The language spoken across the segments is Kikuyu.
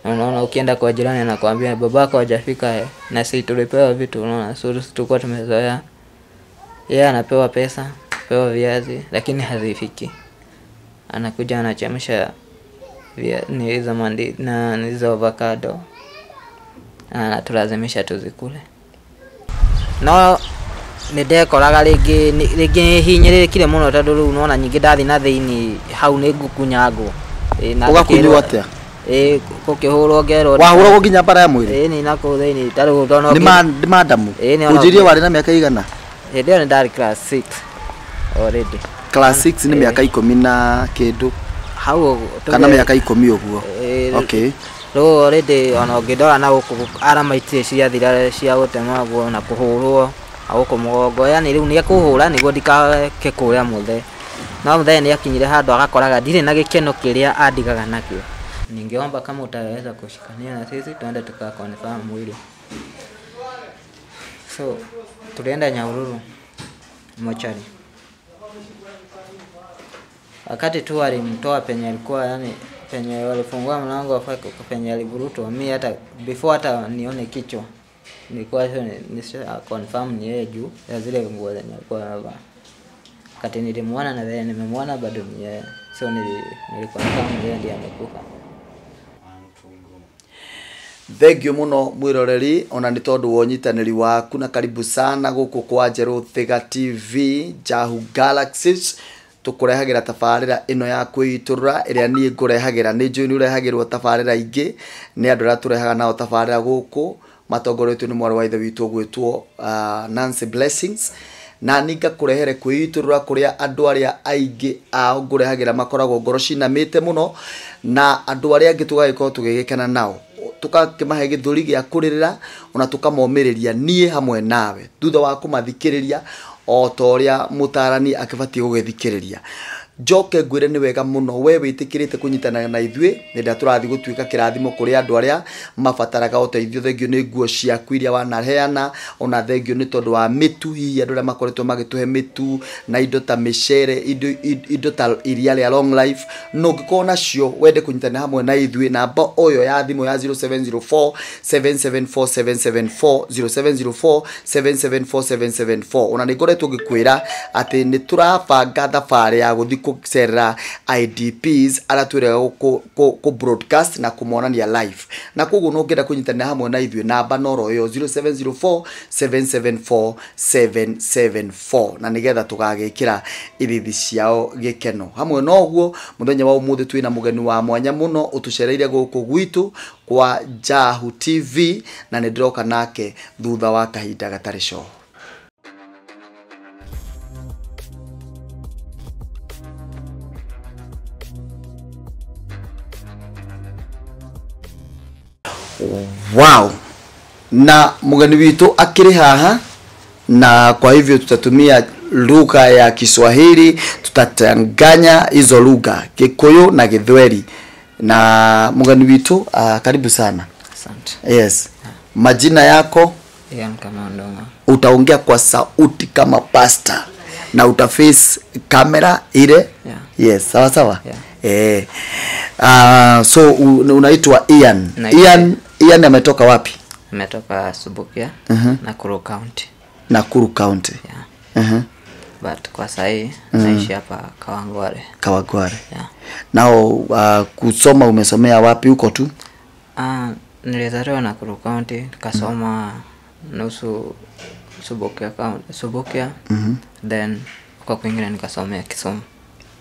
Unaona, ukienda kwa jirani anakuambia babako hajafika, na si tulipewa vitu, unaona. So tulikuwa tumezoea yeye anapewa pesa, pewa viazi, lakini hazifiki. Anakuja anachemsha ni hizo mandi na hizo avocado, anatulazimisha tuzikule. No nĩndekoraga rĩngĩ rĩngĩ hinyĩrĩrĩkire mũno tondũ rĩu nĩwona nyingĩ ndathi na thĩinĩ hau nĩ ngũkunyangwo. Ũgakunywo atĩa? Ĩĩ, gũkĩhũrwo ngerwo. Wahũragwo nginya bara ya mwĩrĩ? Ĩĩ, nĩ nakũu thĩinĩ ta rĩu ndona. Nĩ madamu? Ũnjĩrie warĩ na mĩaka igana? Hĩndĩ ĩyo nĩ ndarĩ class 6 already. Class 6 nĩ mĩaka 10 na kĩndũ. Hau kana mĩaka 10 ũguo. Okay. Rĩu already ona ũngĩndora na gũkũ arama itirĩ ciathira cia gũtemagwo na kũhũrwo gũkũ mũgongo, yani rĩu nĩekũhũra nĩguo ndikake kũrĩa mũthee. No mũthee nĩakinyire handũ agakoraga ndirĩ na gĩkeno kĩrĩa andigaga nakĩo. Ningeomba kama utaweza kushikania na sisi tuende tukakonfirm mwili. So tulienda Nyahururu mochari. Wakati tu alimtoa penye alikuwa, yani penye walifungua mlango penye alivurutwa, mimi hata before hata nione kichwa nilikuwa nisha confirm ni yeye juu ya zile nguo zenye alikuwa anavaa. Wakati nilimuona na vile nimemuona bado ni yeye. So niliconfirm yeye ndiye amekufa. Thank you muno mwiroreri ona ni tondu wa unyitaniri waku na karibu sana guku kwa Njerũ Thiga TV Njahu Galaxies. Tukurehagira tabarĩra ĩno ya kwĩitũrũra ĩrĩa niĩ ngũrehagĩra. Nĩ njũĩ nĩ ũrehagĩrwo tabarĩra ingĩ nĩ andũ arĩa tũrehaga nao tabarĩra gũkũ matongoretio nĩ mwarĩ wa ithe witũ ũgwĩtwo Nancy Blessings. Na niĩ ngakũrehere kwĩitũrũra kũrĩa andũ arĩa aingĩ ao ngũrehagĩra makoragwo ngoro cinamĩte mũno, na andũ arĩa angĩ tũgagĩkorwo tũgĩgĩkena nao, tũgakĩmahe gĩthũri gĩa kũrĩrĩra ona tũkamomĩrĩria niĩ hamwe nawe thutha wa kũmathikĩrĩria o ta ũrĩa mũtarani akĩbatiĩ gũgĩthikĩrĩria. Njoke ngwĩre nĩ wega mũno we wĩtĩkĩrĩte kũnyitana na ithuĩ nĩ tũrathiĩ gũtuĩka kĩrathimo kũrĩ andũ arĩa mabataraga ũteithio. Thengio nĩ nguo ciaku iria wanaheana, ona thengio nĩ tondũ wa mĩtu, hihi andũ arĩa makoretwo magĩtũhe mĩtu na indo ta mĩcere, indo ta iria rĩa long life. No ũngĩkorwo nacio wende kũnyitana hamwe na ithuĩ, namba ũyũ ya thimũ ya 0704 774 774 0704 774 774. Ona nĩ ngoretwo ngĩkwĩra atĩ nĩ tũrabanga thabarĩ ya gũthiĩ kũcerera IDPs arĩa twĩrega kũ broadcast na kũmonania live, na koguo no ũngĩenda kũnyitanĩra hamwe na ithuĩ namba noro ĩyo 0704 774 774, na nĩgetha tũgagĩkĩra ithithi ciao gĩkeno. Hamwe na ũguo mũthenya wa ũmũthĩ twĩna mũgeni wa mwanya mũno ũtũcereire gũkũ gwitũ kwa Njahu TV, na nĩ ndĩroka nake thutha wa kahinda gatarĩ coho. Wow. Na mgeni witu akiri haha, na kwa hivyo tutatumia lugha ya Kiswahili, tutachanganya hizo lugha Kikuyu na Githweri. Na mgeni witu karibu sana. Asante. Yes. Majina yako? Ian Kamau Ndung'u. Utaongea kwa sauti kama pastor na utaface kamera ile. Yeah. Yes, sawa sawa. Yeah. So unaitwa Ian. Ian ametoka wapi? Ametoka Subukia, Nakuru County. Nakuru County. Yeah. But kwa sahi naishi hapa Kawangware. Kawangware. Yeah. Nao kusoma umesomea wapi huko tu? Nilizaliwa Nakuru County, nikasoma nusu Subukia County, Subukia. Then kwa kwingine nikasomea Kisumu.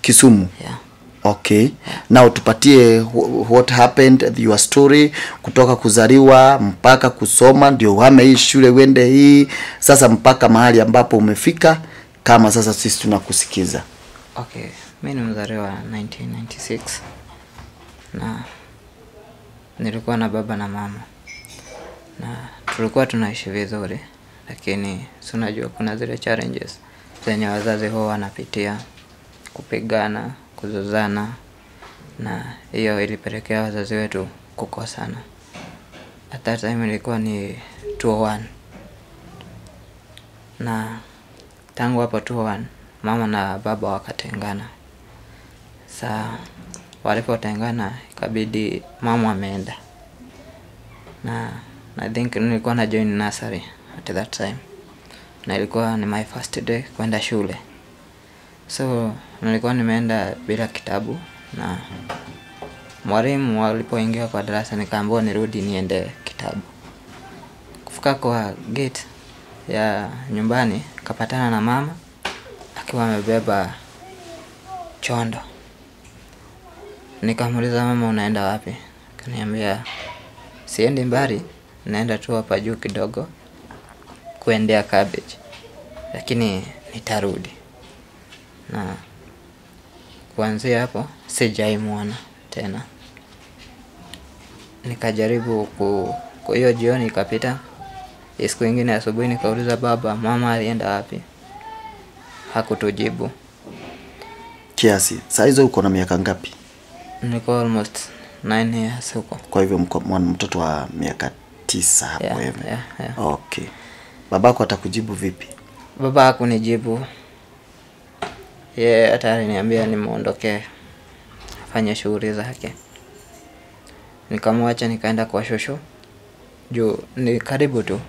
Kisumu. Yeah. Okay. Yeah. Now tupatie what happened, your story kutoka kuzaliwa mpaka kusoma ndio uhame hii shule uende hii sasa mpaka mahali ambapo umefika kama sasa sisi tunakusikiza. Okay, mimi ni mzaliwa 1996 na nilikuwa na baba na mama na tulikuwa tunaishi vizuri, lakini si unajua kuna zile challenges zenye wazazi huwa wanapitia, kupigana, kuzozana, na hiyo ilipelekea wazazi wetu kukosana. At that time ilikuwa ni 201, na tangu hapo 201 mama na baba wakatengana. Sa walipotengana ikabidi mama ameenda Na I think nilikuwa na join nursery at that time. Na ilikuwa ni my first day kwenda shule. So nilikuwa nimeenda bila kitabu, na mwalimu alipoingia kwa darasa nikaambiwa nirudi niende kitabu. Kufika kwa gate ya nyumbani kapatana na mama akiwa amebeba chondo. Nikamuuliza, mama unaenda wapi? Akaniambia siendi mbali, naenda tu hapa juu kidogo kuendea cabbage, lakini nitarudi. Na kuanzia hapo sijaimuona tena. Nikajaribu kwa hiyo jioni ikapita. Siku ingine asubuhi nikauliza baba, mama alienda wapi? Hakutujibu. Kiasi, saa hizo uko na miaka ngapi? Niko almost 9 years huko. Kwa hivyo mtoto wa miaka 9 hapo hivi. Yeah. Okay. Babako atakujibu vipi? Baba hakunijibu. Yeye hata aliniambia nimuondokee afanye shughuli zake. Nikamwacha nikaenda kwa shosho. Juu ni karibu tu.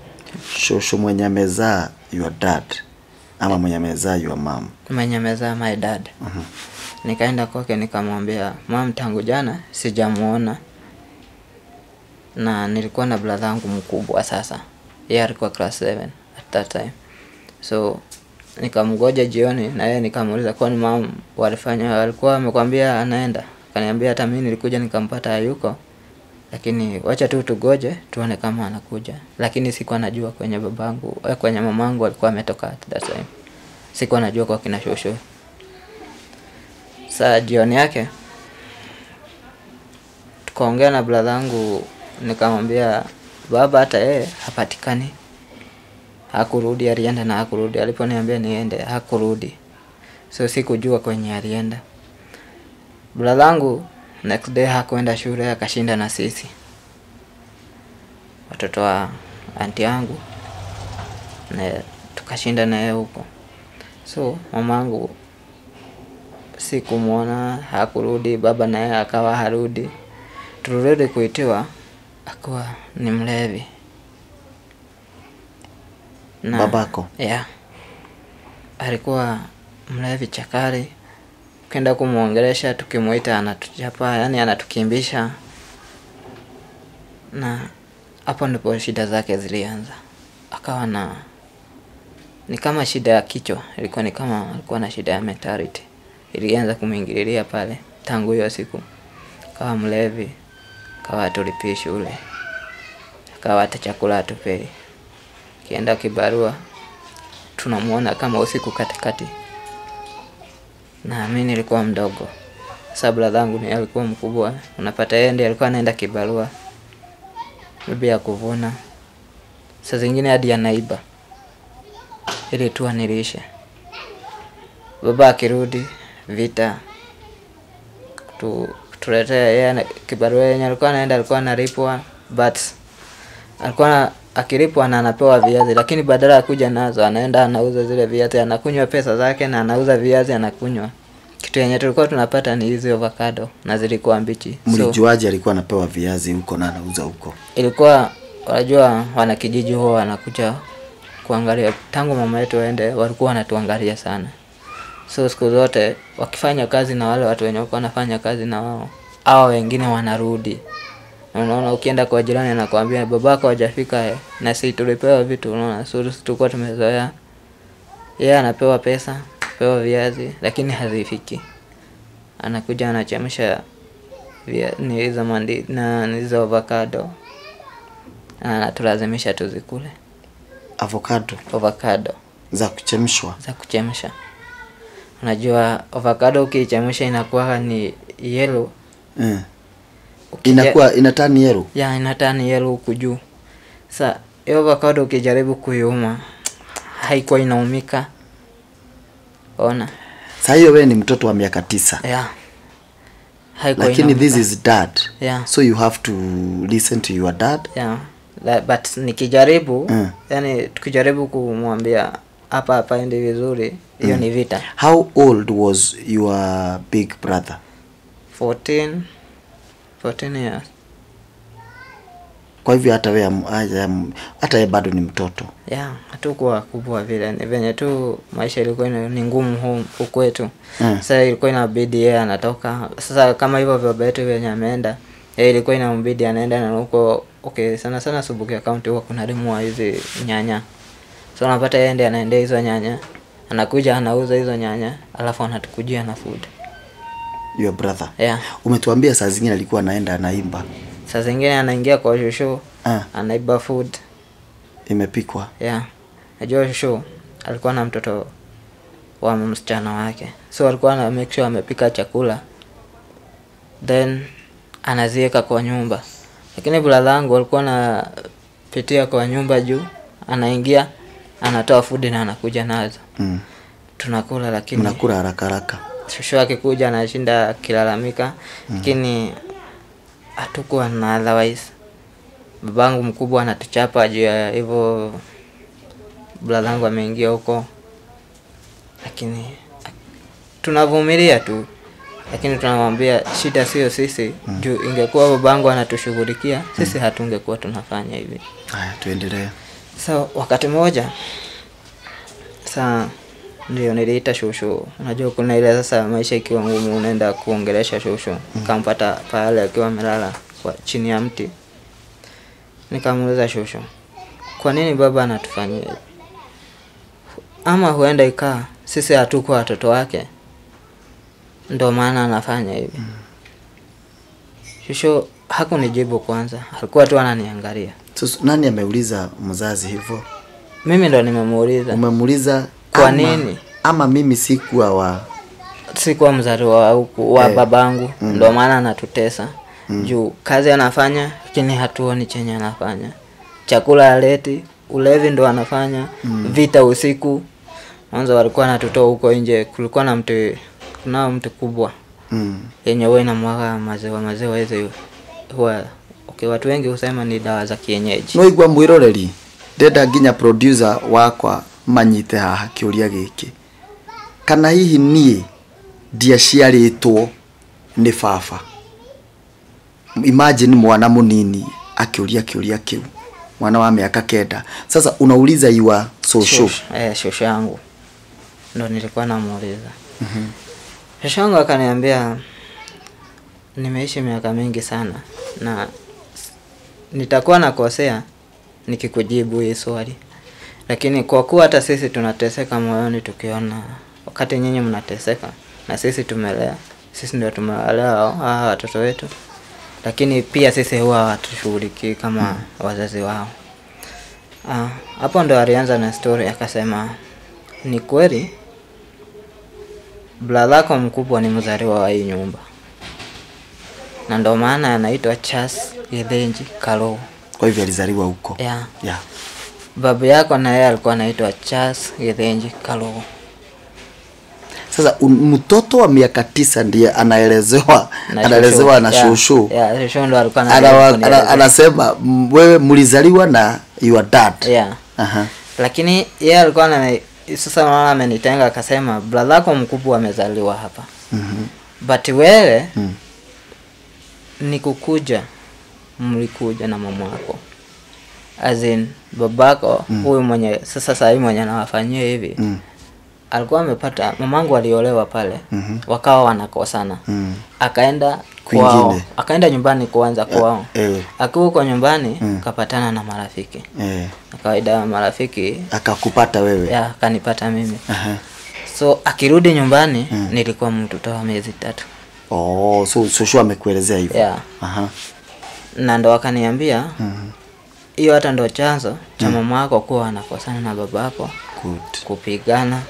Shosho mwenye amezaa your dad ama mwenye amezaa your mom? Mwenye amezaa my dad. Nikaenda kwake nikamwambia, mom tangu jana sijamuona. Na nilikuwa na brother yangu mkubwa sasa. Yeye alikuwa class 7 at that time. So nikamgoja jioni na yeye nikamuuliza, kwani mom walikuwa wamekwambia anaenda? Akaniambia hata mimi nilikuja nikampata hayuko, lakini wacha tu tugoje tuone kama anakuja. Lakini sikuwa najua kwenye babangu, kwenye mamangu alikuwa ametoka at that time. Sikuwa najua kwa kina shosho. Saa jioni yake tukaongea na brother yangu, nikamwambia baba hata yeye hapatikani. Hakurudi, alienda na hakurudi. Aliponiambia niende hakurudi. So sikujua kwenye alienda. Brother yangu next day hakuenda shule, akashinda na sisi watoto wa auntie yangu, na tukashinda na yeye huko. So mamangu sikumuona, hakurudi. Baba naye akawa harudi. Tulirudi kuitiwa akawa ni mlevi. Na, babako? Yeah. Alikuwa mlevi chakari. Ukienda kumuongelesha tukimuita anatuchapa, yani anatukimbisha. Na hapo ndipo shida zake zilianza. Akawa na ni kama shida ya kichwa, ilikuwa ni kama alikuwa na shida ya mentality. Ilianza kumuingililia pale tangu hiyo siku. Akawa mlevi, akawa hatulipii shule, akawa hata chakula hatupei. Kienda kibarua tunamuona kama usiku katikati. Na mimi nilikuwa mdogo. Sasa brother yangu ni alikuwa mkubwa. Unapata yeye ndiye alikuwa anaenda kibarua, bibi ya kuvuna. Saa zingine hadi anaiba ili tu anilishe. Baba akirudi vita kutuletea yeye kibarua yenye alikuwa anaenda, alikuwa analipwa, but alikuwa akilipwa na anapewa viazi, lakini badala ya kuja nazo anaenda anauza zile viazi, anakunywa pesa zake na anauza viazi anakunywa. Kitu yenye tulikuwa tunapata ni hizi avocado na zilikuwa mbichi. Mlijuaje alikuwa anapewa viazi huko na anauza huko? Ilikuwa unajua wanakijiji huwa wanakuja kuangalia. Tangu mama yetu aende walikuwa wanatuangalia sana. So siku zote wakifanya kazi na wale watu wenye walikuwa wanafanya kazi na wao, hao wengine wanarudi. Unaona, ukienda kwa jirani anakuambia babako hajafika na si tulipewa vitu, unaona. So tulikuwa tumezoea yeye anapewa pesa, pewa viazi, lakini hazifiki. Anakuja anachemsha ni hizo mandi na hizo avocado. Anatulazimisha tuzikule. Avocado. Avocado za kuchemshwa. Za kuchemsha. Unajua avocado ukichemsha inakuwa ni yellow. Inakuwa inatani yellow. Ya, inatani yellow huku juu. Sasa hiyo avocado ukijaribu kuiuma haikuwa inaumika. Ona. Sasa hiyo wewe ni mtoto wa miaka 9. Yeah. Haikuwa lakini inaumika. This is dad. Yeah. So you have to listen to your dad. Yeah. But nikijaribu, yani tukijaribu kumwambia hapa hapa endi vizuri, hiyo ni vita. How old was your big brother? 14 years. Kwa hivyo hata wewe hata yeye bado ni mtoto. Yeah, hatukuwa kubwa vile, ni venye tu maisha ilikuwa ni ngumu huku kwetu. Sasa ilikuwa inabidi yeye anatoka. Sasa kama hivyo baba yetu venye ameenda, yeye ilikuwa inambidi anaenda na huko. Okay, sana sana Subukia County huko kuna limwa hizi nyanya. So unapata yeye ndiye anaendea hizo nyanya, anakuja anauza hizo nyanya, alafu anatukujia na food. Your brother. Yeah. Umetuambia saa zingine alikuwa anaenda anaimba. Saa zingine anaingia kwa shosho, anaiba food. Imepikwa. Yeah. Najua shosho alikuwa na mtoto wa msichana wake. So alikuwa ana make sure amepika chakula, then anaziweka kwa nyumba. Lakini brother yangu alikuwa anapitia kwa nyumba juu, anaingia, anatoa food na anakuja nazo. Tunakula, lakini mnakula haraka haraka. Shosho akikuja anashinda akilalamika, lakini hatukuwa na otherwise. Babangu mkubwa anatuchapa juu ya hivyo, brother yangu ameingia huko, lakini tunavumilia tu. Lakini tunamwambia shida sio sisi, juu ingekuwa babangu anatushughulikia sisi hatungekuwa tunafanya hivi. Haya, tuendelee. So wakati mmoja sasa ndio niliita shosho. Unajua kuna ile sasa maisha ikiwa ngumu unaenda kuongelesha shosho. Nikampata pale akiwa amelala kwa chini ya mti. Nikamuuliza shosho, kwa nini baba anatufanyia hivi? Ama huenda ikaa sisi hatukuwa watoto wake, ndio maana anafanya hivi. Shosho hakunijibu kwanza, alikuwa tu ananiangalia. So, nani ameuliza mzazi hivyo? Mimi ndo nimemuuliza. Umemuuliza kwa nini? Ama mimi sikuwa sikuwa mzaliwa huku wa babangu, ndio maana anatutesa. Juu kazi anafanya lakini hatuoni chenye anafanya. Chakula aleti, ulevi ndo anafanya, vita usiku. Mwanzo walikuwa wanatutoa huko nje, kulikuwa na mti, kuna mti kubwa. Yenye huwa inamwaga maziwa hizo huwa okay, watu wengi husema ni dawa za kienyeji. No igwa mwiroreri, ndenda nginya producer wakwa manyite haha kiuria giki. Kana hihi nie ndiaciarĩtwo nĩ baba? Imagine mwana munini akiuria kiuria kiu, mwana wa miaka 9. Sasa unauliza iwa shosho. Shosho yangu ndo nilikuwa namuuliza. Shosho yangu akaniambia nimeishi miaka mingi sana na nitakuwa nakosea nikikujibu hii swali. Lakini kwa kuwa hata sisi tunateseka moyoni tukiona wakati nyinyi mnateseka na sisi tumelea, sisi ndio tumewalea hawa watoto wetu. Lakini pia sisi huwa hatushughulikii kama wazazi wao. Hapo ndo alianza na story akasema ni kweli brother yako mkubwa ni mzaliwa wa hii nyumba. Na ndo maana anaitwa Charles Githinji Karugu. Kwa hivyo alizaliwa huko. Yeah. Yeah. Babu yako na yeye alikuwa anaitwa Charles Githinji Karugu. Sasa mtoto wa miaka 9 ndiye anaelezewa, anaelezewa na shosho. Yeah, shosho ndo alikuwa anasema wewe mlizaliwa na your dad. Yeah. Lakini yeye alikuwa sasa mama amenitenga akasema brother yako mkubwa amezaliwa hapa. But wewe ni kukuja mlikuja na mama yako. As in babako huyu mwenye sasa hivi mwenye anawafanyia hivi. Alikuwa amepata mamangu aliolewa pale. Wakawa wanakosana. Akaenda kwao, akaenda nyumbani kuanza kwao. Akiwa kwa nyumbani kapatana na marafiki. Na kawaida marafiki akakupata wewe. Yeah, akanipata mimi. So akirudi nyumbani nilikuwa mtoto wa miezi 3. Oh, so shosho amekuelezea hivyo. Yeah. Na ndo akaniambia hiyo hata ndo chanzo cha mama yako kuwa anakosana na babako. Kupigana.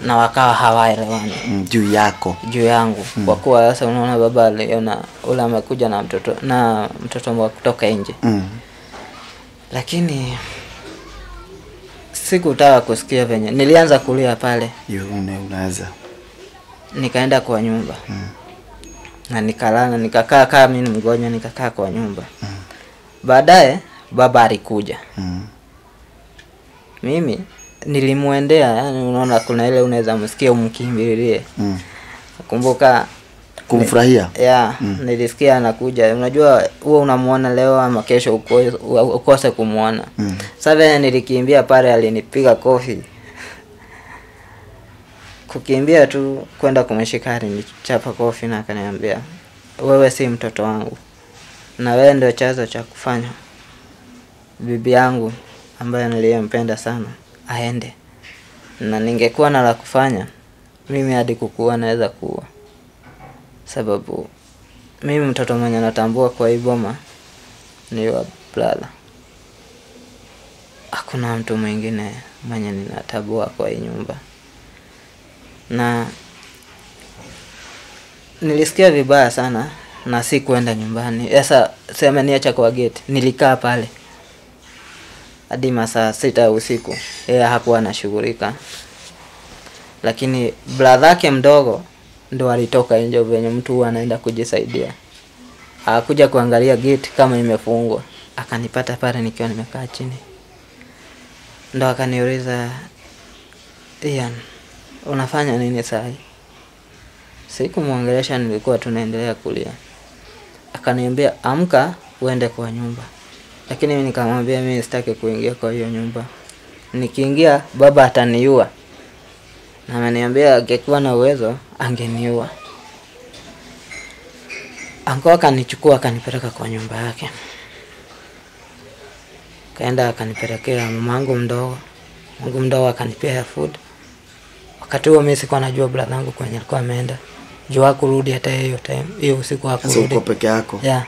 Na wakawa hawaelewani. Juu yako. Juu yangu. Kwa kuwa sasa unaona baba aliona ule amekuja na mtoto wa kutoka nje. Lakini sikutaka kusikia venye. Nilianza kulia pale. Unaweza. Nikaenda kwa nyumba. Na nikalala, nikakaa kama mimi mgonjwa, nikakaa kwa nyumba. Baadaye baba alikuja. Mimi nilimuendea, yani unaona kuna ile unaweza msikia umkimbilie. Nakumbuka Kumfurahia? Yeah, nilisikia anakuja. Unajua huwa unamuona leo ama kesho ukose kumuona. Sasa vile nilikimbia pale alinipiga kofi. Kukimbia tu kwenda kumshika alinichapa kofi na akaniambia, wewe si mtoto wangu. Na wewe ndio chanzo cha kufanya bibi yangu ambaye niliyempenda sana aende. Na ningekuwa na la kufanya mimi hadi kukuua naweza kuua. Sababu mimi mtoto mwenye natambua kwa hii boma ni wa brother. Hakuna mtu mwingine mwenye ninatambua kwa hii nyumba. Na nilisikia vibaya sana na sikuenda nyumbani. Sasa sema niacha kwa gate, nilikaa pale hadi masaa 6 usiku. Yeye hakuwa anashughulika. Lakini brother yake mdogo ndo alitoka nje venye mtu huwa anaenda kujisaidia. Akakuja kuangalia gate kama imefungwa. Akanipata pale nikiwa nimekaa chini. Ndo akaniuliza, Ian, unafanya nini sahi? Sikumuongelesha, nilikuwa tunaendelea kulia. Akaniambia amka uende kwa nyumba. Lakini mimi nikamwambia mimi sitaki kuingia kwa hiyo nyumba. Nikiingia baba ataniua. Na ameniambia angekuwa na uwezo angeniua. Anko akanichukua akanipeleka kwa nyumba yake. Kaenda akanipelekea mamangu mdogo. Mamangu mdogo akanipea food. Wakati huo mimi sikuwa najua brother yangu kwenye alikuwa ameenda. Juu hakurudi hata hiyo time. Hiyo usiku hakurudi. Sasa uko peke yako. Yeah.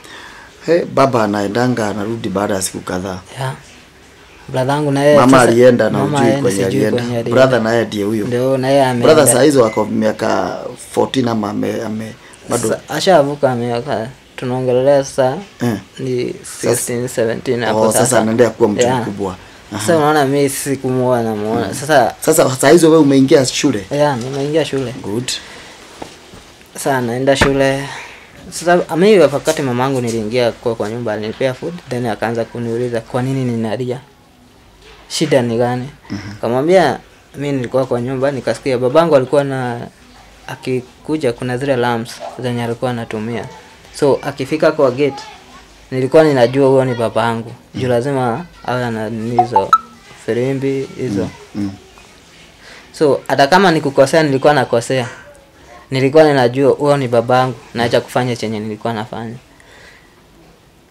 Hey, baba anaendanga anarudi baada ya siku kadhaa. Yeah. Brother yangu na yeye mama alienda na ujui kwenye alienda. Brother na yeye ndiye huyo. Ndio na yeye ameenda. Brother saa hizo ako miaka 14 ama ame bado ashavuka miaka. Tunaongelea sasa ni 16 17 hapo sasa. Sasa anaendelea kuwa mtu mkubwa. Sasa unaona mimi sikumuona muona. Sasa saa hizo wewe umeingia shule? Yeah, nimeingia shule. Good. Sasa naenda shule. Sasa mimi wakati mamangu niliingia kwa nyumba alinipea food, then akaanza kuniuliza kwa nini ninalia. Shida ni gani? Nikamwambia mimi nilikuwa kwa nyumba nikasikia babangu alikuwa na akikuja kuna zile lamps zenye alikuwa anatumia. So akifika kwa gate nilikuwa ninajua huyo ni babangu. Juu lazima awe ana hizo firimbi hizo. So hata kama nikukosea nilikuwa nakosea. Nilikuwa ninajua huyo ni babangu, naacha kufanya chenye nilikuwa nafanya.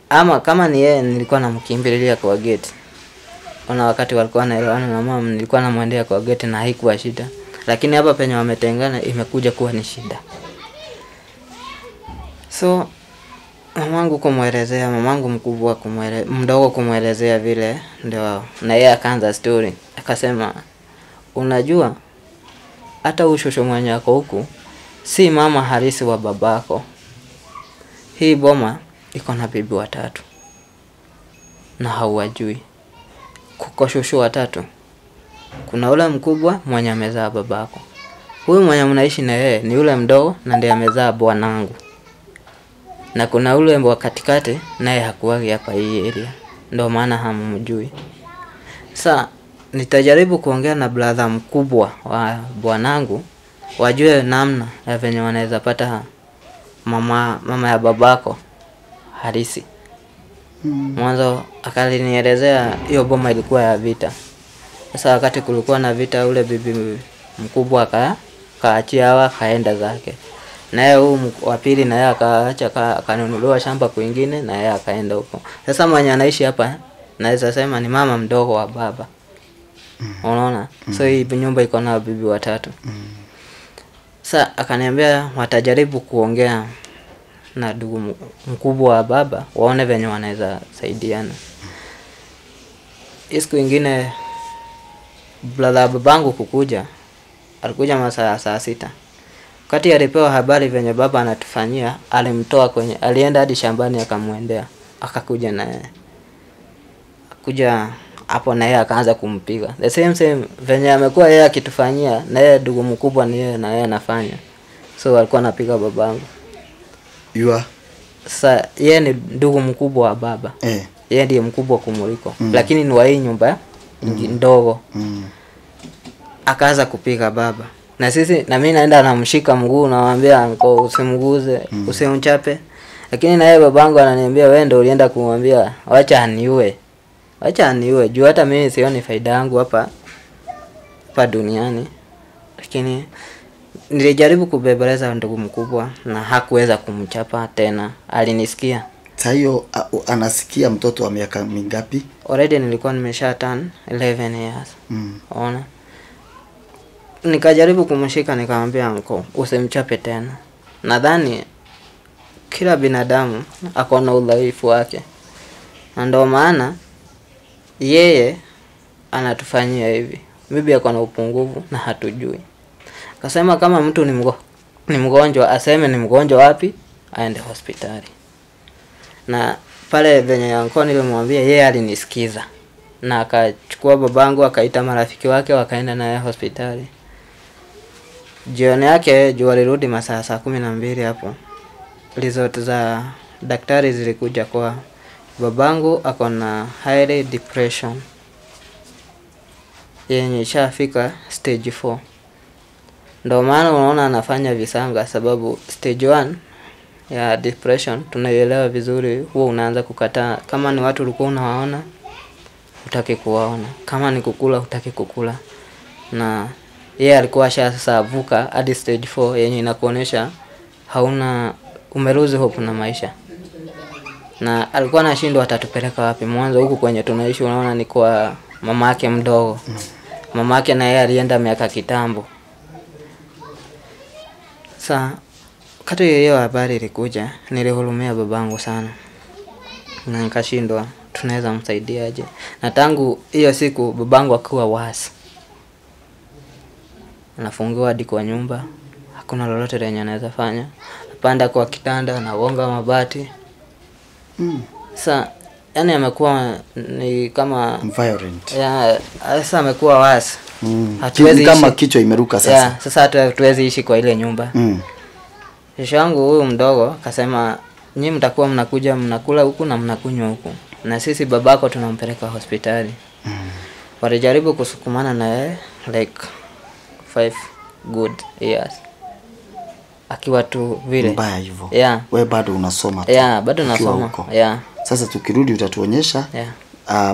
Ama kama ni yeye nilikuwa namkimbilia kwa gate. Kuna wakati walikuwa wanaelewana na mama nilikuwa namwendea kwa gate na haikuwa shida. Lakini hapa penye wametengana imekuja kuwa ni shida. So mamangu kumuelezea, mamangu mkubwa kumuelezea, mdogo kumuelezea vile ndio na yeye akaanza story. Akasema unajua hata ushosho mwenye wako huku si mama halisi wa babako. Hii boma iko na bibi watatu na hawajui. Kuko shosho watatu. Kuna ule mkubwa mwenye amezaa babako. Huyu mwenye mnaishi na yeye ni yule mdogo na ndiye amezaa bwanangu. Na kuna ule wa katikati naye hakuwagi hapa hii area. Ndio maana hamumjui. Sasa nitajaribu kuongea na brother mkubwa wa bwanangu wajue namna ya venye wanaweza pata mama ya babako halisi. Mwanzo akalinielezea hiyo boma ilikuwa ya vita. Sasa wakati kulikuwa na vita ule bibi mkubwa akaachia hawa kaenda zake. Na yeye huyu wa pili na yeye akaacha akanunuliwa shamba kwingine na yeye akaenda huko. Sasa mwenye anaishi hapa naweza sema ni mama mdogo wa baba. Unaona? So hii nyumba iko na bibi watatu. Sasa akaniambia watajaribu kuongea na ndugu mkubwa wa baba waone venye wanaweza saidiana. Siku nyingine brother babangu kukuja, alikuja masaa saa 6. Wakati alipewa habari venye baba anatufanyia, alimtoa kwenye, alienda hadi shambani akamuendea, akakuja na yeye. Kuja hapo na yeye akaanza kumpiga. The same venye amekuwa yeye akitufanyia, na yeye ndugu mkubwa ni yeye na yeye anafanya. So alikuwa anapiga babangu. Sasa yeye ni ndugu mkubwa wa baba. Yeye ndiye mkubwa kumuliko. Lakini ni wa hii nyumba ndogo. Akaanza kupiga baba. Na sisi na mimi naenda namshika mguu namwambia anko usimguze, usimchape. Lakini na yeye babangu ananiambia wewe ndio ulienda kumwambia wacha aniue. Wacha aniue juu hata mimi sioni faida yangu hapa duniani. Lakini nilijaribu kubebeleza ndugu mkubwa na hakuweza kumchapa tena. Alinisikia. Sasa hiyo anasikia mtoto wa miaka mingapi? Already nilikuwa nimesha turn 11 years. Ona. Nikajaribu kumshika nikamwambia anko usimchape tena. Nadhani kila binadamu ako na udhaifu wake. Na ndio maana yeye anatufanyia hivi. Maybe ako na upungufu na hatujui. Akasema kama mtu ni mgonjwa aseme ni mgonjwa wapi aende hospitali. Na pale venye anko nilimwambia yeye alinisikiza. Na akachukua babangu akaita marafiki wake wakaenda naye hospitali. Jioni yake jua alirudi masaa saa 12 hapo. Result za daktari zilikuja kwa babangu ako na high depression yenye ishafika stage 4. Ndio maana unaona anafanya visanga, sababu stage 1 ya depression tunaielewa vizuri, huwa unaanza kukataa. Kama ni watu ulikuwa unawaona hutaki kuwaona, kama ni kukula hutaki kukula. Na yeye alikuwa sasa vuka hadi stage 4 yenye inakuonesha hauna, umeruzi hope na maisha. Na alikuwa anashindwa atatupeleka wapi. Mwanzo huku kwenye tunaishi unaona ni kwa mama yake mdogo. Mama yake na yeye alienda miaka kitambo. Sa wakati hiyo habari ilikuja nilihurumia babangu sana. Na nikashindwa tunaweza msaidiaje. Na tangu hiyo siku babangu akawa wasi. Anafungiwa hadi kwa nyumba, hakuna lolote lenye anaweza fanya. Napanda kwa kitanda na gonga mabati. Sa yani amekuwa ni kama violent. Yeah, sasa amekuwa wasi. Hatuwezi kama kichwa imeruka sasa. Yeah, sasa hatuwezi ishi kwa ile nyumba. Shosho yangu huyu mdogo akasema nyinyi mtakuwa mnakuja mnakula huku na mnakunywa huku. Na sisi babako tunampeleka hospitali. Walijaribu kusukumana na yeye like 5 good years. Akiwa tu vile. Mbaya hivyo. Yeah. Wewe bado unasoma tu. Yeah, bado nasoma. Yeah. Sasa tukirudi utatuonyesha. Yeah.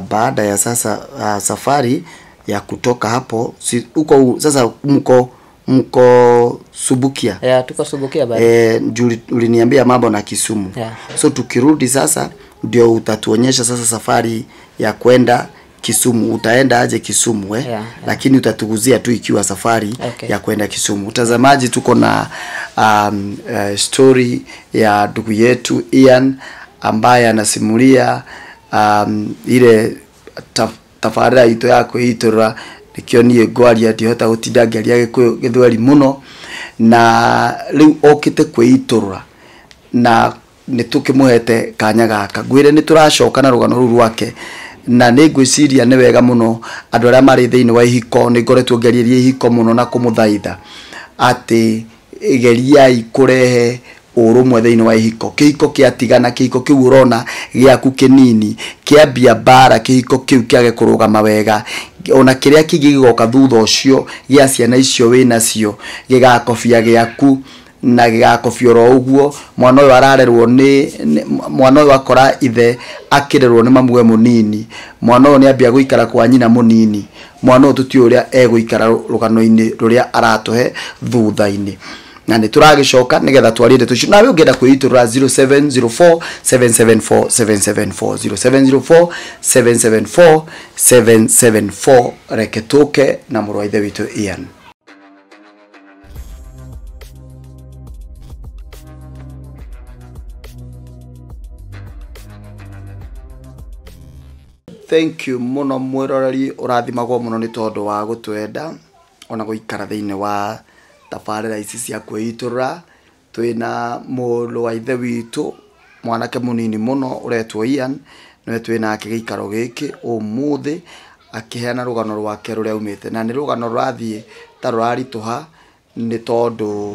Baada ya sasa safari ya kutoka hapo huko sasa mko Subukia. Yeah, tuko Subukia bado. Uliniambia mambo na Kisumu. Yeah. So tukirudi sasa ndio utatuonyesha sasa safari ya kwenda Kisumu. Utaenda aje Kisumu eh? Yeah, yeah. Lakini utatuguzia tu ikiwa safari okay, ya kwenda Kisumu. Mtazamaji, tuko na story ya ndugu yetu Ian ambaye anasimulia ile tafarira itu ya kwitura nikio nie ngwaria ndihota gutinda ngiaria Gikuyu Githweri muno, na riu okite kwiiturura na nitukimuhete kanya gaka ngwire nituracoka na rugano ruru rwake, na nĩ ngwĩciria nĩ wega mũno andũ arĩa marĩ thĩinĩ wa ihiko. Nĩ ngoretwo ngĩarĩria ihiko mũno na kũmũthaitha atĩ geriai kũrehe ũrũmwe thĩinĩ wa ihiko. Kĩhiko kĩatigana, kĩhiko kĩu ũrona gĩaku kĩnini kĩambia mbara, kĩhiko kĩu kĩage kũrũgama wega, ona kĩrĩa kĩngĩ gĩgoka thutha ũcio gĩa ciana icio wĩnacio gĩgakobia gĩaku na gĩgakobia oro ũguo. Mwana ũyũ ararerwo nĩ mwana ũyũ akora ithe akĩrerwo nĩ mamuwe mũnini, mwana ũyũ nĩambia gũikara kwa nyina mũnini, mwana ũyũ tũtiũĩ ũrĩa egũikara rũgano-inĩ rũrĩa aratũhe thutha-inĩ. Na nĩ tũragĩcoka nĩgetha twarie ndeto icio. Nawe ũngĩenda kwĩitũrũra 0704 774 774 0704 774 774. Reke tũke na mũrũ wa ithe witũ Ian. Thank you muno mwiroreri, urathimagwo muno ni tondu wa gutwenda ona guikara thiini wa tabarĩra ici cia kwĩitũrũra. Twĩna mũrũ wa ithe witũ mwanake mũnini mũno ũretwo Ian, nĩwe twĩnake gĩikaro gĩkĩ ũmũthĩ akĩheana rũgano rwake rũrĩa aumĩte, na nĩ rũgano rũrathiĩ ta rũraritũha nĩ tondũ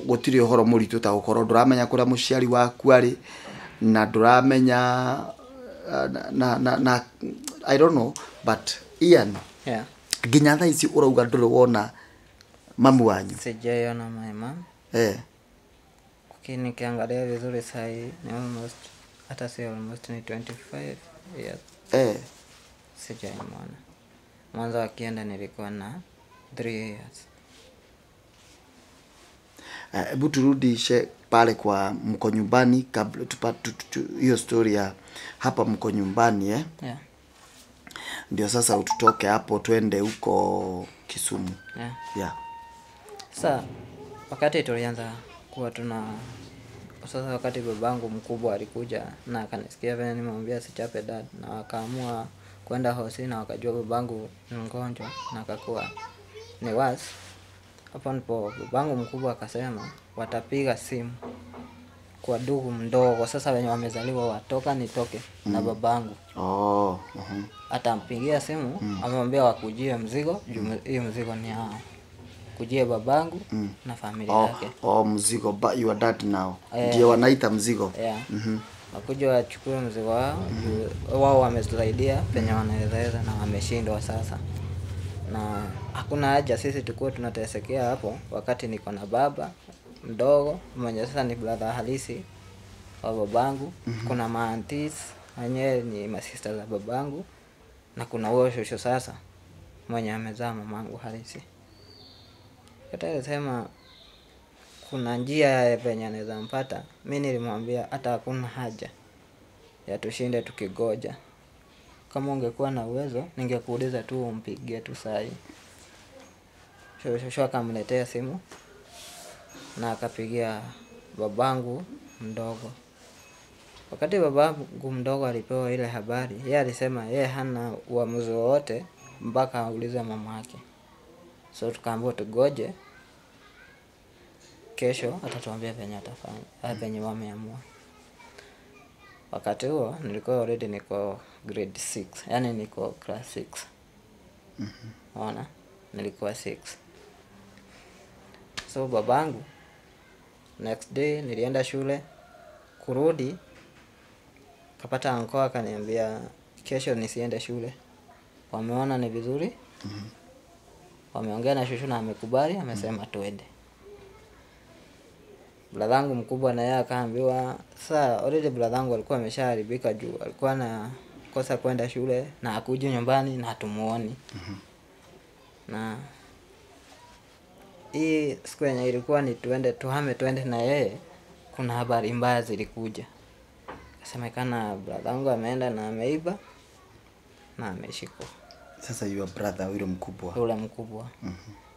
gũtirĩ ũhoro mũritũ ta gũkorwo ndũramenya kũrĩa mũciari waku arĩ, na ndũramenya na I don't know, but Ian, yeah, nginya thaa ici ũrauga ndũrĩ wona Mamu wanyu. Sijaiona my mom. Lakini nikiangalia vizuri sahi ni almost, hata si almost, ni 25 years. Sijaimwona. Mwanzo akienda nilikuwa na 3 years. Hebu turudishe pale kwa mko nyumbani kabla hiyo story ya hapa mko nyumbani Yeah. Ndio sasa ututoke hapo twende huko Kisumu. Yeah. Yeah. Sasa wakati tulianza kuwa tuna sasa, wakati babangu mkubwa alikuja na akanisikia vile nimemwambia sichape dad, na wakaamua kwenda hosi na wakajua babangu ni mgonjwa na akakuwa ni worse. Hapo ndipo babangu mkubwa akasema watapiga simu kwa ndugu mdogo sasa wenye wamezaliwa watoka nitoke na babangu. Atampigia simu amwambia wakujie mzigo juu hiyo mzigo ni yao. Kujie babangu na familia yake. Mzigo, but your dad now. Ndio wanaita mzigo. Yeah. Wakuja wachukue mzigo wao, juu wao wamesaidia penye wanaweza na wameshindwa sasa. Na hakuna haja sisi tukuwe tunatesekea hapo wakati niko na baba mdogo mwenye sasa ni brother halisi wa babangu. Kuna ma-aunties wenyewe ni masista za babangu, na kuna huyo shosho sasa mwenye amezaa mamangu halisi. Kata alisema kuna njia ya penye anaweza mpata. Mimi nilimwambia hata hakuna haja ya tushinde tukigoja. Kama ungekuwa na uwezo ningekuuliza tu umpigie tu sahi. Shosho akamletea simu na akapigia babangu mdogo. Wakati babangu mdogo alipewa ile habari, yeye alisema yeye hana uamuzi wowote mpaka aulize mamake. So tukaambiwa tugoje, kesho atatuambia venye atafanya, venye wameamua. Wakati huo nilikuwa already niko grade 6, yani niko class 6. Unaona? Nilikuwa 6. So babangu next day nilienda shule, kurudi kapata anko akaniambia kesho nisiende shule. Wameona ni vizuri. Wameongea na shushu na amekubali, amesema tuende. Bradhangu mkubwa na yeye akaambiwa, sasa already bradhangu alikuwa ameshaharibika juu alikuwa na kosa kwenda shule na hakuja nyumbani na hatumuoni. Na hii siku yenye ilikuwa ni tuende tuhame tuende na yeye, kuna habari mbaya zilikuja. Kasemekana bradhangu ameenda na ameiba na ameshikwa. Sasa your brother yule mkubwa. Yule mkubwa.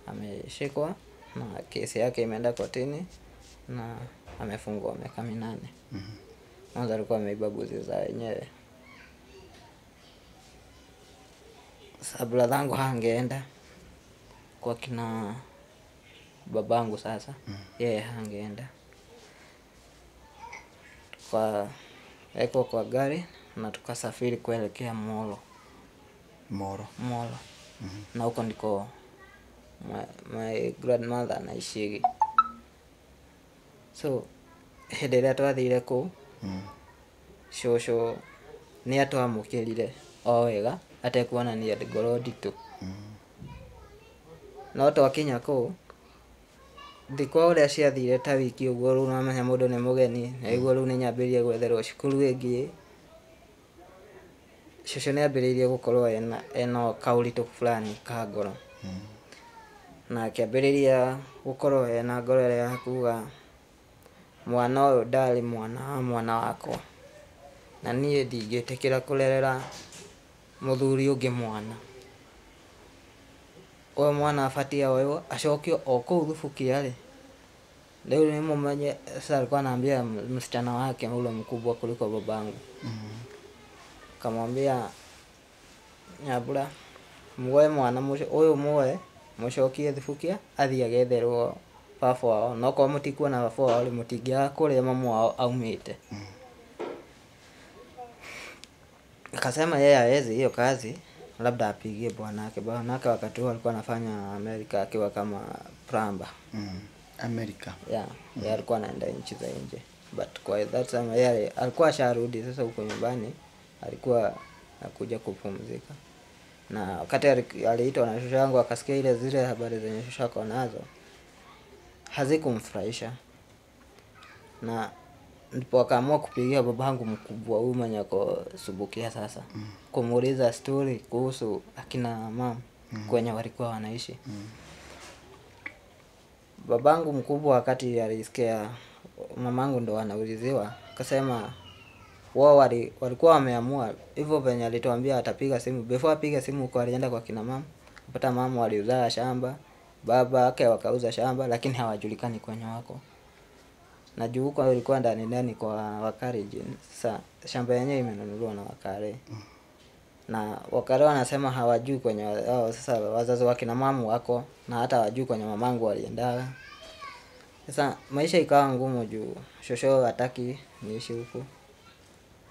Ameshikwa na kesi yake imeenda kotini na amefungwa miaka 8. Mwanzo alikuwa ameiba mbuzi za wenyewe. Sasa bradhangu hangeenda kwa kina babangu sasa. Yeye hangeenda. Kwa eko kwa gari na tukasafiri kuelekea Molo. Molo. Molo. Na huko ndiko my grandmother anaishigi. So hĩndĩ ĩrĩa twathire kũu, shosho nĩ atwamũkĩrire o wega atekuonania ngoro nditũ. No twakinya kũu, thikũ ũrĩa ciathire ta wiki ũguo rĩu nĩwamenya mũndũ nĩ mũgeni, na nĩguo rĩu nĩnyambĩrĩirie gwetherwo cukuru ĩngĩ. Shosho nĩambĩrĩirie gũkorwo ena kaũritũ fulani ka ngoro. Na akĩambĩrĩria gũkorwo ena ngoro ĩrĩa ya kuga mwana ũyũ ndarĩ mwana wa mwana wakwa, na niĩ ndingĩtĩkĩra kũrerera mũthuri ũngĩ mwana. Ũyũ mwana abatiĩ oywo acokio o kũu Thubukia rĩ. Rĩu nĩ mũmenye sasa alikuwa anaambia msichana wake ule mkubwa kuliko babangu. Kamwambia Nyambura muoe mwana ũyũ muoe mũcokie Thubukia athiĩ agetherwo baba wao, no korwo mũtikuona baba wao rĩ mũtingĩaga kũrĩa mamu wao aumĩte. Akasema yeye hawezi hiyo kazi, labda apigie bwanake. Bwanake wakati huo alikuwa anafanya Amerika akiwa kama plumber. Amerika. Yeah, yeye alikuwa anaenda nchi za nje. But kwa that time yeye alikuwa asharudi sasa huko nyumbani, alikuwa anakuja kupumzika. Na wakati aliitwa na shosho yangu akasikia ile zile habari zenye shosho ako nazo hazikumfurahisha, na ndipo akaamua kupigia babangu mkubwa huyu mwenye ako Subukia sasa, kumuuliza story kuhusu akina mama kwenye walikuwa wanaishi. Babangu mkubwa wakati alisikia mamangu ndo anauliziwa, akasema wao walikuwa wameamua hivyo venye alituambia atapiga simu. Before apige simu huko alienda kwa kina mama, kupata mama waliuza shamba, baba yake wakauza shamba, lakini hawajulikani kwenye wako. Na juu huko ilikuwa ndani ndani kwa Wakare. Sasa shamba yenyewe imenunuliwa na Wakare. Na Wakare wanasema hawajui kwenye wao, sasa wazazi wa kina mama wako na hata hawajui kwenye mamangu walienda. Sasa maisha ikawa ngumu juu shosho hataki niishi huku.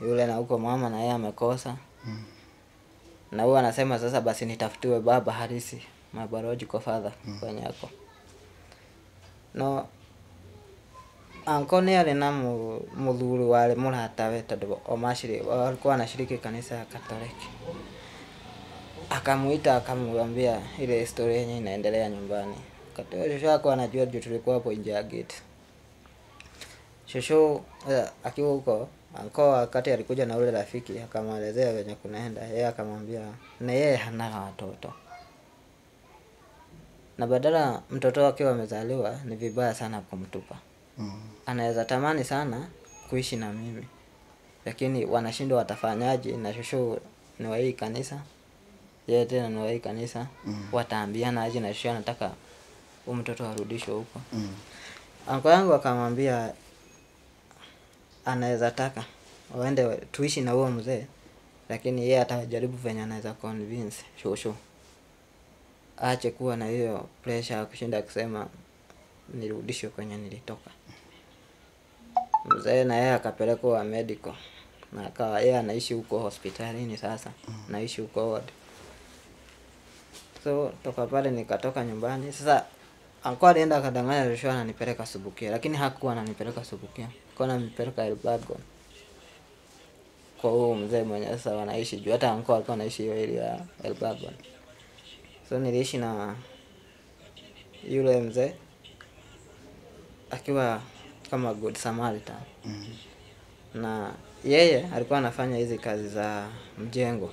Yule na huko mama na yeye amekosa. Na huwa anasema sasa basi nitafutiwe baba halisi, my biological father kwenye yako. No Anko nĩ arĩ na mũthuri warĩ mũratawe tondũ o walikuwa wanashiriki kanisa ya Katoliki. Akamuita akamwambia ile story yenye inaendelea nyumbani. Wakati huo shosho hakuwa anajua juu tulikuwa hapo nje ya gate. Shosho akiwa huko, anko wakati alikuja na ule rafiki akamwelezea venye kunaenda, yeye akamwambia na yeye hana watoto. Na badala mtoto akiwa amezaliwa ni vibaya sana kumtupa. Anaweza tamani sana kuishi na mimi, lakini wanashindwa watafanyaje, na shosho ni wa hii kanisa, yeye tena ni wa hii kanisa, wataambiana aje na shosho anataka huyu mtoto arudishwe huko. Anko yangu akamwambia anaweza taka waende tuishi na huo mzee, lakini yeye atajaribu venye anaweza convince shosho aache kuwa na hiyo pressure ya kushinda kusema nirudishwe kwenye nilitoka. Mzee na yeye akapelekwa medical na akawa yeye anaishi huko hospitalini sasa, naishi huko ward. So toka pale nikatoka nyumbani. Sasa anko alienda akadanganya shosho ananipeleka Subukia, lakini hakuwa ananipeleka Subukia. Alikuwa ananipeleka Elbagon kwa huo mzee mwenye sasa wanaishi juu hata anko alikuwa anaishi hiyo area ya Elbagon. So niliishi na yule mzee akiwa kama good Samaritan. Na yeye alikuwa anafanya hizi kazi za mjengo.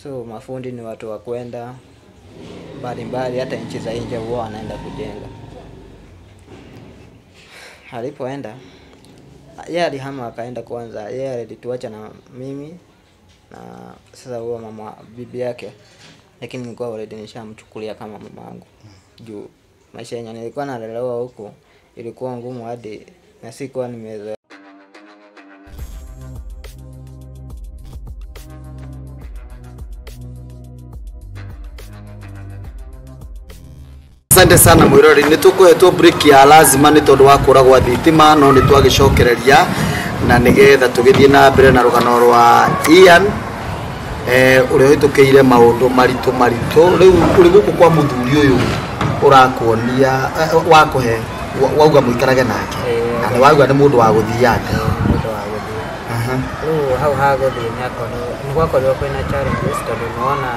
So mafundi ni watu wa kwenda mbalimbali, hata nchi za nje huwa wanaenda kujenga. Alipoenda yeye alihama akaenda kwanza, yeye alituacha na mimi na sasa huo mama bibi yake, lakini nilikuwa already nishamchukulia kama mama yangu. Juu maisha yenye nilikuwa nalelewa huko ilikuwa ngumu hadi na sikuwa nimezoea. Asante sana mwirori, nĩ tũkũhetwo break ya lazima nĩ tondũ wa kũra gwa thitima, no nĩ twagĩcokereria na nĩgetha tũgĩthiĩ na mbere na rũgano rwa Ian ũrĩa ũhĩtũkĩire maũndũ maritũ maritũ. Rĩu ũrĩ gũkũ kwa mũthuri ũyũ ũrakuonia wakũhe wauga mũikarage nake, na nĩ wauga nĩ mũndũ wa gũthianga. Mũndũ wa gũthiĩ. Rĩu hau ha gũthiĩ nĩ gwakorirwo kwĩna challenges tondũ nĩwona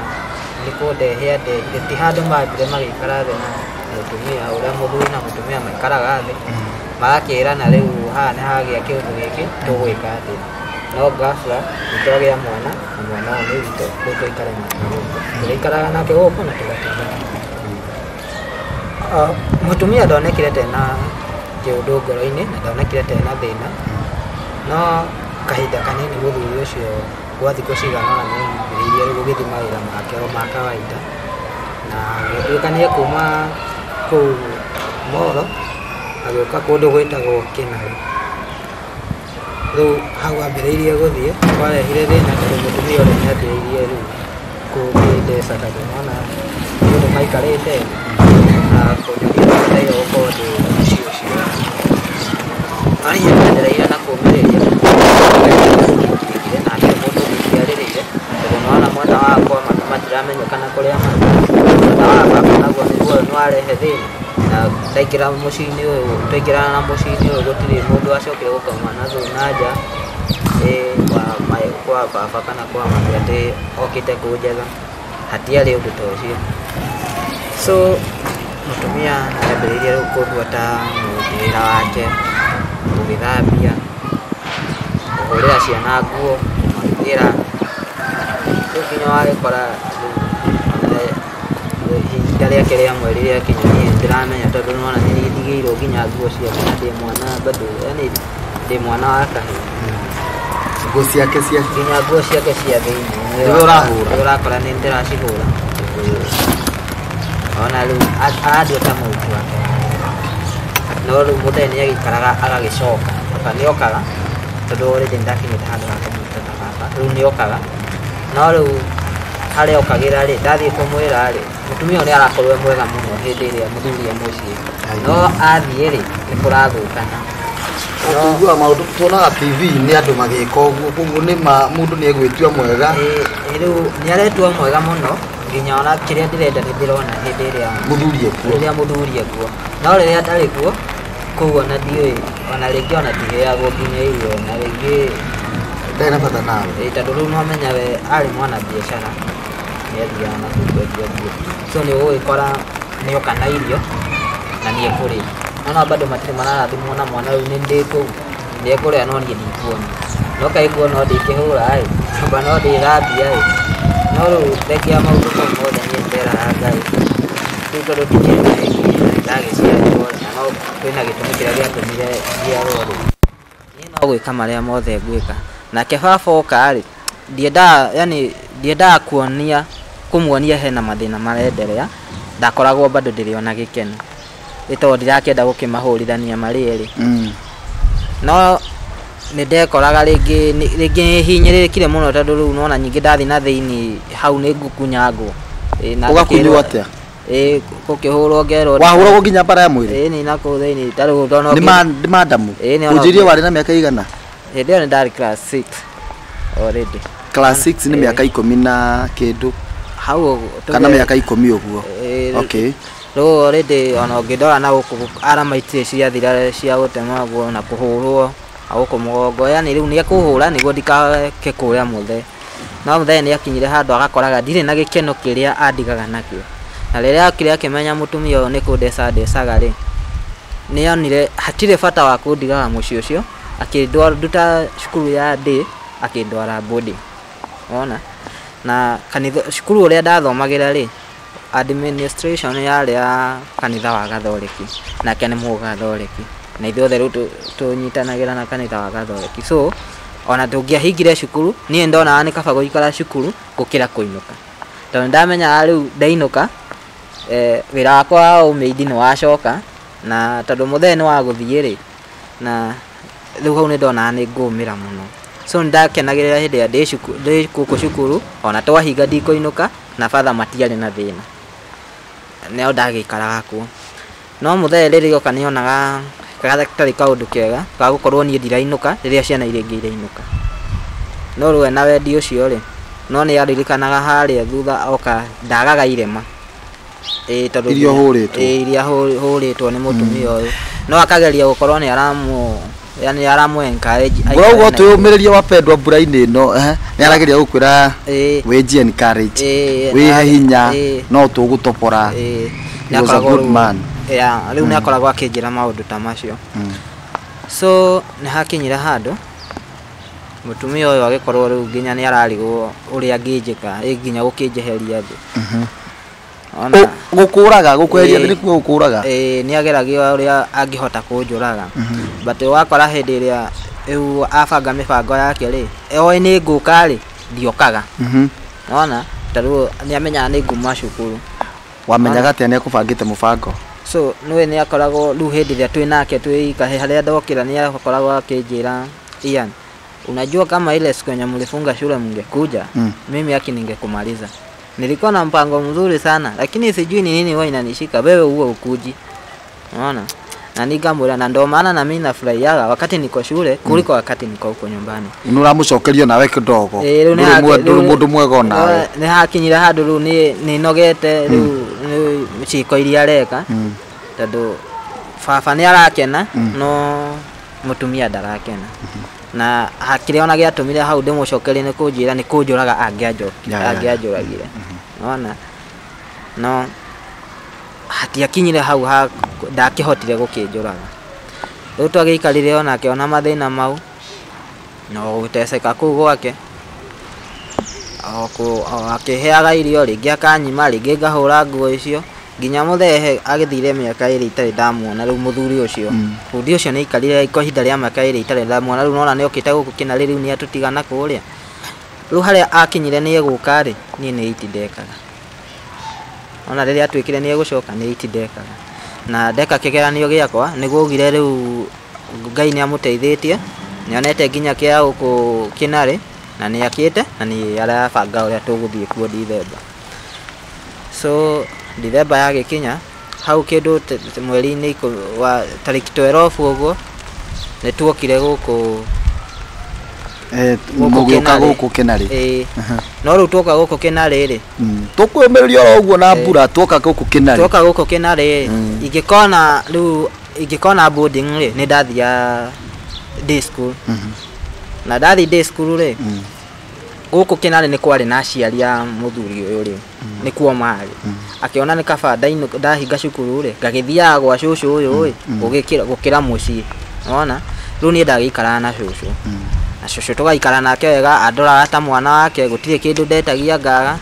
nĩ kũndehia ndehire, ti handũ mambire magĩikara thĩ na mũtumia ũrĩa mũthuri na mũtumia maikaraga thĩ, magakĩrana rĩu haha nĩ hagĩa kĩũndũ gĩkĩ tũgwĩka atĩa. No ghafla nĩtwagĩa mwana na mwana ũyũ nĩ witũ, rĩu tũikare nake gũkũ, tũrĩikaraga nake gũkũ na tũgateithania. Mũtumia ndonekire tena kĩũndũ ngoro-inĩ na ndonekire tena thĩna, no kahinda kanini mũthuri ũcio gwa thikũ cigana ũna nĩambĩrĩirie rĩu gũgĩthiĩ mawĩra make o ma kawaida, na gũtuĩka nĩekuma kũu Molo agĩũka kũndũ gwĩtagwo Kĩnarĩ. Rĩu hau ambĩrĩirie gũthiĩ kwarehire thĩna tondũ mũtumia ũrĩa nĩambĩrĩirie rĩu kũndeca tondũ nĩwona mũndũ maikarĩte na kũnjũria nĩbataire gũkorwo ndĩ mũciĩ ũcio. No niĩ nĩndendereire na kũũmĩrĩria na hatirĩ mũndũ ũngĩ ingĩarĩrĩire tondũ nĩwona mwena wakwa matiramenyekana kũrĩa marĩ. Mwena wa baba naguo nĩguo nĩwarehe thĩna, na ndaingĩra mũciĩ-inĩ ũyũ, twaingĩrana na mũciĩ-inĩ ũyũ gũtirĩ mũndũ wacokire gũkoma na thũ na nja kwa baba kana kwa mami atĩ okĩte kũnjetha. Hatiarĩ ũndũ ta ũcio. So mũtumia nĩambĩrĩirie rĩu kũndua ta mũruti wĩra wake, gũgĩthambia, kũhũrĩra ciana nguo, kũmarugĩra. Rĩu nginya wagĩkora rĩu ihinda rĩake rĩa mweri rĩakinya, niĩ ndĩramenya tondũ nĩwona nĩ niĩ ndigĩirwo nginya nguo ciake na ndĩ mwana bado, yani ndĩ mwana wa kahĩĩ. Nguo ciake cia Nginya nguo ciake cia thĩinĩ Nĩwe ũrahũra? Nĩwe ũrakora nĩ ndĩracihũra. Ona rĩu arandua ta mũruti wake wa wĩra. No rĩu mũthee nĩ agĩikaraga agagĩcoka. Baba nĩ okaga tondũ already nĩndakinyĩte handũ ha kũmwĩta ta baba. Rĩu nĩ okaga, no rĩu harĩa okagĩra rĩ, ndathiĩ kũmwĩra rĩ, mũtumia ũyũ nĩ arakorwo e mwega mũno hĩndĩ ĩrĩa mũthuri e mũciĩ, no athiĩ rĩ, nĩ kũrathũkana. Tũiguaga maũndũ, tuonaga TV nĩ andũ magĩka ũguo, koguo nĩ ma mũndũ nĩ egwĩtua mwega. Ĩ rĩu nĩ aretua mwega mũno, nginya ona kĩrĩa ndĩrenda nĩ ndĩrona hĩndĩ ĩrĩa mũthuri ekuo. Rĩrĩa mũthuri ekuo. No rĩrĩa ndarĩ kuo, kũu ona ndiũĩ, ona rĩngĩ ona ndiheagwo nginya irio, na rĩngĩ ndarĩ na bata nawe. Ĩ tondũ rĩu no menya we arĩ mwana biacara, nĩ athiaga na kũu kwendia nguo, so nĩ ũgũgĩkora nĩ oka na irio na nĩ ekũrĩa, no bado matirĩ mararathimwo na mwana. Rĩu nĩ ndĩ kũu, nĩ ekũrĩa no niĩ ndikuona, no kaĩ kuo no ndĩkĩhũra ĩ nyũmba, no ndĩthambia ĩ. No rĩu thengia ya maũndũ mau mothe, niĩ nderaga Ngai rĩu tondũ ndikĩrĩ na ĩngĩ na nĩndagĩciarirwo na no kwĩna gĩtũmi kĩrĩa gĩatũmire njiarwo rĩ, niĩ no gwĩka marĩa mothe ngwĩka. Nake baba oka rĩ, ndiendaga, yani ndiendaga kuonia kũmuonia hena mathĩna marenderea. Ndakoragwo bado ndĩrĩ ona gĩkeno ĩ tondũ ndirakĩenda gũkĩmahũrithania marĩ erĩ. No nĩ ndekoraga rĩngĩ rĩngĩ nĩ hinyĩrĩrĩkire mũno, tondũ rĩu nona nyingĩ ndathiĩ na thĩinĩ hau nĩ ngukunyangwo. Ĩ, na Ũgakunywo ngĩkĩrwo- atĩa? Ĩ gũkĩhũrwo ngerwo. Wahũragwo nginya mbara ya mwĩrĩ? Ĩ nĩ nakũu thĩinĩ ta rĩu ndona Nĩ ma nĩ madamu? Ĩ, nĩ ona Ũnjĩrie, warĩ na mĩaka igana? Hĩndĩ ĩyo nĩ ndarĩ class 6 already. Class 6 nĩ Ĩ. mĩaka 10 na kĩndũ hau ũguo, kana mĩaka 10 ũguo. Ĩ, okay. Rĩu already ona ũngĩndora na gũkũ arama itirĩ ciathira cia gũtemagwo na kũhũrwo na gũkũ mũgongo, yani rĩu nĩ ekũhũra nĩguo ndikake kũrĩa mũthee. No mũthee nĩ akinyire handũ agakoraga ndirĩ na gĩkeno kĩrĩa andigaga nakĩo, na rĩrĩa akire akĩmenya mũtumia ũyũ nĩ kũndeca ndecaga rĩ, nĩ onire hatirĩ bata wa kũndigaga mũciĩ ũcio, akĩnduta cukuru ya day, akĩndwara boarding. Wona na kanitha cukuru ũrĩa ndathomagĩra rĩ, administration yarĩ ya kanitha wa Gathoreki, nake nĩ mũgathoreki, na ithuothe rĩu tũnyitanagĩra na kanitha wa Gathoreki. So ona tũngĩahingire cukuru, niĩ ndonaga nĩ kaba gũikara cukuru gũkĩra kũinũka, tondũ nĩndamenyaga rĩu ndainũka, wĩra wakwa wa ũmĩindi nĩ wacoka, na tondũ mũthee nĩ wa gũthiĩ rĩ, na rĩu hau nĩ ndonaga nĩ ngũmĩra mũno. So nĩndakenagĩrĩra hĩndĩ ĩrĩa ndĩ cukuru, ndĩ gũkũ cukuru, ona twahinga ndikũinũka, na batha matiarĩ na thĩna, no ndagĩikaraga kuo. No mũthee rĩrĩa oka nĩonaga gatarĩ kaũndũ kega ga gũkorwo niĩ ndirainũka rĩrĩa ciana iria ingĩ irainũka. No rĩu ena wendi ũcio rĩ, no nĩ aririkanaga harĩa thutha oka ndagaga irema. Ĩ tondũ Iria ũhũrĩtwo. Ĩ iria hũrĩtwo nĩ mũtumia ũyũ, no akageria gũkorwo nĩ aramũ, yani aramũ encourage aikare Ũrauga na twĩyũmĩrĩrie wapendwa mbura-inĩ ĩno, nĩ arageria gũkwĩra Ĩ. wĩji encourage, Ĩ, wĩhe hinya, ĩ. no tũgũtobora. Ĩ, He was a nĩakoragwo good rĩu- man. Yeah, rĩu nĩ akoragwo akĩnjĩra maũndũ ta macio. So nĩ hakinyire handũ mũtumia ũyũ agĩkorwo rĩu nginya nĩ ararigwo ũrĩa angĩnjĩka, ĩ nginya gũkĩnjeheria thĩ. Ona Gũkũraga gũkweheria Ĩ. thĩ nĩkuo gũkũraga. Ĩ, nĩ ageragia ũrĩa angĩhota kũnjũraga, but wakora hĩndĩ ĩrĩa rĩu abanga mĩbango yake rĩ, oĩ nĩ ngũka rĩ, ndiokaga. Nona ta rĩu nĩ amenyaga nĩ nguma cukuru. Wamenyaga atĩa nĩ ekũbangĩte mũbango? So nĩwe nĩ akoragwo rĩu hĩndĩ ĩrĩa twĩ nake twĩ ika harĩa ndokĩra, nĩ akoragwo akĩnjĩra, "Ian, unajua kama ile siku yenye mlifunga shule mngekuja, mimi haki ningekumaliza. Nilikuwa na mpango mzuri sana, lakini sijui ni nini huwa inanishika wewe huo ukuji." Unaona, na nikamwĩra na ndo maana na mimi nafurahiaga wakati niko shule kuliko wakati niko huko nyumbani. Nĩ ũramũcokeria nawe kidogo. Ĩ, rĩu nĩ Ndũrĩ ndũrĩ rĩu mũndũ mwega onawe. Nĩ hakinyire handũ rĩu nĩ nogete rĩu nĩ ciĩko iria areka, tondũ baba nĩ arakena no mũtumia ndarakena, na kĩrĩa ona gĩatũmire hau ndĩmũcokerie nĩ kũnjĩra nĩ kũnjũraga Ya, ya, ya. angĩanjũragire. Nona no hatiakinyire hau ha ndakĩhotire gũkĩnjũraga. Rĩu twagĩikarire onake ona mathĩna mau no gũteceka kũu gwake, akĩheaga irio rĩngĩ akanyima, rĩngĩ ngahũra nguo icio nginya mũthehe agĩthire mĩaka 2 itarĩ ndamuona. Rĩu mũthuri ũcio bundi ũcio nĩaikarire kwa ihinda rĩa mĩaka 2 itarĩ ndamuona. Rĩu nona nĩokĩte gũkũ Kĩnarĩ, rĩu nĩatũtigana kũrĩa. Rĩu harĩa akinyire nĩegũka rĩ, niĩ nĩ iti ndekaga. Ona rĩrĩa atuĩkire nĩegũcoka nĩ iti ndekaga. Na ndeka kĩgeranio gĩakwa nĩguo augire rĩu Ngai nĩamũteithĩtie, nĩonete nginya kĩa gũkũ Kĩnarĩ na nĩakĩte na nĩ arabanga ũrĩa tũgũthiĩ kuo Dithemba. So Dithemba yagĩkinya hau kĩndũ mweri-inĩ wa tarĩki 12 ũguo nĩtuokire gũkũ mũgĩũka gũkũ Kĩnarĩ. No rĩu tuoka gũkũ Kĩnarĩ rĩ, tũkwĩmĩrĩria oro ũguo na mbura, tuoka gũkũ Kĩnarĩ, tuoka gũkũ Kĩnarĩ ingĩkona rĩu ingĩkona boarding rĩ, nĩ ndathiaga day school. Na ndathi day school rĩ, gũkũ Kĩnarĩ nĩ kwarĩ na aciari a mũthuri ũyũ rĩ, nĩkuo marĩ. Akĩona nĩ kaba ndahinga cukuru rĩ, ngagĩthiaga gwa cũcũ ũyũ ĩ, gũkĩra mũciĩ. Nĩwona? Rĩu niĩ ndagĩikaraga na cũcũ. Na cũcũ tũgaikara nake wega, andoraga ta mwana wake, gũtirĩ kĩndũ ndetagia ngaga.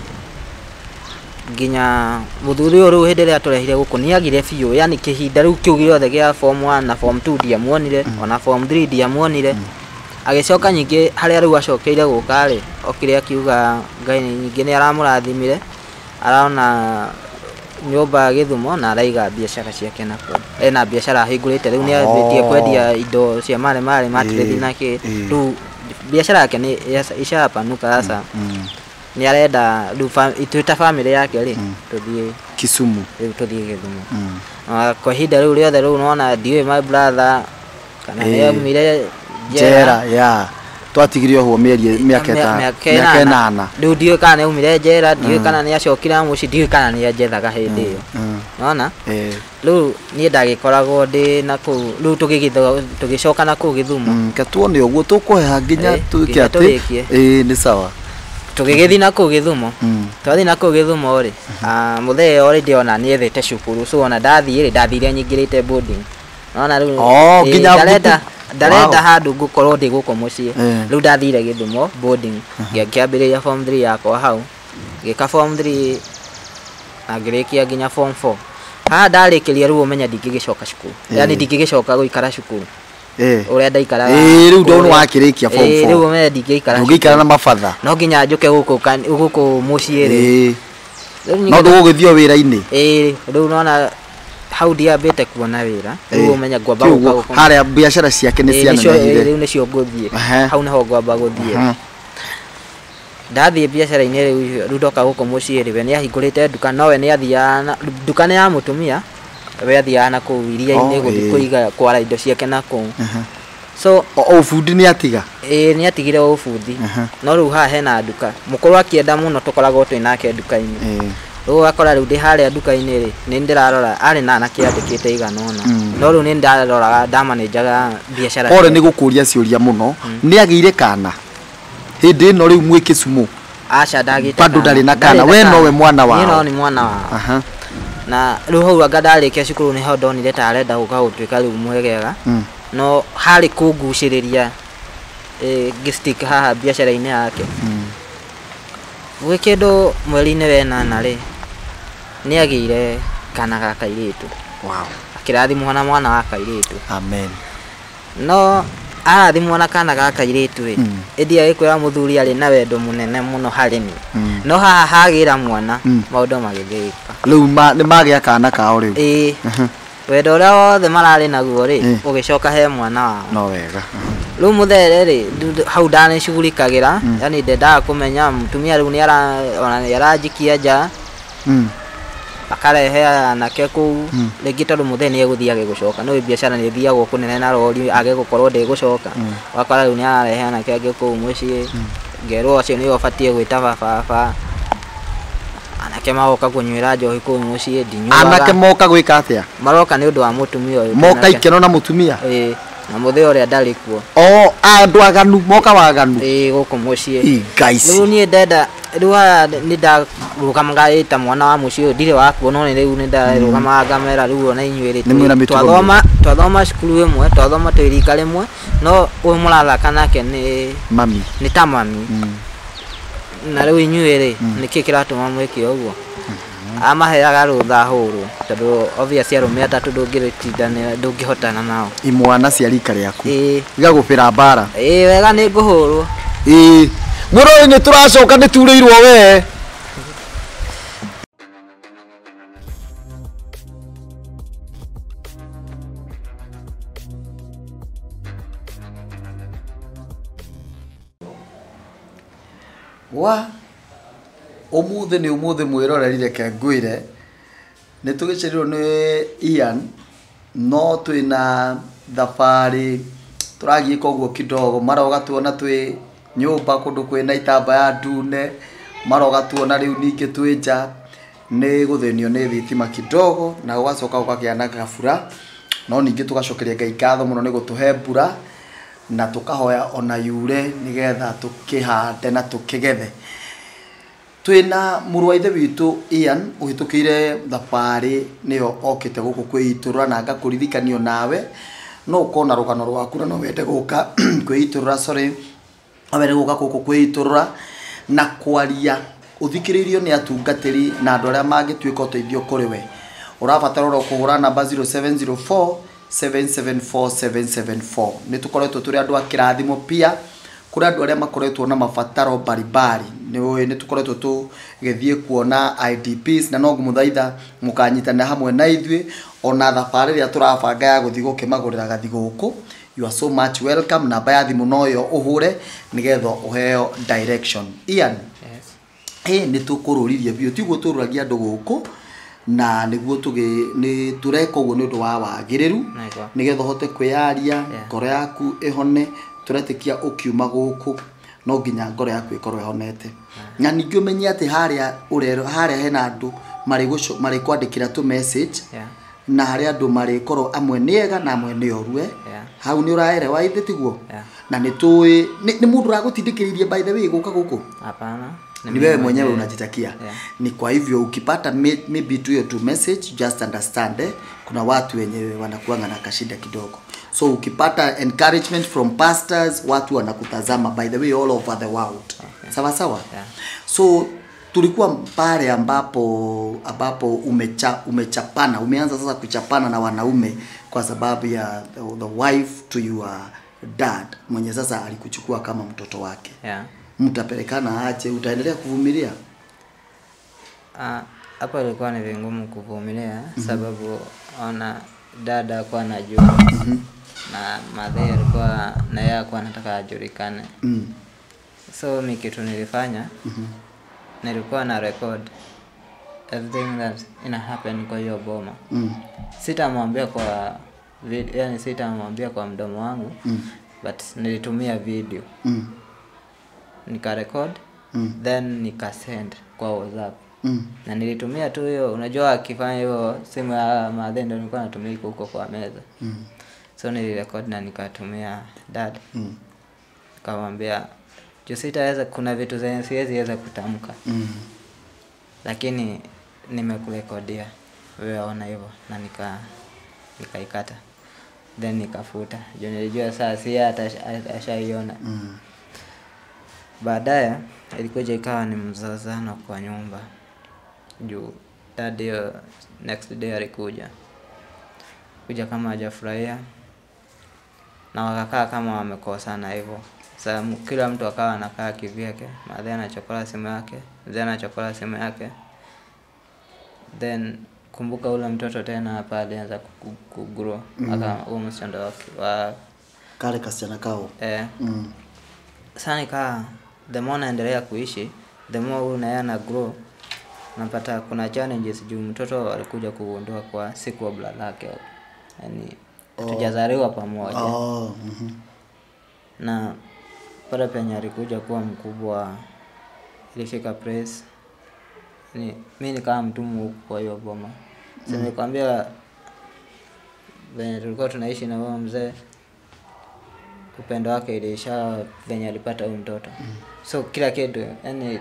Nginya mũthuri ũyũ rĩu hĩndĩ ĩrĩa atũrehire gũkũ nĩagire biũ, yani kĩhinda rĩu kĩu gĩothe gĩa form 1 na form 2 ndiamuonire, ona form 3 ndiamuonire. Agĩcoka nyingĩ harĩa rĩu acokeire gũka rĩ, okire akiuga Ngai nyingĩ nĩ aramũrathimire, arona nyũmba Gĩthumo na araiga biacara ciake nakuo. Ena biacara ahingũrĩte rĩu nĩambĩtie kwendia indo cia mare mare matirithi na kĩ. Rĩu biacara yake nĩ ishapanuka sasa. Nĩ arenda rĩu ithuĩ ta family yake rĩ, tũthiĩ Kisumu, rĩu tũthiĩ Gĩthumo. Kwa ihinda rĩu rĩothe rĩu nona ndiũĩ my brother kana nĩaumire njera ya twatigire ohwo mĩaka 8. Rĩu ndiũĩ kana nĩaumire njera, ndiũĩ kana nĩacokire mũciĩ, ndiũĩ kana nĩanjethaga hĩndĩ ĩyo. Nona rĩu niĩ ndagĩkoragwo ndĩ na kũu, rĩu tũgĩcoka na kũu Gĩthumo. Ke tuone ũguo tũkũheha nginya tuĩke atĩ nĩ sawa. Tũgĩgĩthiĩ na kũu Gĩthumo. Twathiĩ na kũu Gĩthumo rĩ, mũthee already ona nĩethete cukuru, so ona ndathiĩ rĩ, ndathire nyingĩrĩte boarding. Nona rĩu ndarenda handũ ngũkorwo ndĩ gũkũ mũciĩ. Rĩu ndathire Gĩthumo boarding, ngĩambĩrĩria form 3 yakwa hau, ngĩka form 3 na ngĩrĩkia nginya form 4. Haha ndarĩkĩria rĩu ũmenye ndingĩgĩcoka cukuru, yani ndingĩgĩcoka gũikara cukuru ũrĩa ndaikaraga. Rĩu ndona wakĩrĩkia form 4, rĩu ũmenye ndingĩikara, ndũngĩikara na mabatha, no nginya njũke gũkũ mũciĩ rĩ, no ndũgũgĩthiĩ wĩra-inĩ. Rĩu nona hau ndiambĩte kuona wĩra, rĩu ũmenye ngwamba gũka gũkũ harĩa biacara ciake nĩ cianenehire, rĩu nĩcio ngũthiĩ hau nĩho ngwamba gũthiĩ. Ndathiĩ biacara-inĩ rĩu ndoka gũkũ mũciĩ rĩ, we nĩahingũrĩte nduka, no we nĩathiaga nduka nĩ ya mũtumia, we athiaga na kũu iria-inĩ gũthiĩ kũiga kwara indo ciake na kũu. So ũbundi nĩatiga? Nĩatigire ũbundi, no rĩu haha hena nduka, mũkũrũ akĩenda mũno tũkoragwo twĩ nake nduka-inĩ. Rĩu ũgakora rĩu ndĩ harĩa nduka-inĩ rĩ, nĩ ndĩrarora arĩ na anake andĩkĩte igana ũna, no rĩu nĩ ndaroraga ndamanĩnjaga biacara. Pole nĩ gũkũria ciũria mũno, nĩagĩire kana hĩndĩ ĩno rĩu mwĩ Kisumu? Aca ndagĩte bado ndarĩ na kana, we nowe mwana wao? Niĩ no nĩ mwana wao. Na rĩu hau anga ndarĩkia cukuru nĩho ndonire ta arenda gũka gũtuĩka rĩu mwegega, no harĩ kũngucĩrĩria ngĩstick haha biacara-inĩ yake. Gwĩ kĩndũ mweri-inĩ wa 8 rĩ, nĩagĩire kana ga kairĩtu. Akĩrathimwo na mwana wa kairĩtu. Amen. No arathimwo na kana ga kairĩtu rĩ, ĩndĩ agĩkwĩra mũthuri arĩ na wendo mũnene mũno harĩ niĩ. No haha hagĩra mwana maũndũ magĩthĩka. Rĩu nĩ magĩa kana kao rĩu. Wendo ũrĩa wothe mararĩ naguo rĩ, ũgĩcoka he mwana wao. No wega. Rĩu mũthere rĩ, hau ndanĩcugurikagĩra, yani ndendaga kũmenya mũtumia rĩu nĩaranjikia nja, akarehe anake kũu, rĩngĩ tondũ mũthee nĩegũthiĩ age gũcoka, no biacara nĩĩthiagwo kũnene na rori age gũkorwo ndĩgũcoka. Ũgakora rĩu nĩararehe anake angĩ kũu mũciĩ, ngerwo acio nĩo ũbatiĩ gwĩta baba. Anake magoka kũnyuĩra njohi kũu mũciĩ, ndinyuaga. Anake moka gwĩka atĩa? Maroka nĩ ũndũ wa mũtumia ũyũ. Moka ikeno na mũtumia? Na mũthee ũrĩa ndarĩ kuo. Oh, andũ aganu moka waganu. Ĩĩ gũkũ mũciĩ. Guys. Rĩu niĩ ndenda rĩu haha nĩ ndarũgamaga ta mwana wa mũciĩ ũyũ ndirĩ wakuo no nĩ rĩu nĩ ndarũgamaga ngamera rĩu ona inyuĩ rĩ Nĩ mwĩna mĩtugo twathoma cukuru ĩmwe, twathoma twĩ rika rĩmwe, no ũyũ mũrathaka nake nĩ mami. Nĩ ta mami. Na rĩu inyuĩ rĩ nĩkĩ kĩratũma mwĩke ũguo? Amaheaga rũtha hũrwo tondũ obviously arũme atatũ ndũngĩtindanĩra, ndũngĩhotana nao. Imwana cia rika rĩaku. Ĩĩ. Igagũbĩra mbara. Ĩĩ wega nĩ ngũhũrwo. Ĩĩ. Mũrũĩ nĩ tũracoka nĩ turĩirwo we. Wa ũmũthĩ nĩ ũmũthĩ mwĩroreri reke ngwĩre nĩ tũgĩcereirwo nĩ Ian no twĩna thabarĩ tũragiĩka ũguo kidogo maroga tuona twĩ nyũmba kũndũ kwĩna itambaya ndune maroga tuona rĩu ningĩ twĩ nja nĩ gũthĩnio nĩ thitima kidogo na gũgacoka gũkagĩa na gabura no ningĩ tũgacokeria Ngai ngatho mũno nĩ gũtũhe mbura na tũkahoya ona yure nĩgetha tũkĩhande na tũkĩgethe. Twĩna mũrũ wa ithe witũ Ian ũhĩtũkĩire thabarĩ nĩyo okĩte gũkũ kwĩitũrũra na ngakũririkanio nawe no ũkorwo na rũgano rwaku na no wende gũka kwĩitũrũra, sorry, no wende gũka gũkũ kwĩitũrũra na kwaria ũthikĩrĩirio nĩ atungatĩri na andũ arĩa mangĩtuĩka ũteithio kũrĩ we. Ũrabatara oro kũhũra namba 0704 774 774. Nĩ tũkoretwo tũrĩ andũ a kĩrathimo pia kũrĩ andũ arĩa makoretwo na mabataro mbalimbali. Nĩ tũkoretwo tũgĩthiĩ kuona IDPs na no ngũmũthaitha mũkanyitanĩra hamwe na ithuĩ ona thabarĩ ĩrĩa tũrabanga ya gũthiĩ gũkĩmagũrĩra gathigũkũ. You are so much welcome. Namba ya thimũ noyo ũhũre nĩgetha ũheo direction. Ian, yes. Nĩ tũkũrũririe biũ tiguo tũrũragia andũ gũkũ na nĩguo nĩ tũreka ũguo nĩ ũndũ wa wagĩrĩru nĩgetha ũhote kwĩyaria ngoro yaku ĩhone. Tũretĩkia ũkiuma gũkũ no nginya ngoro yaku ĩkorwo ĩhonete. Na ningĩ ũmenye atĩ harĩa ũrero harĩa hena andũ marĩkwandĩkĩra tũ message na harĩa andũ marĩkorwo amwe nĩ ega na amwe nĩ oru. Hau nĩ ũraerewa ithe tiguo? Na nĩ tũĩ nĩ mũndũ ũragũtindĩkĩrĩirie by the way gũka gũkũ? Hapana. Ni wewe mwenyewe unajitakia. Ni kwa hivyo ukipata maybe tu hiyo tu message just understand kuna watu wenyewe wanakuanga na kashida kidogo. So ukipata encouragement from pastors, watu wanakutazama by the way all over the world. Okay. Sawa sawa? Yeah. So tulikuwa pale ambapo umechapana, umeanza sasa kuchapana na wanaume kwa sababu ya the wife to your dad mwenye sasa alikuchukua kama mtoto wake. Yeah. Mtapelekana aje? Utaendelea kuvumilia? Hapo ilikuwa ni vingumu kuvumilia sababu ona dada alikuwa anajua na madhe alikuwa na yeye alikuwa anataka ajulikane. So mimi kitu nilifanya nilikuwa na record everything that ina happen kwa hiyo boma. Sitamwambia kwa yani sitamwambia kwa mdomo wangu but nilitumia video. Nika record then nika send kwa WhatsApp. Na nilitumia tu hiyo, unajua akifanya hiyo simu ya madhe ndio nilikuwa natumia huko kwa meza. So nilirecord na nikatumia dad. Nikamwambia sitaweza, kuna vitu zenye siwezi weza kutamka. Lakini nimekurekodia wewe ona hivyo, na nikaikata. Then nikafuta. Juu nilijua saa si hata ashaiona. Baadaye ilikuja ikawa ni mzozano kwa nyumba. Juu dad hiyo next day alikuja. Kuja kama hajafurahia. Na wakakaa kama wamekosana hivyo. Sasa kila mtu akawa anakaa kivyake. Madhe anachokora simu yake, mzee anachokora simu yake. Then kumbuka ule mtoto tena hapa alianza kugrow. Aka huo msichana wake wa kale kasichana kao. Sasa nikaa the more naendelea kuishi, the more huyu naye ana grow, napata kuna challenges juu mtoto alikuja kugundua kwa siku wa brother yake. Yaani hatujazaliwa pamoja. Na pale penye alikuja kuwa mkubwa ilifika place ni mimi nikawa mtumwa huko kwa hiyo boma. Sasa nilikwambia venye tulikuwa tunaishi na huyo mzee, Upendo wake iliisha venye alipata huyu mtoto. So kila kitu yani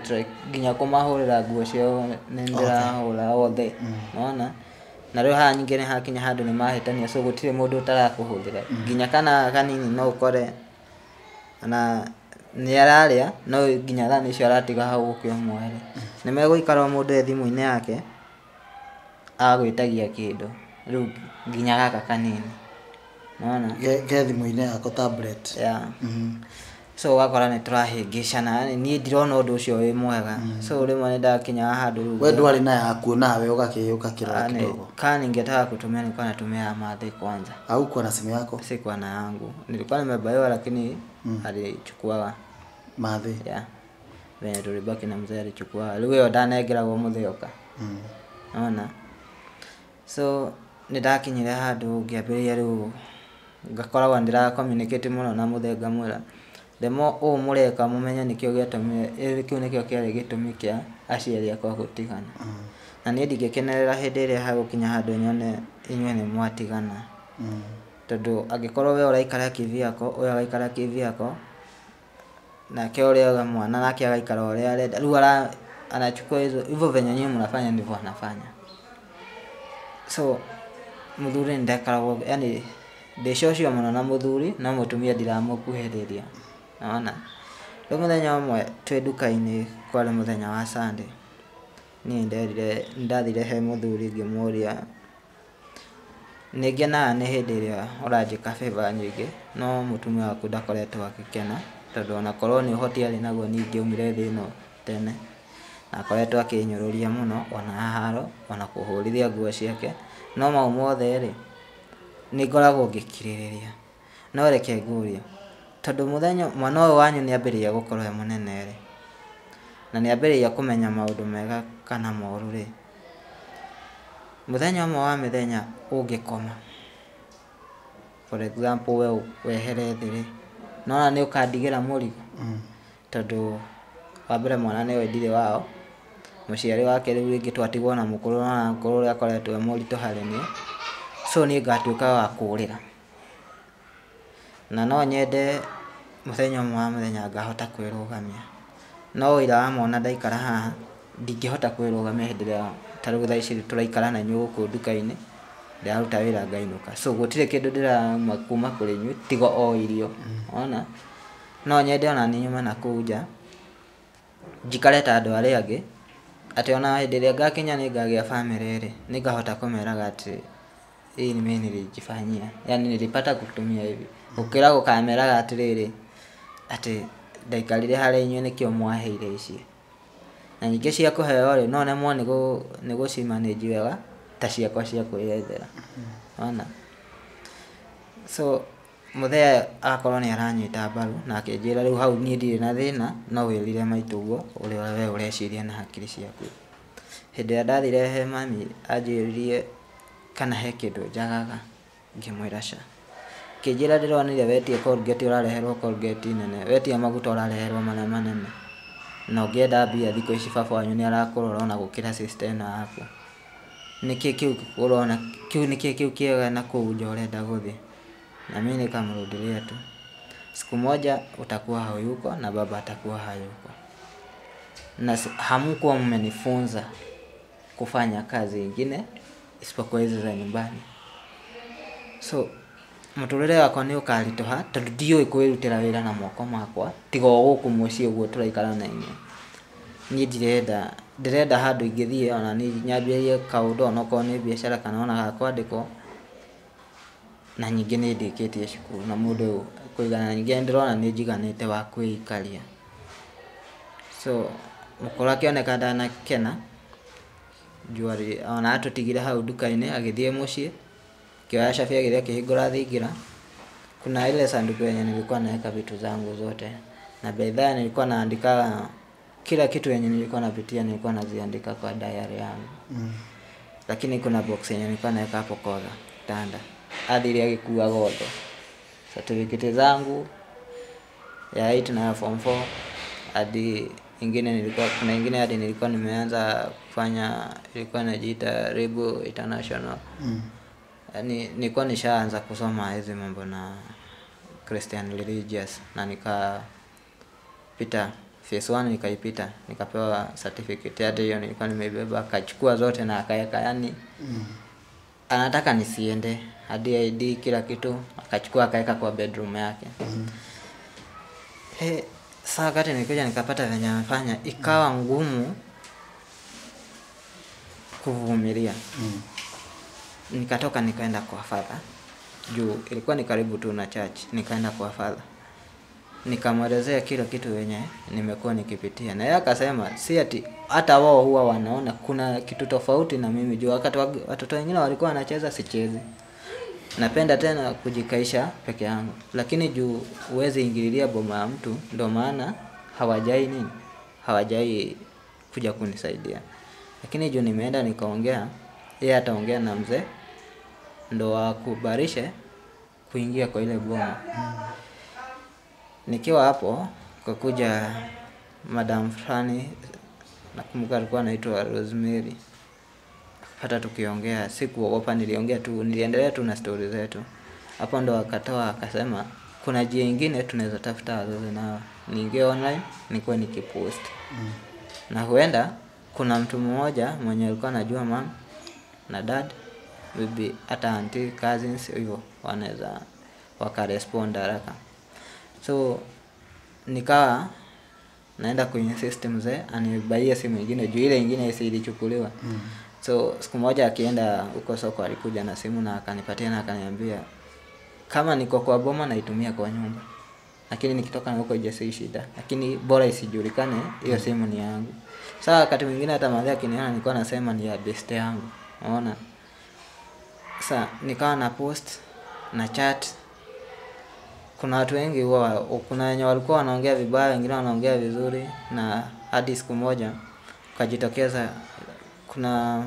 nginya kumahũrĩra nguo ciao nĩ ndĩrahũra othe. Unaona? Na rĩu haha nyingĩ nĩ hakinya handũ nĩ mahĩtania, so gũtirĩ mũndũ ũtarakũhũthĩra. Nginya kana kanini no ũkore na nĩ ararĩa no nginya thani icio aratiga hau ũke ũmuoere. Nĩ megũikara o mũndũ e thimũ-inĩ yake agwĩtagia kĩndũ rĩu nginya gaka kanini. Unaona? Ge thimũ-inĩ yako tablet. Yeah. So ũgakora nĩ tũrahĩngĩcana, yani niĩ ndirona ũndũ ũcio wĩ mwega. So rĩmwe nĩ ndakinyaga handũ rĩu We ndwarĩ na yaku nawe ũgakĩrora kidogo. Kaa ningetaka kutumia nilikuwa natumia madhe kwanza. Au kuwa na simu yako? Sikuwa na yangu. Nilikuwa nimebaiwa lakini alichukua madhe. Yeah. Venye tulibaki na mzee alichukua. Rĩu ĩyo ndanengeragwo mũthĩoka. Unaona? So nĩndakinyire handũ ngĩambĩrĩria rĩu ngakoragwo ndĩra communicate mũno na mũthee ngamwĩra the more ũũ mũreka mũmenye nĩkĩo gĩatũmire kĩu nĩkĩo kĩarĩ gĩtũmi kĩa aciari akwa gũtigana. Na niĩ ndingĩkenerera hĩndĩ ĩrĩa hagũkinya handũ nyone inyuĩ nĩ mwatigana. Tondũ angĩkorwo we ũraikara kivyako, ũyũ agaikara kivyako, nake ũrĩa mwana nake agaikara ũrĩa arenda. Rĩu anachukua hizo hivyo venye nyinyi mnafanya ndivyo anafanya. So mũthuri nĩndekaragwo, yani ndĩcocio mũno na mũthuri no mũtumia ndiramũkuhĩrĩria. Unaona? Rĩu mũthenya ũmwe twĩ nduka-inĩ kwarĩ mũthenya wa Sunday. Niĩ nderire nĩndathire he mũthuri ngĩmũria nĩngenaga nĩ hĩndĩ ĩrĩa ũranjĩka favor nyingĩ no mũtumia waku ndakoretwo agĩkena tondũ onakorwo nĩ ũhoti arĩ naguo niĩ ingĩaumire thĩ ĩno tene. Na akoretwo akĩnyũrũria mũno ona haro ona kũhũrithia nguo ciake no mau mothe rĩ nĩ ngoragwo ngĩkirĩrĩria. No reke ngũrie tondũ mũthenya mwana ũyũ wanyu nĩambĩrĩria gũkorwo e mũnene rĩ na nĩambĩrĩria kũmenya maũndũ mega kana moru rĩ, mũthenya ũmwe wa mĩthenya ũngĩkoma for example we wehere thĩ rĩ, nĩwona nĩ ũkandigĩra mũrigo. Tondũ wa mbere mwana nĩoĩ ndirĩ wao, mũciari wake rĩu rĩngĩ twatigwo na mũkũrũ na mũkũrũ ũrĩa akoretwo e mũritũ harĩ niĩ, so niĩ ngatuĩka wa kũũrĩra. Na no nyende mũthenya ũmwe wa mĩthenya ngahota kwĩrũgamia. No ũira wa mwana ndaikara haha ndingĩhota kwĩrũgamia hĩndĩ ĩrĩa ta rĩu thaa ici tũraikara na inyuĩ gũkũ nduka-inĩ ndĩraruta wĩra ngainũka. So gũtirĩ kĩndũ ndĩrauma kuma kũrĩ inyuĩ tiga o irio. Wona? No nyende ona niĩ nyume na kũu nja njikare ta andũ arĩa angĩ atĩ ona hĩndĩ ĩrĩa ngakinya nĩ ngagĩa bamĩrĩ rĩ nĩngahota kũmeraga atĩ hii ni mimi nilijifanyia, yani nilipata kutumia hivi gũkĩra gũkameraga atĩrĩrĩ atĩ ndaikarire harĩ inyuĩ nĩkĩo mwaheire ici. Na nyingĩ cia kũheo rĩ no nemwo nĩ gũcimanage wega ta ciakwa cia kwĩyethera. Wona? So mũthee agakorwo nĩ aranyita mbaru na akĩnjĩra rĩu hau niĩ ndirĩ na thĩna no wĩrire maitũ ũguo ũrĩa we ũreciria na hakiri ciaku. Hĩndĩ ĩrĩa ndathire he mami anjĩririe kana he kĩndũ njagaga ngĩmwĩra ca. Akĩnjĩra ndĩronire wetia Colgate ũrareherwo Colgate nene, wetia maguta ũrareherwo marĩa manene. Na ũngĩenda mbia thikũ ici baba wanyu nĩ arakũrora ona gũkĩra sister ĩno yaku. Nĩkĩ kĩu ũrona kĩu nĩkĩ kĩu kĩega na kũu nja ũrenda gũthiĩ? Na mimi nikamrudilia tu. Siku moja utakuwa hayuko na baba atakuwa hayuko. Na hamkuwa mmenifunza kufanya kazi ingine isipokuwa hizo za nyumbani. So mũtũrĩre wakwa nĩ ũkaritũha tondũ ndiũĩ kwĩrutĩra wĩra na moko makwa tiga o gũkũ mũciĩ ũguo tũraikara na inyuĩ. Niĩ ndĩrenda handũ ingĩthiĩ ona niĩ nyambĩrĩrie kaũndũ onokorwo nĩ biacara kana ona ga kwandĩkwo. Na nyingĩ nĩ ndĩkĩtie cukuru na mũndũ kũigana na nyingĩ nĩndĩrona nĩ njiganĩte wa kwĩikaria. So mũkũrũ akĩoneka ndanakena jua ona atũtigire hau nduka-inĩ agĩthiĩ mũciĩ akĩoya cabi agĩthiĩ akĩhingũra thingira. Kuna ile sanduku yenye nilikuwa naweka vitu zangu zote na by then nilikuwa naandika kila kitu yenye nilikuwa napitia nilikuwa naziandika kwa diary yangu. Lakini kuna box yenye nilikuwa naweka hapo kwa kitanda. Athire agĩkua gothe. Certificate zangu ya 8 na ya form 4 hadi ingine nilikuwa kuna ingine hadi nilikuwa nimeanza kufanya ilikuwa inajiita Rebo International. Yani nilikuwa nishaanza kusoma hizi mambo na Christian religious na nikapita phase 1, nikaipita, nikapewa certificate. Hata hiyo nilikuwa nimeibeba, akachukua zote na akaeka, yani anataka nisiende, hadi ID kila kitu akachukua akaeka kwa bedroom yake. Saa wakati nilikuja nikapata venye amefanya, ikawa ngumu kuvumilia. Nikatoka nikaenda kwa father. Juu ilikuwa ni karibu tu na church, nikaenda kwa father. Nikamwelezea kila kitu wenye nimekuwa nikipitia. Na yeye akasema si ati hata wao huwa wanaona kuna kitu tofauti na mimi, juu wakati watoto wengine walikuwa wanacheza sichezi. Napenda tena kujikaisha peke yangu. Lakini juu huwezi ingililia boma ya mtu, ndio maana hawajai nini? Hawajai kuja kunisaidia. Lakini juu nimeenda nikaongea, yeye ataongea na mzee ndo akubarishe kuingia kwa ile boma. Nikiwa hapo kakuja madam fulani, nakumbuka alikuwa anaitwa Rosemary. Hata tukiongea sikuogopa, niliongea tu, niliendelea tu na story zetu. Hapo ndo akatoa akasema kuna njia nyingine tunaweza tafuta wazazi nao. Niingie online nikuwe nikipost. Na huenda kuna mtu mmoja mwenye alikuwa anajua mom na dad, maybe hata auntie, cousins hivyo wanaweza wakarespond haraka. So nikawa naenda kuinsist mzee anibaie simu nyingine juu ile nyingine ilichukuliwa. So siku moja akienda huko soko alikuja na simu na akanipatia na akaniambia kama niko kwa boma naitumia kwa nyumba, lakini nikitoka na huko je si shida, lakini bora isijulikane hiyo simu ni yangu. Sasa wakati mwingine hata madhe akiniona nilikuwa nasema ni ya best yangu. Unaona? Sasa nikawa na post na chat. Kuna watu wengi huwa, kuna wenye walikuwa wanaongea vibaya, wengine wanaongea vizuri, na hadi siku moja kajitokeza kuna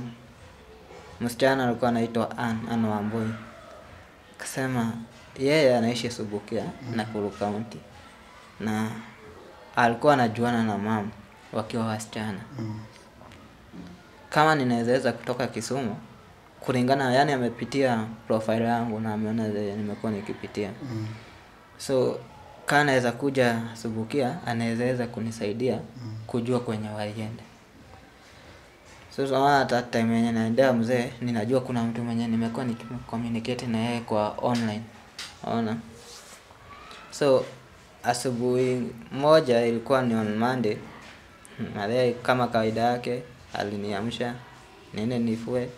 msichana alikuwa anaitwa Ann Wambui. Akasema yeye anaishi Subukia, Nakuru County, na alikuwa anajuana na mama wakiwa wasichana. Kama ninaweza kutoka Kisumu kulingana, yani amepitia profile yangu na ameona nimekuwa nikipitia. So kama anaweza kuja Subukia anaweza kunisaidia kujua kwenye walienda. So hata time yenye naendea mzee ninajua kuna mtu mwenye nimekuwa nikicommunicate na yeye kwa online. Unaona? So asubuhi moja ilikuwa ni on Monday. Madhe kama kawaida yake aliniamsha niende nifue.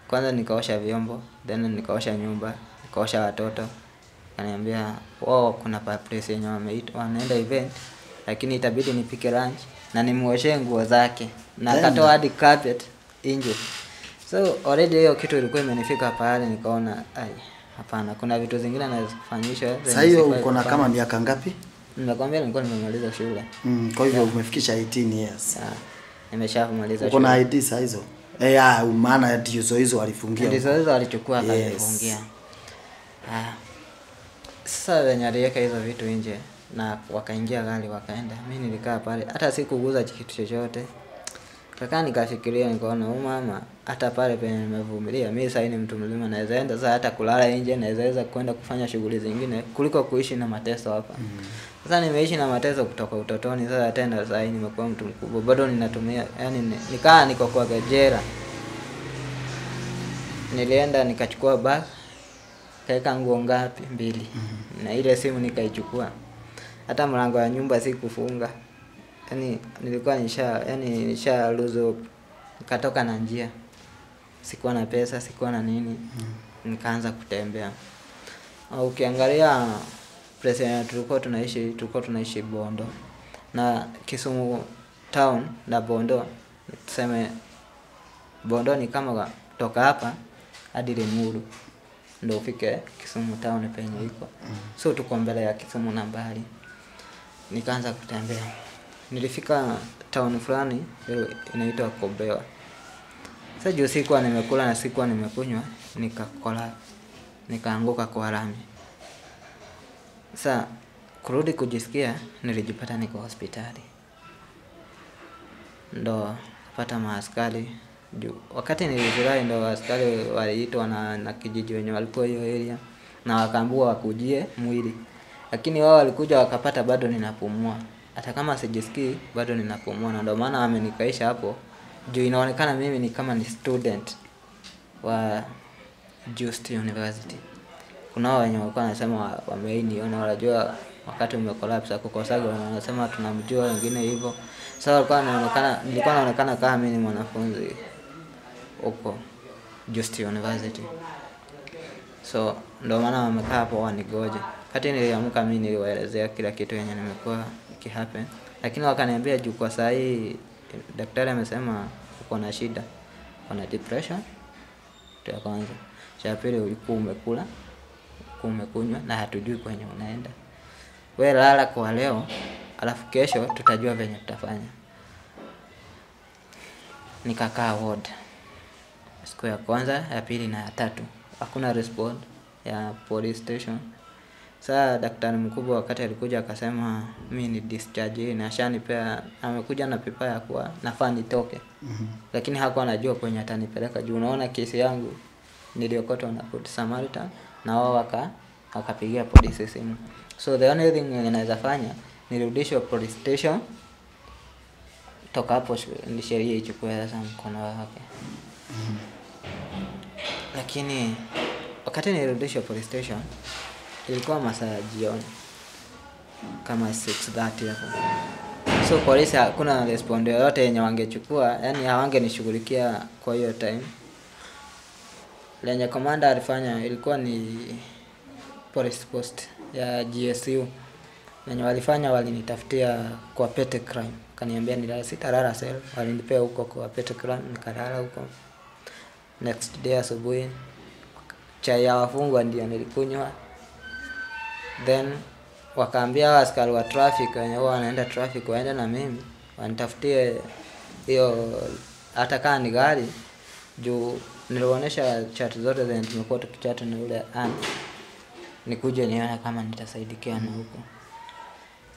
Kwanza nikaosha vyombo, then nikaosha nyumba, nikaosha watoto. Akaniambia wao kuna place yenye wameitwa wanaenda event, lakini itabidi nipike lunch na nimuoshe nguo zake. Na akatoa hadi carpet nje. So already hiyo kitu ilikuwa imenifika pale, nikaona ai hapana, kuna vitu zingine naweza kufanyisha. Sasa hiyo uko na kama miaka ngapi? Nimekwambia nilikuwa nimemaliza shule. Kwa hivyo umefikisha 18 years. Nimeshamaliza shule. Uko na ID sasa hizo? Maana ndizo hizo walifungia. Ndizo hizo walichukua akazifungia. Sasa wenye aliweka hizo vitu nje na wakaingia gari wakaenda. Mimi nilikaa pale hata sikuguza kitu chochote. Kaka nikafikiria nikaona huyu mama hata pale penye nimevumilia, mimi sasa ni mtu mzima naweza enda sasa hata kulala nje, naweza kwenda kufanya shughuli zingine kuliko kuishi na mateso hapa. Sasa nimeishi na mateso kutoka utotoni, sasa tena sasa nimekuwa mtu mkubwa bado ninatumia, yani nikaa niko kwa jela. Nilienda nikachukua bag, kaeka nguo ngapi? 2. Na ile simu nikaichukua. Hata mlango wa nyumba sikufunga. Yani nilikuwa nisha lose hope. Nikatoka na njia. Sikuwa na pesa, sikuwa na nini. Nikaanza kutembea. Ukiangalia place yenye tulikuwa tunaishi Bondo. Na Kisumu town na Bondo, tuseme Bondo ni kama kutoka hapa hadi Limuru ndio ufike Kisumu town penye iko. So tuko mbele ya Kisumu na mbali. Nikaanza kutembea. Nilifika town fulani inaitwa Kobewa. Sasa juu sikuwa nimekula na sikuwa nimekunywa, nikakola, nikaanguka kwa lami. Sasa kurudi kujisikia nilijipata niko hospitali. Ndo kupata maaskari. Juu wakati nilifurahi ndo askari waliitwa na kijiji wenye walikuwa hiyo area. na wakaambiwa wakujie mwili. Lakini wao walikuja wakapata bado ninapumua. Hata kama sijisikii bado ninapumua, na ndio maana wamenikaisha hapo juu inaonekana mimi ni kama ni student wa Just University. Kuna wenye walikuwa wanasema wameiniona, wanajua wakati umecollapse kukosaga, wanasema tunamjua wengine hivyo. Sasa walikuwa wanaonekana, nilikuwa naonekana kama mimi ni mwanafunzi huko Just University. So ndio maana wamekaa hapo wanigoje. Kati niliamka mimi niliwaelezea kila kitu yenye nimekuwa ikihappen, lakini wakaniambia juu kwa saa hii daktari amesema uko na shida, uko na depression ya kwanza, cha pili ulikuwa umekula, ulikuwa umekunywa na hatujui kwenye unaenda. Wewe lala kwa leo, alafu kesho tutajua venye tutafanya. Nikakaa ward siku ya kwanza, ya pili na ya tatu, hakuna respond ya police station. Sasa daktari mkubwa wakati alikuja akasema mimi ni discharge, na ashanipea, amekuja na pepa ya kuwa nafaa nitoke. Lakini hakuwa anajua kwenye atanipeleka juu unaona kesi yangu niliokotwa na Good Samaritan na wao wakapigia polisi simu. So the only thing yenye naweza fanya nirudishwe police station, toka hapo ni sheria ichukue sasa mkono wake. Lakini wakati nilirudishwa police station ilikuwa masaa ya jioni kama 6:30 hapo. So polisi hakuna respond yoyote yenye wangechukua, yani hawangenishughulikia kwa hiyo time. Lenye commander alifanya ilikuwa ni police post ya GSU. Lenye walifanya walinitafutia kwa petty crime. Kaniambia nilala, sitalala cell, walinipea huko kwa petty crime, nikalala huko. Next day asubuhi chai ya wafungwa ndio nilikunywa. Then wakaambia askari wa traffic wenye huwa wanaenda traffic waende na mimi wanitafutie hiyo hata kama ni gari, juu nilionyesha chat zote zenye tumekuwa tukichat na yule aunt, nikuje nione kama nitasaidikia na huko.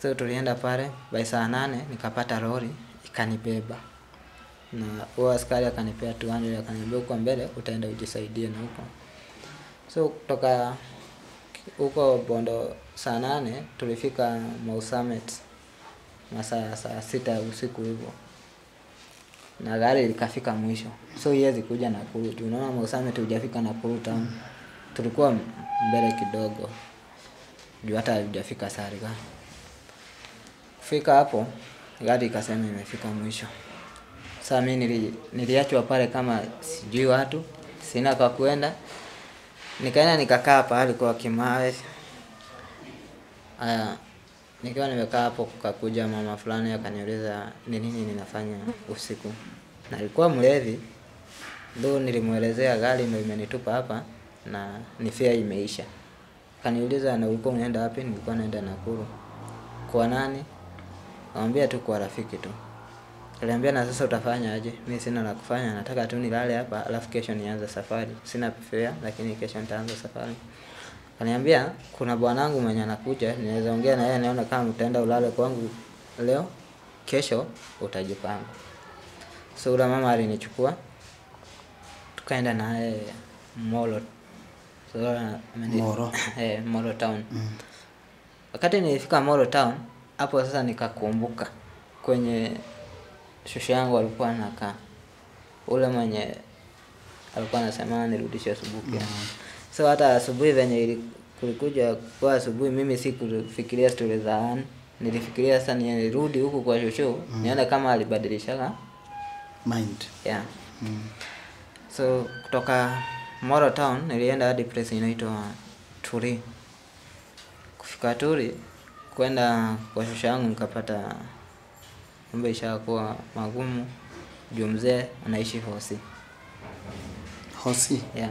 So tulienda pale by saa 8 nikapata lori ikanibeba, na huyo askari akanipea 200 akaniambia huko mbele utaenda ujisaidie na huko. So kutoka huko Bondo saa 8 tulifika Mau Summit masaa saa 6 usiku hivyo, na gari likafika mwisho. So iwezi kuja Nakuru juu unaona Mau Summit hujafika Nakuru town, tulikuwa mbele kidogo juu hata hujafika Sarika. Kufika hapo gari ikasema imefika mwisho. Sasa mimi niliachwa pale kama sijui watu, sina kwa kuenda. Nikaenda nikakaa pale kwa Kimawe. Aya, nikiwa nimekaa hapo kukakuja mama fulani akaniuliza ni nini ninafanya usiku. Na alikuwa mlevi. Ndio nilimuelezea gari ndio imenitupa hapa na ni fare imeisha. Akaniuliza na ulikuwa unaenda wapi? Nilikuwa naenda Nakuru. Kwa nani? Nikamwambia tu kwa rafiki tu. Aliambia na sasa utafanya aje? Mimi sina la kufanya, nataka tu nilale hapa alafu kesho nianze safari. Sina fare lakini kesho nitaanza safari. Akaniambia kuna bwanangu mwenye anakuja, ninaweza ongea na yeye, naona kama utaenda ulale kwangu leo, kesho utajipanga. So yule mama alinichukua tukaenda naye Molo. So Moro. Molo town. Wakati nilifika Molo town, hapo sasa nikakumbuka kwenye shosho yangu alikuwa anakaa. Ule mwenye alikuwa anasema nirudishe asubuhi. So hata asubuhi venye kulikuja kwa asubuhi mimi sikufikiria story za Ann. Nilifikiria sasa nirudi huku kwa shosho, nione kama alibadilisha mind. Yeah. So kutoka Moro town nilienda hadi place inaitwa Turi. Kufika Turi kwenda kwa shosho yangu nikapata mambo ishakuwa magumu juu mzee anaishi Hosi. Hosi? Yeah.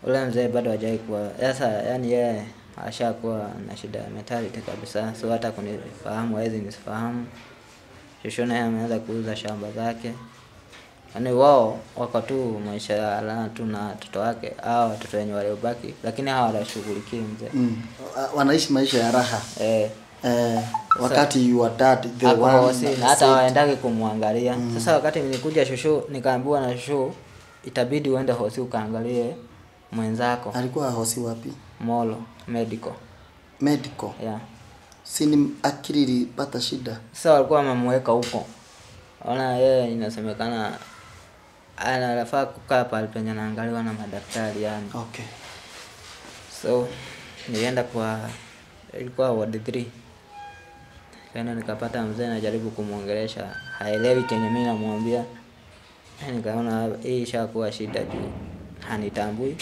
Ule mzee bado hajai kuwa sasa, yani yeye ashakuwa na shida ya mentality kabisa. So hata kunifahamu hawezi nisifahamu. Shosho naye ameanza kuuza shamba zake. Yaani wao wako tu maisha ya raha tu na watoto wake, hao watoto wenye waliobaki, lakini hawa hawashughulikii mzee. Wanaishi maisha ya raha. Wakati you are dad, the one na hata waendage kumwangalia. Sasa wakati nilikuja shosho nikaambiwa na shosho itabidi uende hosi ukaangalie Mwenzako. Alikuwa hosi wapi? Molo Medical. Medical. Yeah. Si ni akili ilipata shida. Sasa walikuwa wamemweka huko. Ona yeye inasemekana anafaa kukaa pale penye anaangaliwa na madaktari yani. Okay. So nilienda kwa, ilikuwa ward 3. Kaenda nikapata mzee anajaribu kumuongelesha, haelewi chenye mimi namwambia. Nikaona hii ishakuwa shida juu hanitambui.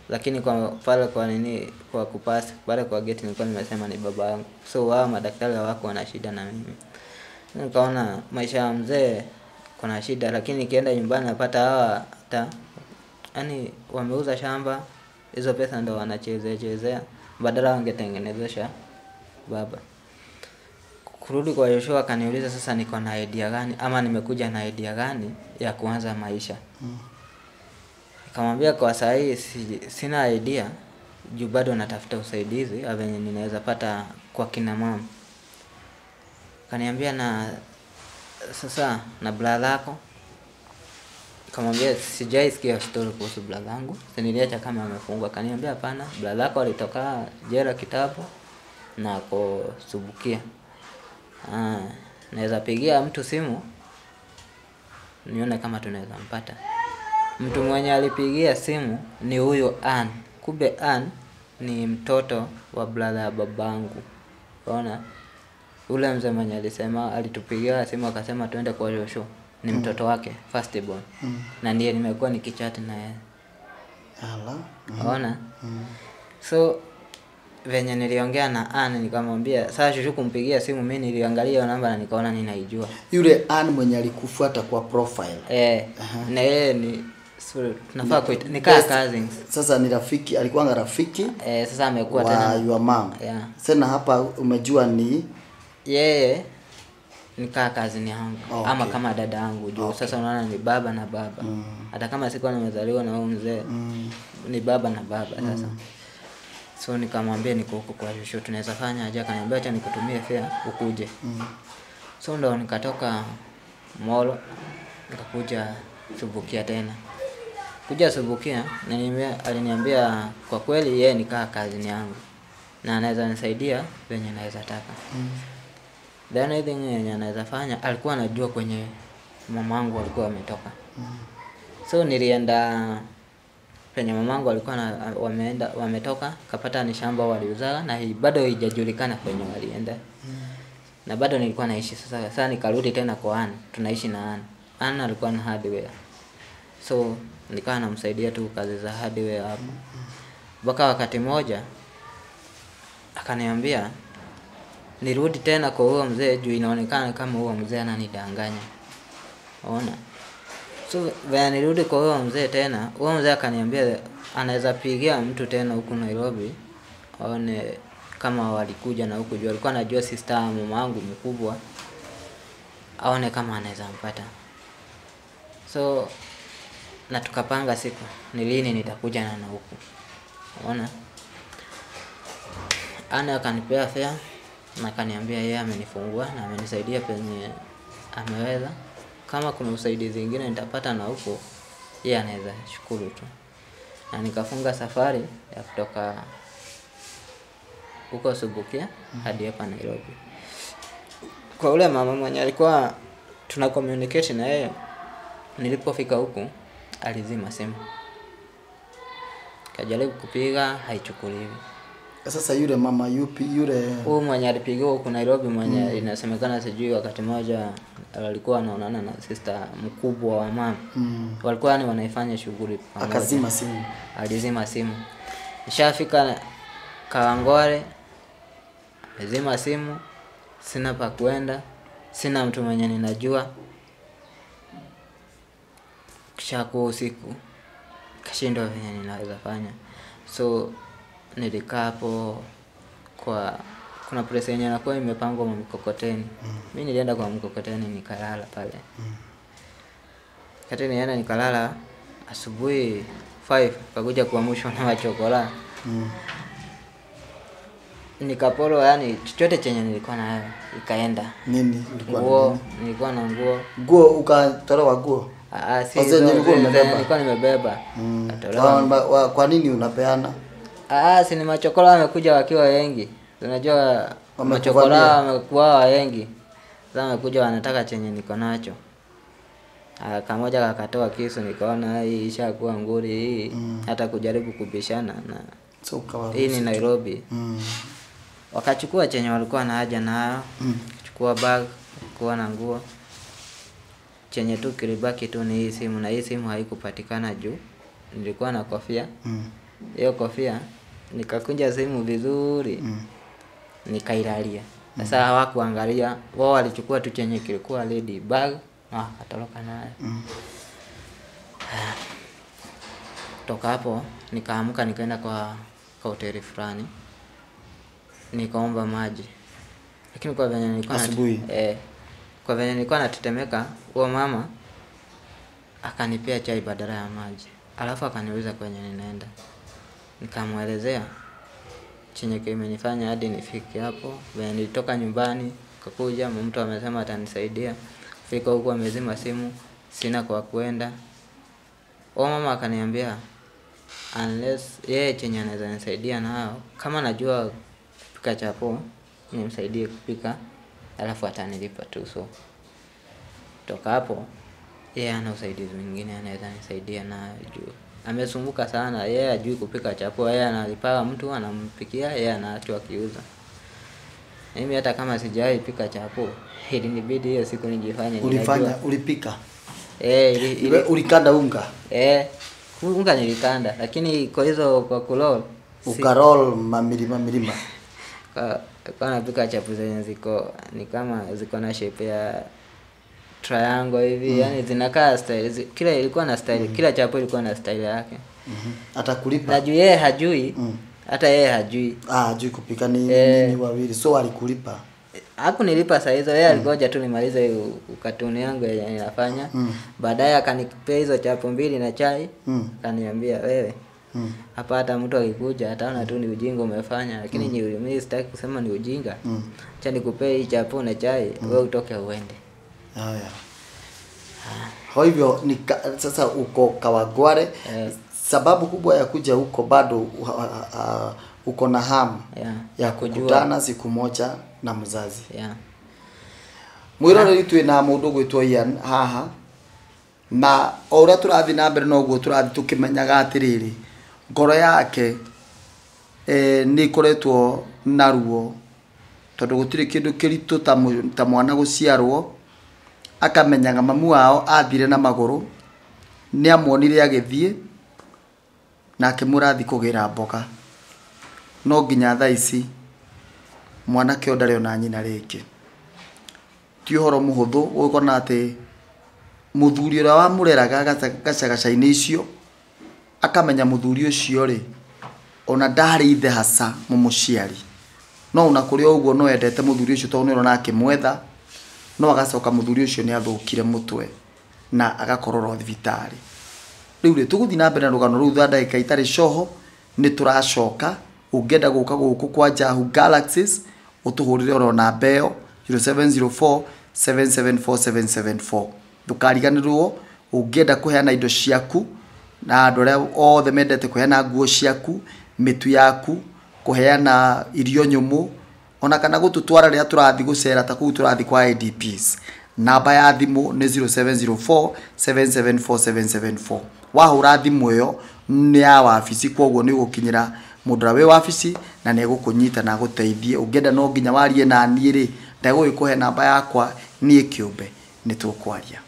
Lakini kwa pale kwa nini kwa kupasa pale kwa gate nilikuwa nimesema ni baba yangu. So wao madaktari hawako wana shida na mimi. Nikaona maisha ya mzee kuna shida, lakini nikienda nyumbani napata hawa hata yani wameuza shamba, hizo pesa ndo wanachezea chezea badala wangetengenezesha baba. Kurudi kwa Joshua akaniuliza sasa niko na idea gani ama nimekuja na idea gani ya kuanza maisha. Nikamwambia kwa saa hii sina idea juu bado natafuta usaidizi venye ninaweza pata kwa kina mama. Akaniambia na sasa na brother yako. Nikamwambia sijaisikia story kuhusu brother yangu, si niliacha kama amefungwa. Akaniambia hapana, brother yako alitoka jela kitambo na ako Subukia. Naweza pigia mtu simu nione kama tunaweza mpata. Mtu mwenye alipigia simu ni huyo Ann. Kumbe Ann ni mtoto wa brother ya babangu. Unaona? Ule mzee mwenye alisema alitupigia simu akasema tuende kwa Joshua ni mtoto wake first born. Na ndiye nimekuwa nikichat na yeye. Ala. Unaona? So venye niliongea na Ann nikamwambia sasa shushu kumpigia simu, mimi niliangalia namba na nikaona ninaijua. Yule Ann mwenye alikufuata kwa profile. Na yeye ni sorry, tunafaa kuita ni kaa cousins. Sasa ni rafiki, alikuwa rafiki. Sasa amekuwa wa tena your mom. Yeah. Sasa hapa umejua ni yeye ni kaa cousin yangu. Okay. Ama kama dada yangu juu. Okay. Sasa unaona ni baba na baba. Hata kama sikuwa nimezaliwa na huyo mzee, ni baba na baba sasa. So nikamwambia niko huko kwa Joshua tunaweza fanya aje? Akaniambia acha nikutumie fare ukuje. So ndo nikatoka Molo nikakuja Subukia tena. Kuja Subukia aliniambia kwa kweli yeye ni kaa cousin yangu na anaweza nisaidia venye naweza taka. The only thing yenye anaweza fanya, alikuwa anajua kwenye mamangu alikuwa ametoka. So nilienda penye mamangu alikuwa na, wameenda wametoka, kapata ni shamba waliuzaga na hii bado haijajulikana kwenye walienda. Na bado nilikuwa naishi sasa. Sasa nikarudi tena kwa Ann, tunaishi na Ann. Ann alikuwa na hardware. So nikawa namsaidia tu kazi za hardware hapo. Mpaka wakati moja akaniambia nirudi tena kwa huo mzee juu inaonekana kama huo mzee ananidanganya. Unaona? So when nirudi kwa huo mzee tena, huo mzee akaniambia anaweza pigia mtu tena huku Nairobi aone kama walikuja na huku juu alikuwa anajua sister mama wangu mkubwa, aone kama anaweza mpata. So na tukapanga siku ni lini nitakuja na huku. Unaona? Ana akanipea fare na akaniambia yeye amenifungua na amenisaidia penye ameweza. Kama kuna usaidizi mwingine nitapata na huko, yeye anaweza shukuru tu. Na nikafunga safari ya kutoka huko Subukia hadi hapa Nairobi. Kwa ule mama mwenye alikuwa tuna communicate na yeye, nilipofika huku alizima simu. Kajaribu kupiga haichukuliwi. Sasa yule mama yupi yule? Huyu mwenye alipigiwa huku Nairobi mwenye inasemekana sijui wakati mmoja alikuwa anaonana na sister mkubwa wa mama. Walikuwa yani wanaifanya shughuli pamoja. Akazima simu. Alizima simu. Nishafika Kawangware, amezima simu, sina pa kuenda, sina mtu mwenye ninajua. Kisha kwa usiku kashindwa venye ninaweza fanya. So nilikaa hapo kwa kuna place yenye inakuwa imepangwa mkokoteni. Mimi nilienda kwa mkokoteni nikalala pale. Kati nienda nikalala asubuhi 5 kakuja kuamshwa na machokola. Nikaporo yani chochote chenye nilikuwa nayo ikaenda. Nini ulikuwa na Nguo, nini? nilikuwa na nguo. Nguo ukatolewa nguo? Si hizo nilikuwa nimebeba. Nilikuwa nimebeba. Kwa nini unapeana? Si ni machokola wamekuja wakiwa wengi. Unajua machokola wamekuwa wengi. Sasa wamekuja wanataka chenye niko nacho. Kamoja kakatoa kisu, nikaona hii ishakuwa nguri hii. Hata kujaribu kubishana na so, hii ni Nairobi. Wakachukua chenye walikuwa na haja nayo. Chukua bag, kuwa na nguo. Chenye tu kilibaki tu ni hii simu, na hii simu haikupatikana juu nilikuwa na kofia. Hiyo kofia nikakunja simu vizuri. Nikailalia. Sasa hawakuangalia, wao walichukua tu chenye kilikuwa lady bag na wakatoroka nayo. Toka hapo nikaamka nikaenda kwa hoteli fulani. Nikaomba maji. Lakini kwa venye nilikuwa asubuhi. Kwa venye nilikuwa natetemeka, huo mama akanipea chai badala ya maji. Alafu akaniuliza kwenye ninaenda. Nikamuelezea chenye kimenifanya hadi nifike hapo. Venye nilitoka nyumbani, kakuja mtu amesema atanisaidia. Fika huko amezima simu, sina kwa kuenda. Huo mama akaniambia unless yeye chenye anaweza nisaidia nao, kama najua kupika chapo nimsaidie kupika, alafu atanilipa tu. So toka hapo yeye ana usaidizi mwingine anaweza nisaidia na juu amesumbuka sana. Yeye hajui kupika chapo, yeye analipa mtu anampikia, yeye anaacha akiuza. Mimi hata kama sijai pika chapo, ilinibidi hiyo siku nijifanye. Ulifanya, ulipika? Ulikanda unga? Unga nilikanda, lakini kwa hizo kwa kulol ukarol mamilima milima. Kwa napika chapo zenye ziko ni kama ziko na shape ya triangle hivi, yani zinakaa style. Kila ilikuwa na style, kila chapo ilikuwa na style yake. Atakulipa. Na juu yeye hajui, hata yeye hajui. Hajui kupika ni wawili. So alikulipa? Hakunilipa saa hizo, yeye alingoja tu nimalize katuni yangu yenye ninafanya. Baadaye akanipea hizo chapo mbili na chai, akaniambia wewe hapa hata mtu akikuja ataona tu ni ujinga umefanya, lakini mimi sitaki kusema ni ujinga. Acha nikupee hii chapo na chai, wewe utoke uende. Haya. Kwa hivyo ni sasa uko Kawangware. Sababu kubwa ya kuja huko bado uko na hamu ya kukutana siku moja na mzazi. Mwiroreri twina mundu gwitwo Ian haha, na o uria turathi na mbere noguo turathi tukimenyaga atiriri ngoro yake ni ikoretwo na ruo, tondu gutiri kindu kiritu ta mwana guciarwo akamenyaga mamu wao athire na maguru, ni amuonire agithie na akimurathi kugira mboga, no nginya thaa ici mwanake ũyũ ndarĩ ona nyina rĩngĩ. Ti ũhoro mũhũthũ gũkona atĩ mũthuri ũrĩa wamũreraga gacagaca-inĩ icio akamenya mũthuri ũcio rĩ ona ndarĩ ithe hasa mũmũciari, no ona kũrĩ o ũguo no endete mũthuri ũcio tondũ nĩ ũrona akĩmwetha, no agacoka mũthuri ũcio nĩ athũkire mũtwe na agakorwo thibitarĩ. Rĩu rĩ tũgũthiĩ na mbere na rũgano rũu tha ndagĩka itarĩ coho, nĩ tũracoka. Ũngĩenda gũka gũkũ kwa Jahu Galaxies ũtũhũrĩre oro namba ĩyo 0704 774774. Ndũkariganĩrwo ũngĩenda kũheana indo ciaku na andũ arĩa othe mendete kũheana nguo ciaku, mĩtu yaku, kũheana irio nyũmũ, ona kana gũtũtwara rĩrĩa tũrathiĩ gũcera ta kũu tũrathiĩ kwa IDPs. Namba ya thimũ nĩ 0704 774774. Wahũra thimũ ĩyo nĩ ya wabici, kwoguo nĩ ũgũkinyĩra mũndũ ũrĩa wĩ wabici na nĩ egũkũnyita na agũteithie. Ũngĩenda no nginya warie na niĩ rĩ, ndegũgĩkũhe namba yakwa niĩ kĩũmbe, nĩ tũkwaria.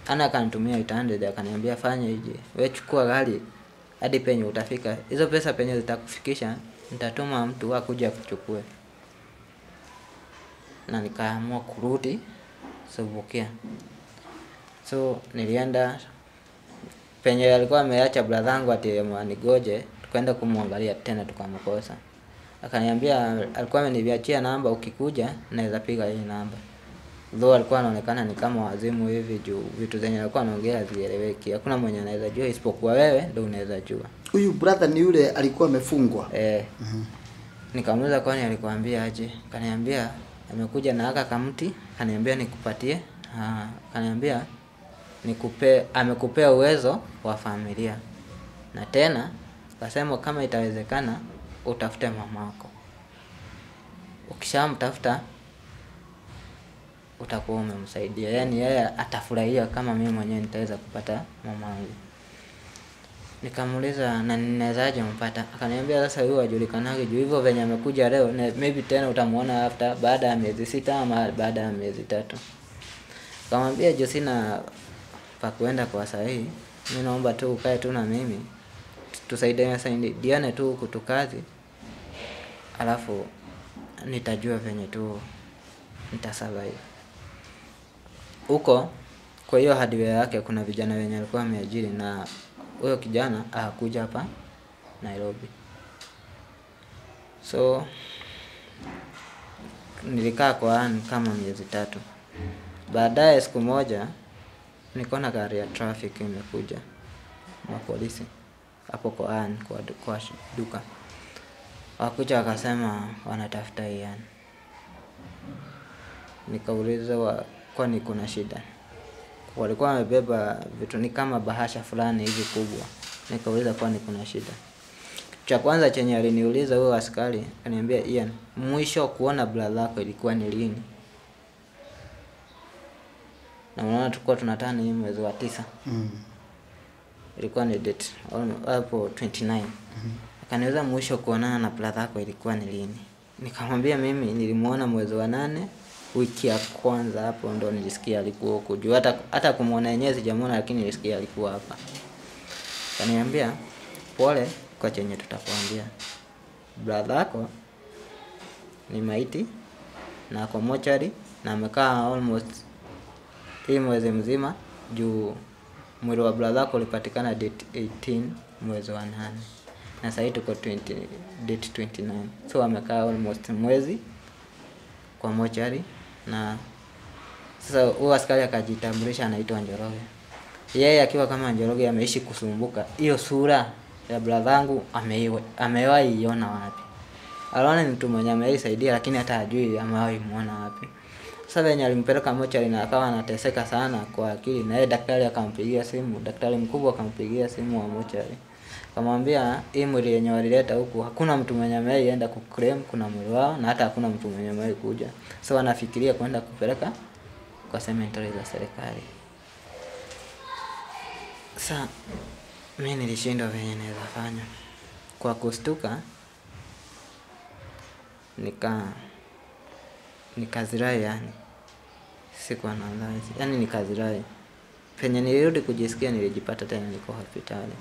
Ana akanitumia 800 akaniambia fanya hivi, wewe chukua gari hadi penye utafika, hizo pesa penye zitakufikisha nitatuma mtu akuja kuchukue. Na nikaamua kurudi Subukia. So nilienda penye alikuwa ameacha brother yangu ati anigoje, tukaenda kumwangalia tena tukamkosa. Akaniambia alikuwa ameniachia namba, ukikuja naweza piga hii namba. Though alikuwa anaonekana ni kama wazimu hivi juu vitu zenye alikuwa anaongea hazieleweki. Hakuna mwenye anaweza jua isipokuwa wewe ndio unaweza jua. Huyu brother ni yule alikuwa amefungwa? Nikamuuliza kwani alikuambia aje? Kaniambia amekuja na haka kamti, kaniambia nikupatie. Kaniambia nikupe, amekupea uwezo wa familia. Na tena akasema kama itawezekana utafute mamako. Ukishamtafuta utakuwa umemsaidia. Yaani yeye atafurahia kama mimi mwenyewe nitaweza kupata mamangu. Nikamuuliza na ninawezaje mpata? Akaniambia sasa huyu hajulikanagi juu hivyo venye amekuja leo, maybe tena utamuona after baada ya miezi 6 ama baada ya miezi 3. Nikamwambia juu sina pa kuenda kwa saa hii, mimi naomba tu ukae tu na mimi, tusaidiane, saidiane tu huku tu kazi, alafu nitajua venye tu nitasurvive. Huko kwa hiyo hardware yake kuna vijana wenye alikuwa ameajiri, na huyo kijana hakuja hapa Nairobi. So nilikaa kwa Ann kama miezi 3. Baadaye siku moja nikaona gari ya traffic imekuja, mapolisi hapo kwa Ann, kwa duka. Wakuja wakasema wanatafuta Ian. Nikauliza kwani kuna shida? Walikuwa wamebeba vitu ni kama bahasha fulani hivi kubwa. Nikauliza kwani kuna shida? Cha kwanza chenye aliniuliza huyo askari, akaniambia Ian, mwisho kuona brother yako ilikuwa ni lini? Na unaona tulikuwa tunatana hii mwezi wa 9. Ilikuwa ni date hapo 29. Akaniuliza mwisho kuonana na brother yako ilikuwa ni lini? Nikamwambia mimi nilimuona mwezi wa 8 wiki ya kwanza, hapo ndo nilisikia alikuwa huko. Juu hata kumuona yenyewe sijamuona, lakini nilisikia alikuwa hapa. Akaniambia pole kwa chenye tutakwambia. Brother yako ni maiti na ako mochari na amekaa almost hii mwezi mzima, juu mwili wa brother yako ulipatikana date 18 mwezi wa 8. Na sasa tuko date 29. So amekaa almost mwezi kwa mochari. Na sasa huyo askari akajitambulisha anaitwa Njoroge. Yeye akiwa kama Njoroge ameishi kusumbuka. Hiyo sura ya brother yangu amewahi iona wapi? Aliona ni mtu mwenye ameisaidia lakini hata hajui amewahi muona wapi. Sasa venye alimpeleka mochari na akawa anateseka sana kwa akili, na yeye daktari akampigia simu, daktari mkubwa akampigia simu wa mochari. Akamwambia hii mwili yenye walileta huku hakuna mtu mwenye ameenda kuclaim kuna mwili wao, na hata hakuna mtu mwenye amewahi kuja. So wanafikiria kwenda kupeleka kwa cemetery za serikali. Sasa mimi nilishindwa venye naweza fanya. Kwa kustuka nikazirai, yani sikuwa na udhaifu. Yani nikazirai. Penye nilirudi kujisikia nilijipata tena niko hospitali.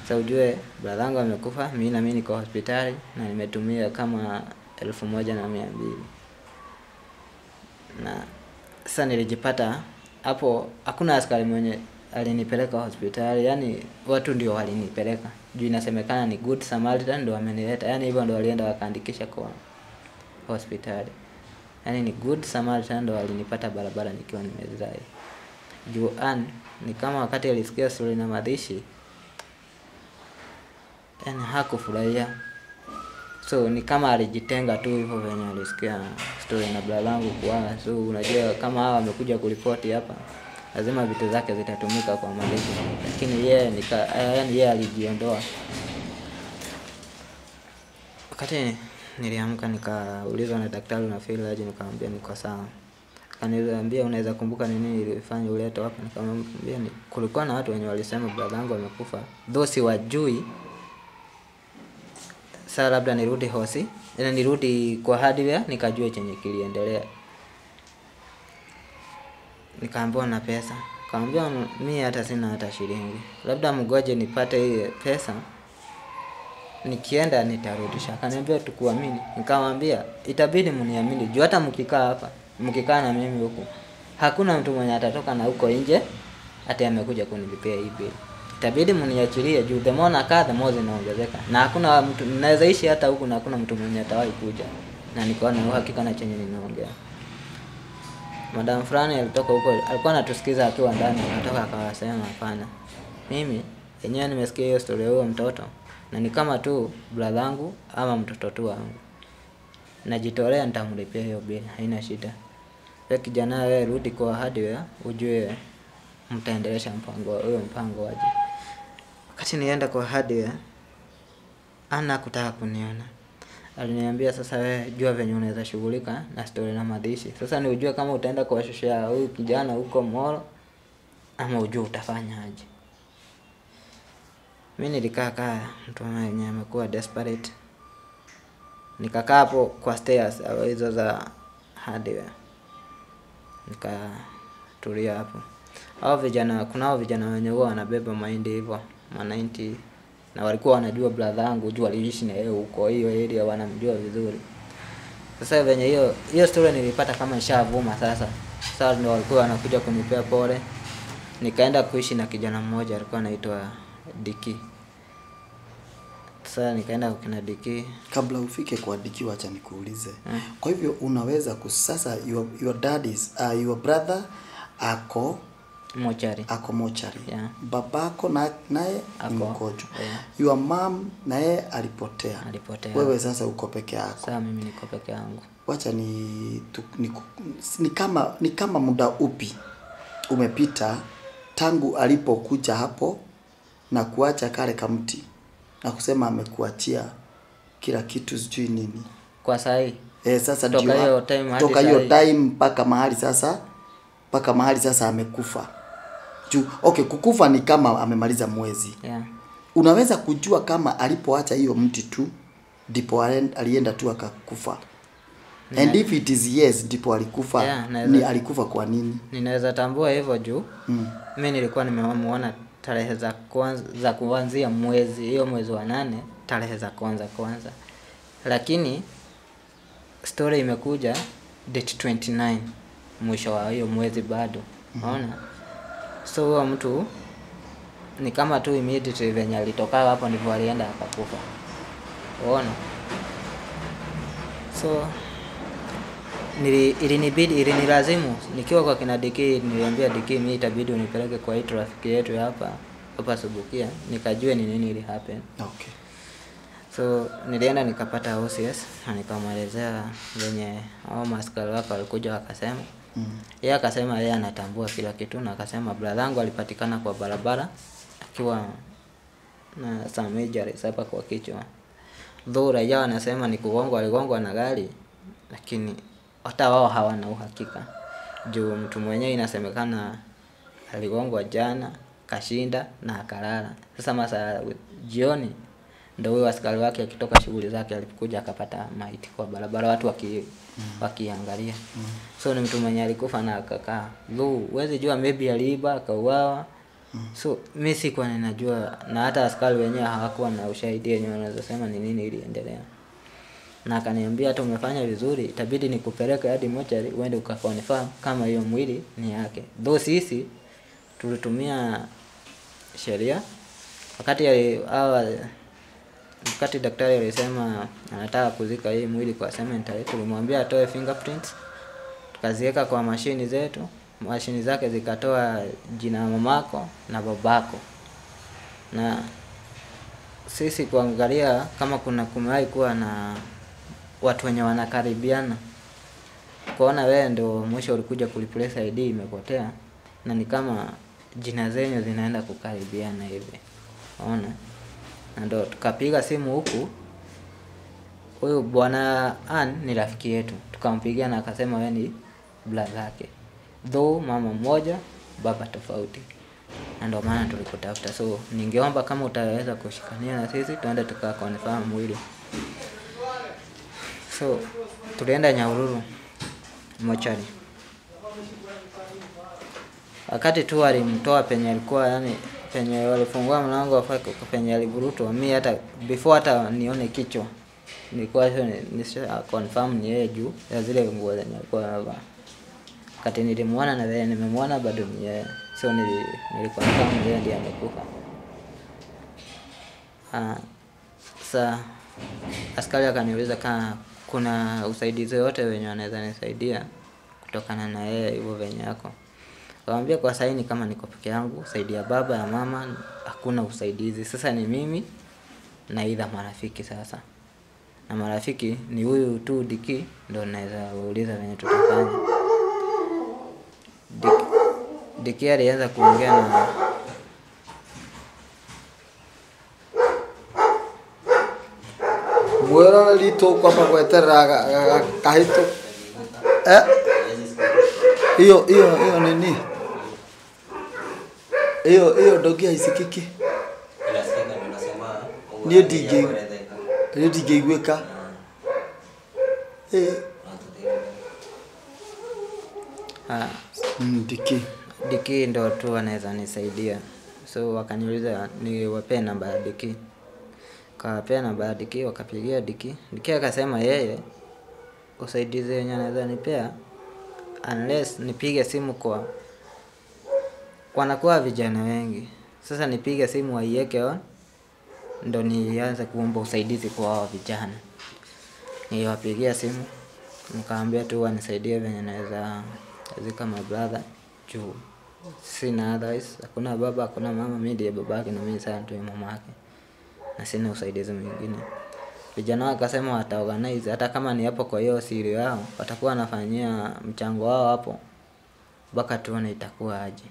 Sasa ujue brother yangu amekufa, mimi na mimi niko hospitali na nimetumia kama 1200. Na sasa nilijipata hapo hakuna askari mwenye alinipeleka hospitali, yani watu ndio walinipeleka. Juu inasemekana ni Good Samaritan ndio amenileta. Yani hivyo ndio walienda wakaandikisha kwa hospitali. Yani ni Good Samaritan ndio walinipata barabara nikiwa nimezirai. Juu Ann ni kama wakati alisikia story na mazishi, yani hakufurahia. So ni kama alijitenga tu hivyo venye alisikia story na brother yangu kwa. So unajua kama hawa wamekuja kuripoti hapa, lazima vitu zake zitatumika kwa mazishi. Lakini yeye yani yeye alijiondoa. Wakati niliamka nikaulizwa na daktari na feel aje, nikamwambia niko sawa. Akaniambia unaweza kumbuka ni nini ilifanya ulete hapa? Nikamwambia ni kulikuwa na watu wenye walisema brother yangu amekufa, though siwajui. Sasa labda nirudi hosi, ila nirudi kwa hardware nikajue chenye kiliendelea. Nikaambiwa na pesa. Nikamwambia mimi hata sina hata shilingi. Labda mgoje nipate ile pesa, nikienda nitarudisha. Akaniambia tukuamini. Nikamwambia itabidi mniamini juu hata mkikaa hapa, mkikaa na mimi huku, hakuna mtu mwenye atatoka na huko nje ati amekuja kunilipia hii bill. Itabidi mniachilie juu the more nakaa the more zinaongezeka. Na hakuna mtu naweza ishi hata huku na hakuna mtu mwenye atawahi kuja. Na nikaona uhakika na chenye ninaongea. Madam fulani alitoka huko, alikuwa anatusikiza akiwa ndani, akatoka akawasema hapana. Mimi yenyewe nimesikia hiyo story ya huyo mtoto na ni kama tu brother yangu ama mtoto tu wangu. Najitolea nitamlipia hiyo bill, haina shida. Wewe kijana, wewe rudi kwa hardware ujue mtaendelesha mpango huyo mpango waje. Wakati nienda kwa hardware, ana kutaka kuniona. Aliniambia sasa wewe jua venye unaweza shughulika na story na madhishi. Sasa ni ujue kama utaenda kuwashushia huyu kijana huko Molo ama ujue utafanya aje. Mimi nilikaa kaa mtu mwenye amekuwa desperate. Nikakaa hapo kwa stairs hizo za hardware. Nikatulia hapo. Hao vijana, kuna hao vijana wenye huwa wanabeba mahindi hivyo, ma 90, na walikuwa wanajua brother yangu, juu waliishi na yeye huko hiyo area, wanamjua vizuri. Sasa venye hiyo story nilipata kama ishavuma sasa. Sasa ndio walikuwa wanakuja kunipea pole. Nikaenda kuishi na kijana mmoja alikuwa anaitwa Diki. Sasa nikaenda kwa Diki. Kabla ufike kwa Diki, wacha nikuulize. Kwa hivyo unaweza kusasa your dad is your brother ako mochari. Ako mochari. Yeah. Babako naye ni mgonjwa. Yeah. Your mom naye alipotea. Alipotea. Wewe sasa uko peke yako. Sasa mimi niko peke yangu. Wacha ni kama muda upi umepita tangu alipokuja hapo na kuacha kale kamti na kusema amekuachia kila kitu sijui nini. Kwa sahi. Sasa toka hiyo time hadi toka hiyo time mpaka mahali sasa amekufa. Juu okay, kukufa ni kama amemaliza mwezi. Yeah. Unaweza kujua kama alipoacha hiyo mti tu ndipo alienda tu akakufa. And if it is yes ndipo alikufa. Yeah, ni alikufa kwa nini? Ninaweza tambua hivyo juu. Mimi nilikuwa nimemuona tarehe za kwanza za kuanzia mwezi, hiyo mwezi wa 8, tarehe za kwanza. Lakini story imekuja date 29 mwisho wa hiyo mwezi bado. Unaona? So huyo mtu ni kama tu immediately venye alitoka hapo ndipo alienda akakufa. Unaona? So ilinilazimu nikiwa kwa kina Diki, niliambia Diki mimi itabidi unipeleke kwa hii traffic yetu hapa Subukia nikajue ni nini ili happen. Okay. So nilienda nikapata OCS na nikamwelezea venye hao maskari wako walikuja wakasema. Yeye akasema yeye anatambua kila kitu na akasema brother yangu alipatikana kwa barabara akiwa na some injuries hapa kwa kichwa. Though raia wanasema ni kugongwa, aligongwa na gari, lakini hata wao hawana uhakika. Juu mtu mwenyewe inasemekana aligongwa jana, kashinda na akalala. Sasa masaa jioni ndio huyo askari wake akitoka shughuli zake alipokuja akapata maiti kwa barabara, watu wakiangalia. So ni mtu mwenye alikufa na akakaa. Though huwezi jua, maybe aliiba akauawa. So mimi sikuwa ninajua, na hata askari wenyewe hawakuwa na ushahidi wenyewe wanaweza sema ni nini iliendelea. Na akaniambia hata umefanya vizuri, itabidi nikupeleke hadi mochari uende ukaconfirm kama hiyo mwili ni yake. Though sisi tulitumia sheria wakati daktari alisema anataka kuzika hii mwili kwa cemetery, tulimwambia atoe fingerprints, tukaziweka kwa mashini zetu, mashini zake zikatoa jina mamako na babako. Na sisi kuangalia kama kuna kumewahi kuwa na watu wenye wanakaribiana, kuona wewe ndio mwisho ulikuja kureplace ID imepotea, na ni kama jina zenyu zinaenda kukaribiana hivi. Unaona? Na ndio tukapiga simu huku, huyu bwana Ann ni rafiki yetu, tukampigia na akasema wewe ni brother yake, though mama mmoja baba tofauti, na ndio maana tulikutafuta. So ningeomba kama utaweza kushikania na sisi tuende tukaconfirm mwili. So tulienda Nyahururu mochari. Wakati tu alimtoa penye alikuwa, yani penye walifungua mlango penye alivurutwa, mimi hata before hata nione kichwa nilikuwa nisha confirm ni yeye juu ya zile nguo zenye alikuwa amevaa. Wakati nilimuona na yeye nimemuona bado ni yeye. So niliconfirm yeye ndiye amekufa. Sa askari akaniuliza kama kuna usaidizi wote wenye wanaweza nisaidia kutokana na yeye hivyo venye yako. Akamwambia kwa sasa ni kama niko peke yangu, saidia baba ya mama hakuna usaidizi. Sasa ni mimi na either marafiki sasa. Na marafiki ni huyu tu Diki ndo naweza wauliza venye tutafanya. Diki alianza kuongea na mwiroreri tũkwamba gweterera kahĩtũ hiyo hiyo hiyo nini hiyo hiyo dogi haisikiki. Niĩ ndingĩiguĩka. Diki ndo tu anaweza nisaidia. So wakaniuliza niwapee namba ya Diki. Kawapea namba ya Diki, wakapigia Diki. Diki akasema yeye usaidizi wenye anaweza nipea unless nipige simu kwa wanakuwa vijana wengi. Sasa nipige simu waiweke on ndo nianze kuomba usaidizi kwa hao vijana. Niliwapigia simu nikaambia tu wanisaidie venye naweza zika my brother juu sina otherwise, hakuna baba hakuna mama, mimi ndiye babake na mimi sasa ndiye mama yake na sina usaidizi mwingine. Vijana wakasema wataorganize hata kama ni hapo kwa hiyo siri yao watakuwa wanafanyia mchango wao hapo mpaka tuone itakuwa aje.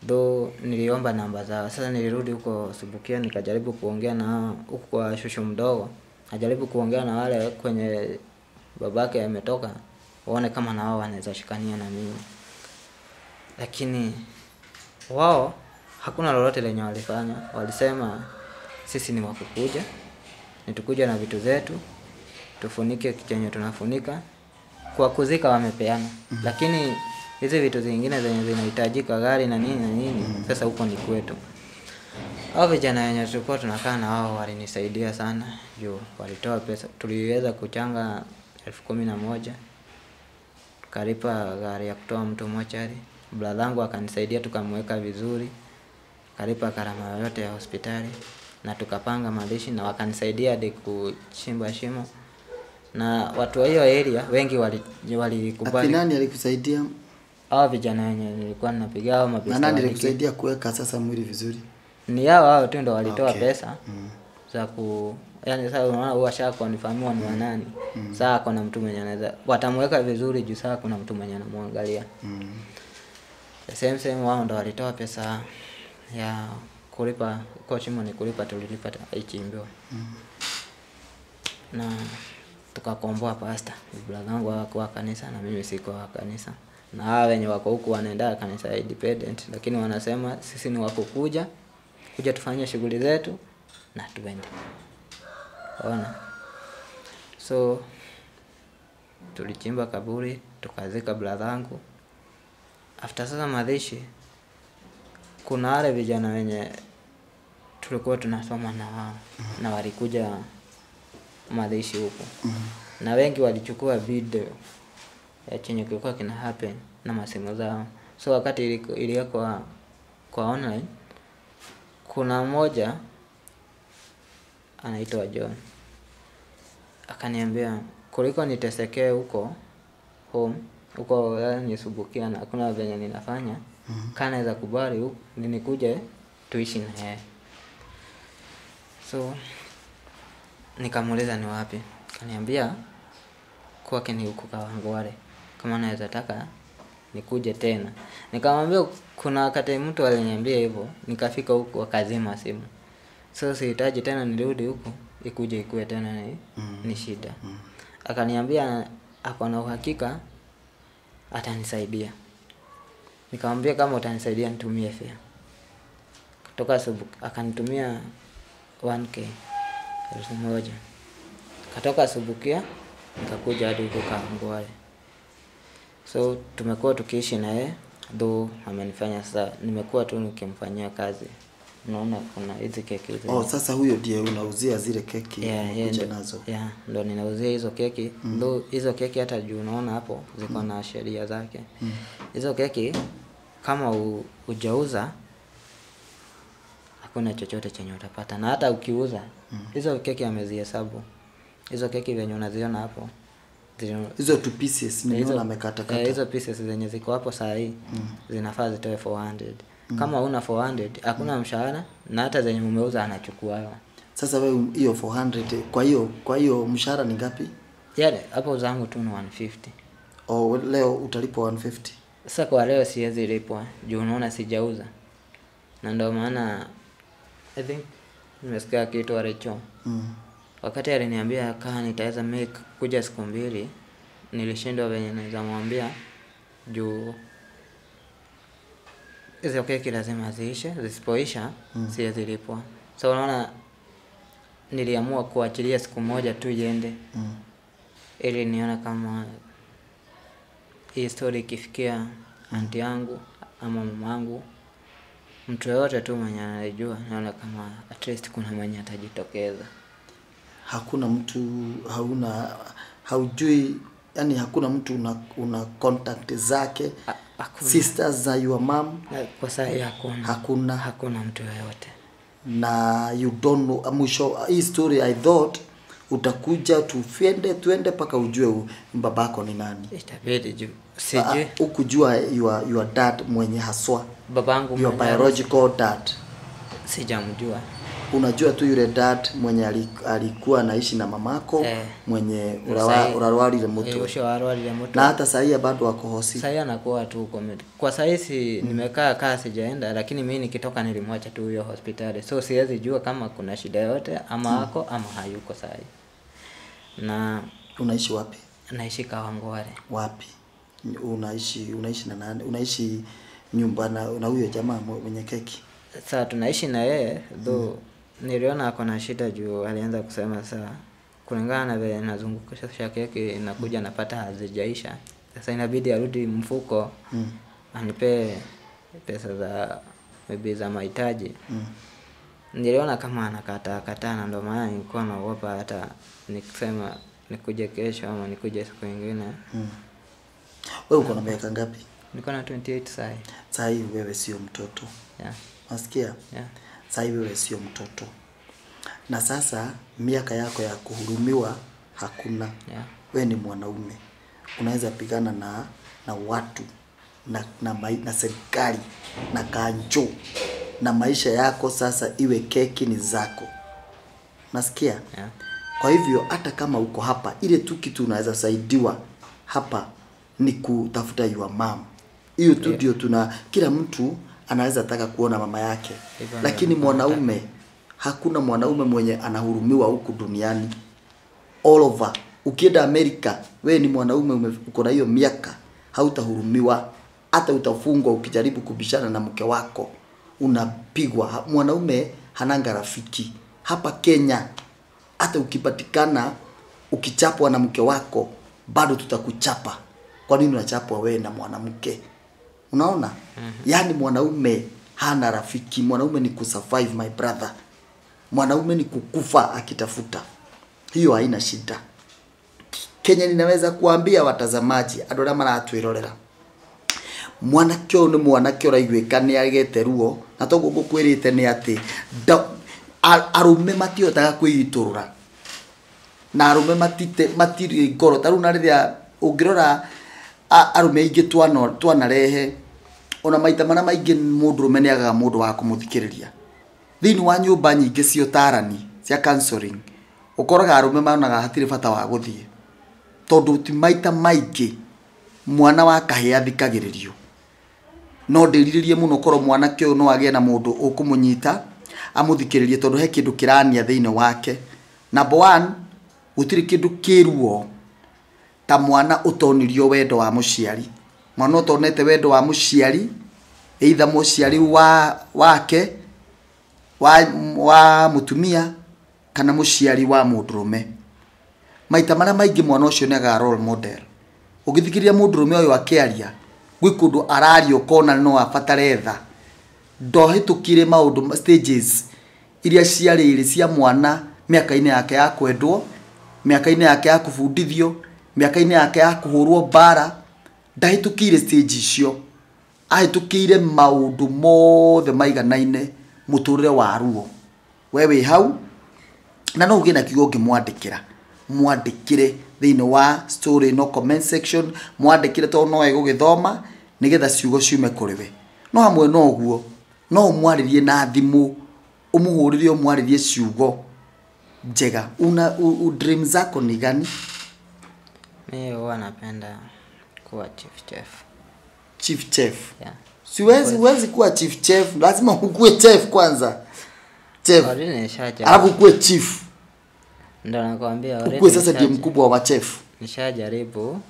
Though niliomba namba zao. Sasa nilirudi huko Subukia nikajaribu kuongea na huko kwa shushu mdogo. Najaribu kuongea na wale kwenye babake ametoka waone kama na wao wanaweza shikania na mimi. Lakini wao hakuna lolote lenye walifanya. Walisema sisi ni wakukuja, nitukuja na vitu zetu, tufunike chenye tunafunika. Kwa kuzika wamepeana. Lakini hizi vitu zingine zenye zinahitajika gari na nini na nini, sasa huko ni kwetu. Hao vijana wenye tulikuwa tunakaa na wao walinisaidia sana juu walitoa pesa. Tuliweza kuchanga 11,000. Tukalipa gari ya kutoa mtu mochari. Brother yangu akanisaidia tukamweka vizuri. Kalipa gharama yote ya hospitali na tukapanga mazishi na wakanisaidia hadi kuchimba shimo. Na watu wa hiyo area wengi walikubali. Ati nani alikusaidia? Hao vijana wenye nilikuwa ninapiga hao mabeste. Na nani alikusaidia kuweka sasa mwili vizuri? Ni hao tu ndo walitoa pesa za ku, yani sasa unaona huwa ashakonfirmiwa ni wanani. Sasa kuna mtu mwenye anaweza watamweka vizuri juu sasa kuna mtu mwenye anamwangalia. The same wao ndo walitoa pesa ya kulipa kwa shimo, ni kulipa tulilipa ichimbiwa. Na tukakomboa pastor. Brother wangu hakuwa kanisa na mimi sikuwa kanisa. Na hao wenye wako huku wanaenda kanisa independent, lakini wanasema sisi ni wako kuja tufanye shughuli zetu na tuende. Ona. So tulichimba kaburi, tukazika brother wangu. After sasa mazishi, kuna wale vijana wenye tulikuwa tunasoma na wao na walikuja mazishi huko. Na wengi walichukua video ya chenye kilikuwa kina happen na masimu zao. So wakati iliwekwa kwa online, kuna mmoja anaitwa John akaniambia kuliko nitesekee huko home huko yani Subukia na hakuna venye ninafanya, kana naweza kubali huko nikuje tuishi na yeye. So nikamuuliza ni wapi, akaniambia kwake ni huko Kawangware, kama naweza taka nikuje tena. Nikamwambia kuna wakati mtu aliniambia hivyo, nikafika huko akazima simu. So sihitaji tena nirudi huko ikuje ikue tena ni shida. Akaniambia ako na uhakika atanisaidia. Nikamwambia kama utanisaidia nitumie fare. Kutoka Subukia akanitumia 1k 1,000. Katoka Subukia nikakuja hadi huko Kawangware. So tumekuwa tukiishi na yeye, though amenifanya sasa nimekuwa tu nikimfanyia kazi. Unaona kuna hizi keki hizi. Oh, sasa huyo ndiye unauzia zile keki unakuja nazo. Yeah, ndo ninauzia hizo keki. Though hizo keki hata juu unaona hapo ziko na sheria zake. Hizo keki kama hujauza hakuna chochote chenye utapata. Na hata ukiuza hizo keki amezihesabu. Hizo keki venye unaziona hapo Hizo two pieces nimeona amekata kata. Hizo pieces zenye ziko hapo saa hii zinafaa zitoe 400. Kama huna 400 hakuna mshahara, na hata zenye umeuza anachukua. Sasa wewe hiyo 400, kwa hiyo mshahara ni ngapi? Yale hapo zangu tu ni 150. Oh, leo utalipwa 150. Sasa kwa leo siwezi lipwa juu unaona sijauza. Na ndio maana I think nimesikia kitu alicho. Wakati aliniambia kaa nitaweza make kuja siku mbili, nilishindwa venye naweza mwambia juu hizo keki lazima ziishe, zisipoisha siwezi lipwa. So unaona niliamua kuachilia siku moja tu iende. Ili nione kama hii story ikifikia aunti yangu ama mamangu, mtu yoyote tu mwenye anajua, naona kama at least kuna mwenye atajitokeza. Hakuna mtu, hauna, haujui, yani hakuna mtu una contact zake, sisters za your mom? Kwa sasa hakuna. Hakuna mtu yoyote. Na you don't know, mwisho hii story I thought utakuja tuende paka ujue babako ni nani. Itabidi juu sijui. Ukujua your dad mwenye haswa. Babangu your biological dad. Sijamjua. Unajua tu yule dad mwenye alikuwa anaishi na mamako, mwenye urarwarire mtu. Urarwarire mtu. Na hata sasa bado wako hosi. Sasa anakuwa tu huko. Kwa sasa nimekaa kaa sijaenda, lakini mimi nikitoka nilimwacha tu huyo hospitali. So siwezi jua kama kuna shida yote ama ako ama hayuko sasa. Na unaishi wapi? Naishi Kawangware. Wapi? Unaishi na nani? Unaishi nyumba na huyo jamaa mwenye keki? Sasa tunaishi na yeye though niliona ako na shida juu alianza kusema sasa kulingana na vile nazungukisha keki inakuja napata hazijaisha. Sasa inabidi arudi mfuko anipe pesa za maybe za mahitaji. Niliona kama anakataa kataa, na ndio maana nilikuwa naogopa hata nikisema nikuje kesho ama nikuje siku nyingine. Wewe uko na miaka ngapi? Niko na 28 sasa. Sasa wewe sio mtoto. Yeah. Nasikia? Yeah. Sasa wewe sio mtoto. Na sasa miaka yako ya kuhurumiwa hakuna. Yeah. Wewe ni mwanaume. Unaweza pigana na watu na serikali na kanjo, na maisha yako sasa iwe keki ni zako. Nasikia? Yeah. Kwa hivyo hata kama uko hapa, ile tu kitu unaweza saidiwa hapa ni kutafuta your mom. Hiyo tu ndio tuna, kila mtu anaweza taka kuona mama yake. Lakini mwanaume, hakuna mwanaume mwenye anahurumiwa huku duniani. All over. Ukienda Amerika, wewe ni mwanaume uko na hiyo miaka, hautahurumiwa, hata utafungwa ukijaribu kubishana na mke wako. Unapigwa. Mwanaume hananga rafiki. Hapa Kenya, hata ukipatikana ukichapwa na mke wako, bado tutakuchapa. Kwa nini unachapwa wewe na mwanamke? Unaona? Yaani mwanaume hana rafiki. Mwanaume ni kusurvive, my brother. Mwanaume ni kukufa akitafuta. Hiyo haina shida. Kenya ninaweza kuambia watazamaji andu aria maratwirorera, mwanake ũyũ nĩ mwanake ũraiguĩka nĩ agĩte ruo, na toguo ngũkwĩrĩte nĩ atĩ arũme matihotaga kwĩitũrũra, na arũme matirĩ ngoro. Ta rĩu na rĩrĩa ũngĩrora arũme aingĩ twanarehe, ona maita marĩa maingĩ mũndũrũme nĩ agaga mũndũ wa kũmũthikĩrĩria. Thĩinĩ wa nyũmba nyingĩ cia ũtarani cia counseling, ũkoraga arũme monaga hatirĩ bata wa gũthiĩ, tondũ ti maita maingĩ mwana wa kahĩĩ athikagĩrĩrio. No ndĩrirĩrie mũno korwo mwanake ũyũ no agĩe na mũndũ ũkũmũnyita amũthikĩrĩrie, tondũ he kĩndũ kĩrania thĩinĩ wake. Number one, gũtirĩ kĩndũ kĩruo ta mwana ũtonirio wendo wa mũciari. Mwana ũtonete wendo wa mũciari, either mũciari wake wa mũtumia kana mũciari wa mũndũrũme. Maita marĩa maingĩ mwana ũcio nĩ agaga role model. Ũngĩthikĩrĩria mũndũrũme ũyũ akĩaria, gwĩ kũndũ araria ũkona no abatare tha. Ndohĩtũkire maũndũ stages iria ciarĩ cia mwana mĩaka-inĩ yake ya kwendwo, mĩaka-inĩ yake ya kũbundithio, mĩaka-inĩ yake ya kũhũrwo mbara. Ndahĩtũkire stage icio. Ahĩtũkĩire maũndũ mothe maiganaine mũtũrĩre wa ruo. We wĩ hau na no ũgĩe na kiugo ũngĩmwandĩkĩra. Mwandĩkĩre thĩinĩ wa story no comment section, mwandĩkĩre tondũ no egũgĩthoma nĩgetha ciugo ciume kũrĩ we. No hamwe na ũguo no ũmwarĩrie na thimũ, ũmũhũrĩre ũmwarĩrie ciugo njega. Una dream zako ni gani? Mimi huwa napenda kuwa chief chef. Chief chef? Yeah. Siwezi, huwezi kuwa chief chef, lazima ukuwe chef kwanza. Chef. Alafu ukuwe chief. Ndio nakwambia already. Ukuwe sasa ndiye mkubwa wa chef. Nishajaribu.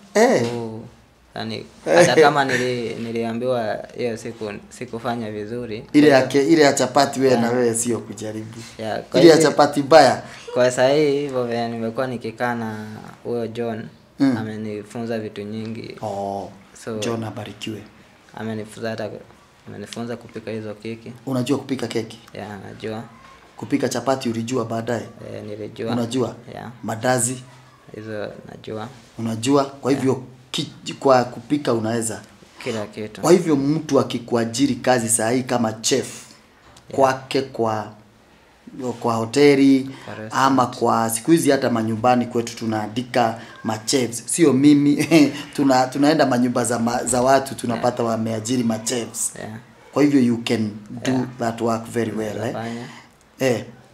Yani hata kama niliambiwa hiyo siku sikufanya vizuri. Ile yake, ile ya chapati wewe na wewe sio kujaribu. Yeah, ile ya chapati baya. Kwa sasa hivyo vile nimekuwa nikikaa na huyo John, amenifunza vitu nyingi. Oh. So, John abarikiwe. Amenifunza hata amenifunza kupika hizo keki. Unajua kupika keki? Yeah, najua. Kupika chapati ulijua baadaye? Nilijua. Unajua? Yeah. Mandazi? Hizo najua. Unajua? Kwa hivyo kwa kupika unaweza kila kitu. Kwa hivyo mtu akikuajiri kazi saa hii kama chef kwake, kwa hoteli kwa ama kwa siku hizi hata manyumbani kwetu tunaandika machefs. Sio mimi tunaenda manyumba za watu tunapata wameajiri machefs. Yeah. Kwa hivyo you can do that work very well.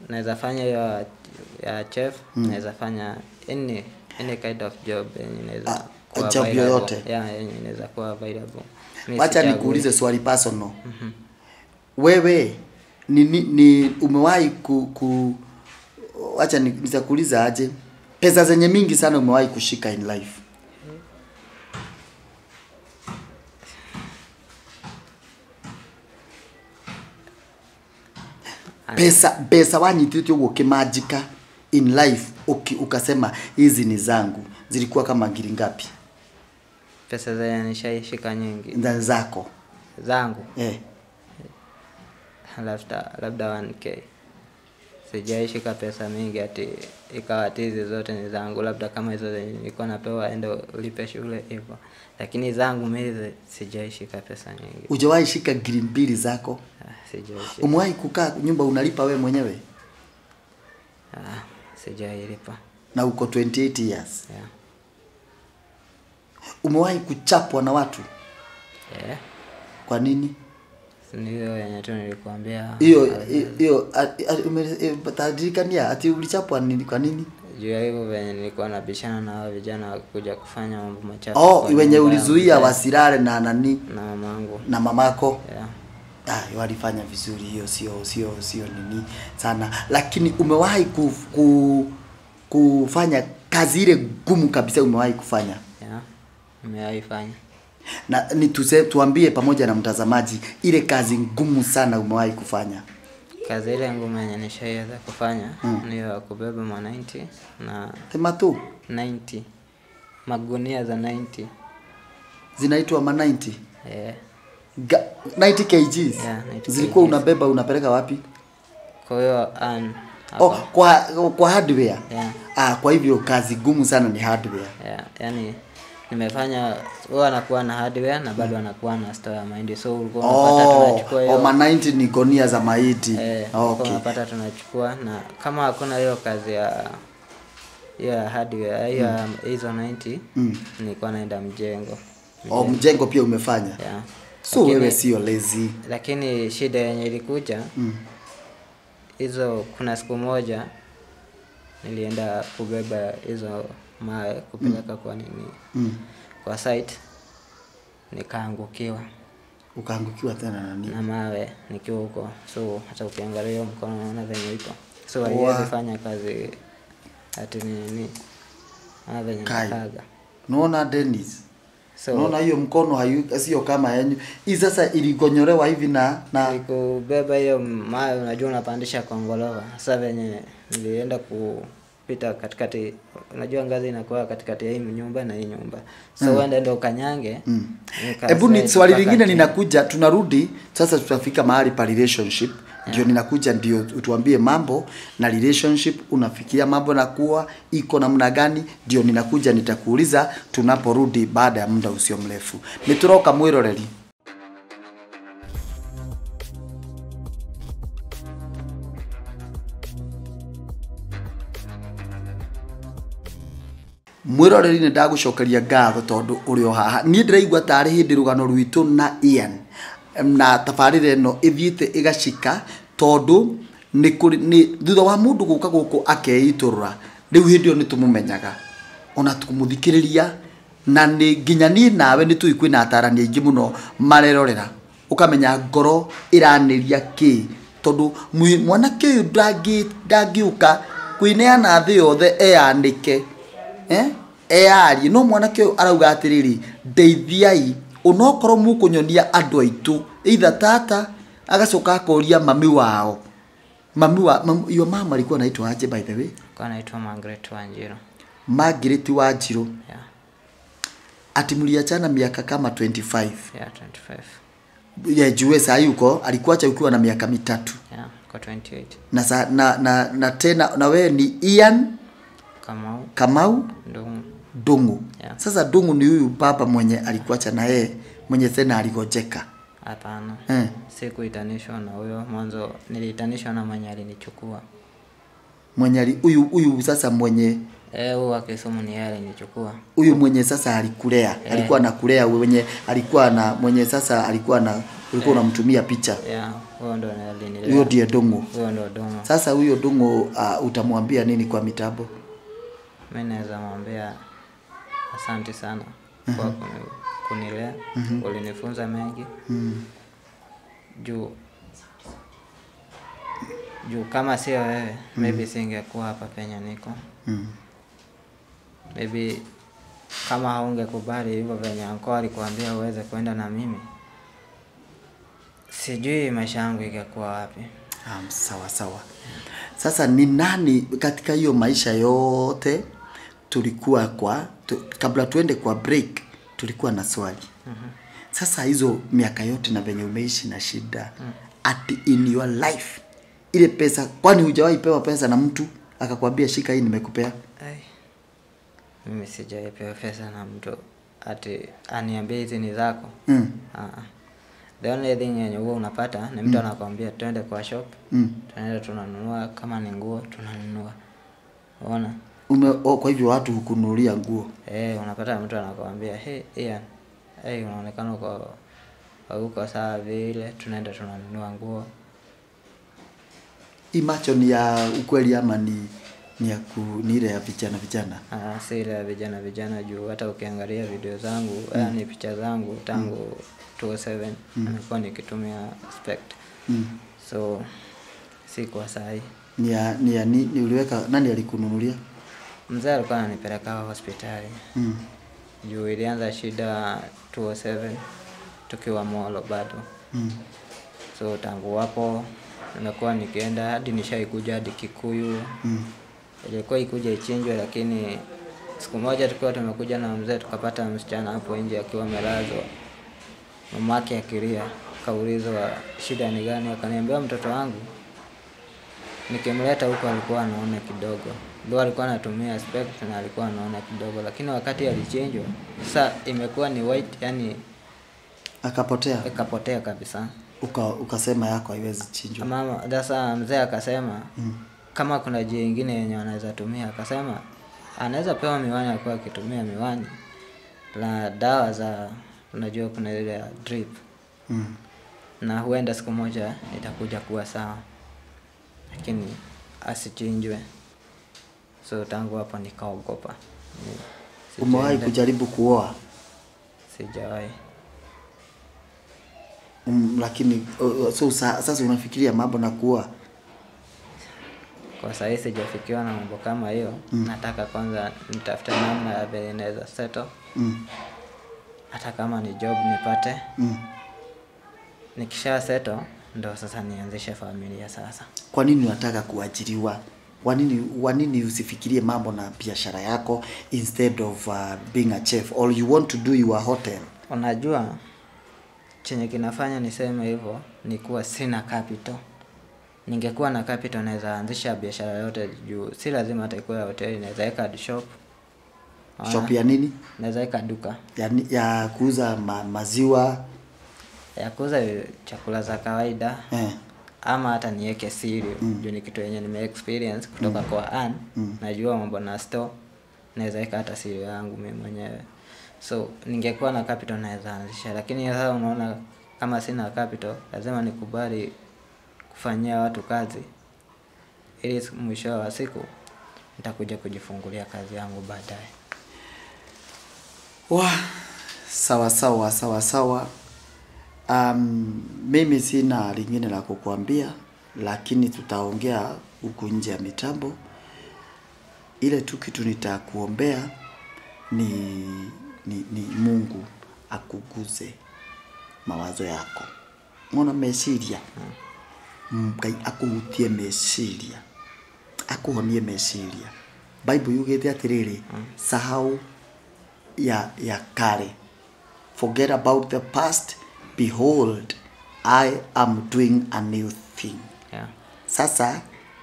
Naweza fanya ya chef, naweza fanya any kind of job yenye inaweza kuwa job yoyote. Yeah, yenye inaweza kuwa available. Wacha nikuulize swali personal. Wewe ni umewahi wacha nitakuuliza aje, pesa zenye mingi sana umewahi kushika in life? Pesa wanyitite uguo kimajika in life ukasema hizi ni zangu, zilikuwa kama ngiri ngapi? Pesa zenye nishaishika nyingi. Ndani zako? Zangu. Labda 1k. Sijaishika pesa mingi ati ikawa hizi zote ni zangu, labda kama hizo zenye nilikuwa napewa endo ulipe shule hivyo. Lakini zangu mimi sijaishika pesa nyingi. Hujawahi shika ngiri mbili zako? Sijaishika. Umewahi kukaa nyumba unalipa wewe mwenyewe? Sijailipa. Na uko 28 years? Yeah. Umewahi kuchapwa na watu? Yeah. Kwa nini? Ndio yenye tu nilikuambia. Hiyo umetajirikania ati ulichapwa nini kwa nini? Juu ya hivyo venye nilikuwa nabishana na hao vijana wakuja kufanya mambo machafu. Oh, wenye ulizuia wasilale na nani? Na mamangu. Na mamako? Yeah. Walifanya vizuri, hiyo sio nini sana. Lakini umewahi kufanya kazi ile gumu kabisa umewahi kufanya? Yeah, nimewahi fanya. Na ni tuambie pamoja na mtazamaji ile kazi ngumu sana umewahi kufanya. Kazi ile ngumu yenye nishaiweza kufanya ni ya kubeba ma 90 na sema tu 90 magunia za 90 zinaitwa ma 90. Yeah. 90 kgs. Yeah, 90 zilikuwa kgs. Unabeba unapeleka wapi? Kwa hiyo kwa hardware. Yeah. Kwa hivyo kazi gumu sana ni hardware. Yeah, yani nimefanya huwa anakuwa na hardware na bado anakuwa na store ya mahindi, so ulikuwa unapata tunachukua hiyo. Ma 90 ni gunia za mahindi. Okay. Unapata tunachukua, na kama hakuna hiyo kazi ya hardware hiyo hizo 90 nilikuwa naenda mjengo. Mjengo pia umefanya? Yeah. So lakini, wewe sio lazy. Lakini shida yenye ilikuja hizo, kuna siku moja nilienda kubeba hizo mawe kupeleka kwa nini kwa site, nikaangukiwa. Ukaangukiwa tena na nini? Na mawe nikiwa huko. So hata ukiangalia mkono unaona venye iko. So haiwezi fanya kazi ati nini. Ana venye nikaga. Unaona Dennis? So, unaona hiyo mkono sio kama yenyu. Hii sasa iligonyorewa hivi na nikubeba hiyo mawe, unajua unapandisha kongolova. Sasa venye nilienda kupita katikati, unajua ngazi inakuwa katikati ya hii nyumba na hii nyumba. So uende ndo ukanyange. Hebu ni swali lingine ninakuja, tunarudi sasa, tutafika mahali pa relationship. Ndio ninakuja ndio utuambie mambo na relationship, unafikiria mambo na kuwa iko namna gani. Ndio ninakuja nitakuuliza tunaporudi baada ya muda usio mrefu. Nituroka mwiroreri. Mwiroreri nĩ ndagũcokeria ngatho tondũ ũrĩ o haha. Niĩ ndĩraigua tarĩ hĩndĩ rũgano rwitũ na Ian na tabarĩra ĩno ĩthiĩte ĩgacika, tondũ nĩ kũrĩ nĩ thutha wa mũndũ gũka gũkũ akeitũrũra, rĩu hĩndĩ ĩyo nĩ tũmũmenyaga ona kũmũthikĩrĩria, na nĩ nginya niĩ nawe nĩ tũĩ kwĩna atarani aingĩ mũno marerorera, ũkamenya ngoro ĩranĩria kĩ, tondũ mwanake ũyũ ndangĩũka kwĩneana thĩ yothe eyanĩke, eyarie. No mwanake ũyũ arauga atĩrĩrĩ, ndeithiai onokorwo mũkũnyonia andũ aitũ, either tata agacoka akoria mami wao. Mami wa your mama alikuwa anaitwa aje by the way? Alikuwa anaitwa Margaret Wanjiru. Margaret Wanjiru. Yeah. Ati mliachana miaka kama 25. Yeah, 25. Yeah, jue saa hii uko alikuacha ukiwa na miaka 3. Yeah, kwa 28. Na tena na wewe ni Ian Kamau Ndung'u. Yeah. Sasa Ndung'u ni huyu baba mwenye alikuacha na yeye, mwenye tena aligojeka. Hapana. Sikuitanishwa na huyo mwanzo, niliitanishwa na mwenye alinichukua. Mwenye huyu sasa mwenye huyu wa Kisumu ni yeye alinichukua. Huyu mwenye sasa alikulea, alikuwa anakulea mwenye alikuwa na mwenye sasa alikuwa na ulikuwa unamtumia picha. Yeah, huyo ndo alinilea. Huyo ndiye Ndung'u. Huyo ndo Ndung'u. Sasa huyo Ndung'u utamwambia nini kwa mitambo? Mimi naweza mwambia asante sana kwa kunilea. Ulinifunza mengi. Juu kama sio wewe, maybe singekuwa hapa penye niko. Maybe kama haungekubali hivyo venye uncle alikuambia uweze kwenda na mimi, sijui maisha yangu ingekuwa wapi. Sawa sawa. Sasa ni nani katika hiyo maisha yote tulikuwa kwa kabla tuende kwa break tulikuwa na swali. Sasa hizo miaka yote na venye umeishi na shida, at in your life ile pesa, kwani hujawahi pewa pesa na mtu akakwambia shika hii nimekupea? Ai, mimi sijawahi pewa pesa na mtu ati aniambie hizi ni zako. The only thing yenye huwa unapata ni mtu anakuambia twende kwa shop. Tunaenda tunanunua, kama ni nguo tunanunua. Unaona? Kwa hivyo watu hukununulia nguo. Unapata mtu anakuambia, "Hey Ian, hey unaonekana uko sawa vile," tunaenda tunanunua nguo. Hii macho ni ya ukweli ama ni ni ile ya vijana vijana? Si ile ya vijana vijana, juu hata ukiangalia video zangu, yani picha zangu tangu 2007 nilikuwa nikitumia spect. So si kwa sahi. Ni uliweka, nani alikununulia? Mzee alikuwa ananipeleka hospitali. Juu ilianza shida 2007 tukiwa Molo bado. So tangu hapo nimekuwa nikienda hadi nishaikuja hadi Kikuyu. Ilikuwa ikuja ichinjwe, lakini siku moja tukiwa tumekuja na mzee tukapata msichana hapo nje akiwa amelazwa. Mamake akilia, kaulizwa shida ni gani, akaniambia mtoto wangu nikimleta huko alikuwa anaona kidogo. Ndio alikuwa anatumia spect na alikuwa anaona kidogo, lakini wakati alichinjwa sasa imekuwa ni white, yani akapotea. Akapotea kabisa. Ukasema yako haiwezi chinjwa. Mama sasa mzee akasema kama kuna njia nyingine yenye anaweza tumia, akasema anaweza pewa miwani, alikuwa akitumia miwani la dawa za, unajua kuna ile drip. Na huenda siku moja itakuja kuwa sawa, lakini asichinjwe. So tangu hapo nikaogopa. Umewahi kujaribu kuoa? Sijawahi. Lakini so sasa unafikiria mambo na kuoa? Kwa sasa sijafikiwa na mambo kama hiyo. Nataka kwanza nitafute namna ya vile naweza settle. Hata kama ni job nipate. Nikisha settle ndo sasa nianzishe familia sasa. Kwa nini unataka kuajiriwa? Kwa nini usifikirie mambo na biashara yako instead of being a chef, or you want to do your hotel? Unajua chenye kinafanya niseme hivyo ni kuwa sina capital. Ningekuwa na capital naweza anzisha biashara yote, juu si lazima hata ikuwe ya hoteli, naweza weka shop. Shop ya nini? Naweza weka duka. Ya kuuza maziwa, ya kuuza chakula za kawaida. Ama hata niweke cereal, juu ni kitu yenye nime experience kutoka kwa Ann. Najua mambo na store. Naweza weka hata siri yangu mimi mwenyewe. So ningekuwa na capital naweza anzisha, lakini sasa unaona kama sina capital lazima nikubali kufanyia watu kazi ili mwisho wa siku nitakuja kujifungulia kazi yangu baadaye. Wa sawa sawa sawa sawa. Mimi sina lingine la kukuambia, lakini tutaongea huku nje ya mitambo. Ile tu kitu nitakuombea ni Mungu akuguze mawazo yako. Mwana meciria. Ngai akuhutie meciria. Akuhonie meciria. Bible yugite atiriri, sahau ya kale. Forget about the past. Behold, I am doing a new thing. Yeah. Sasa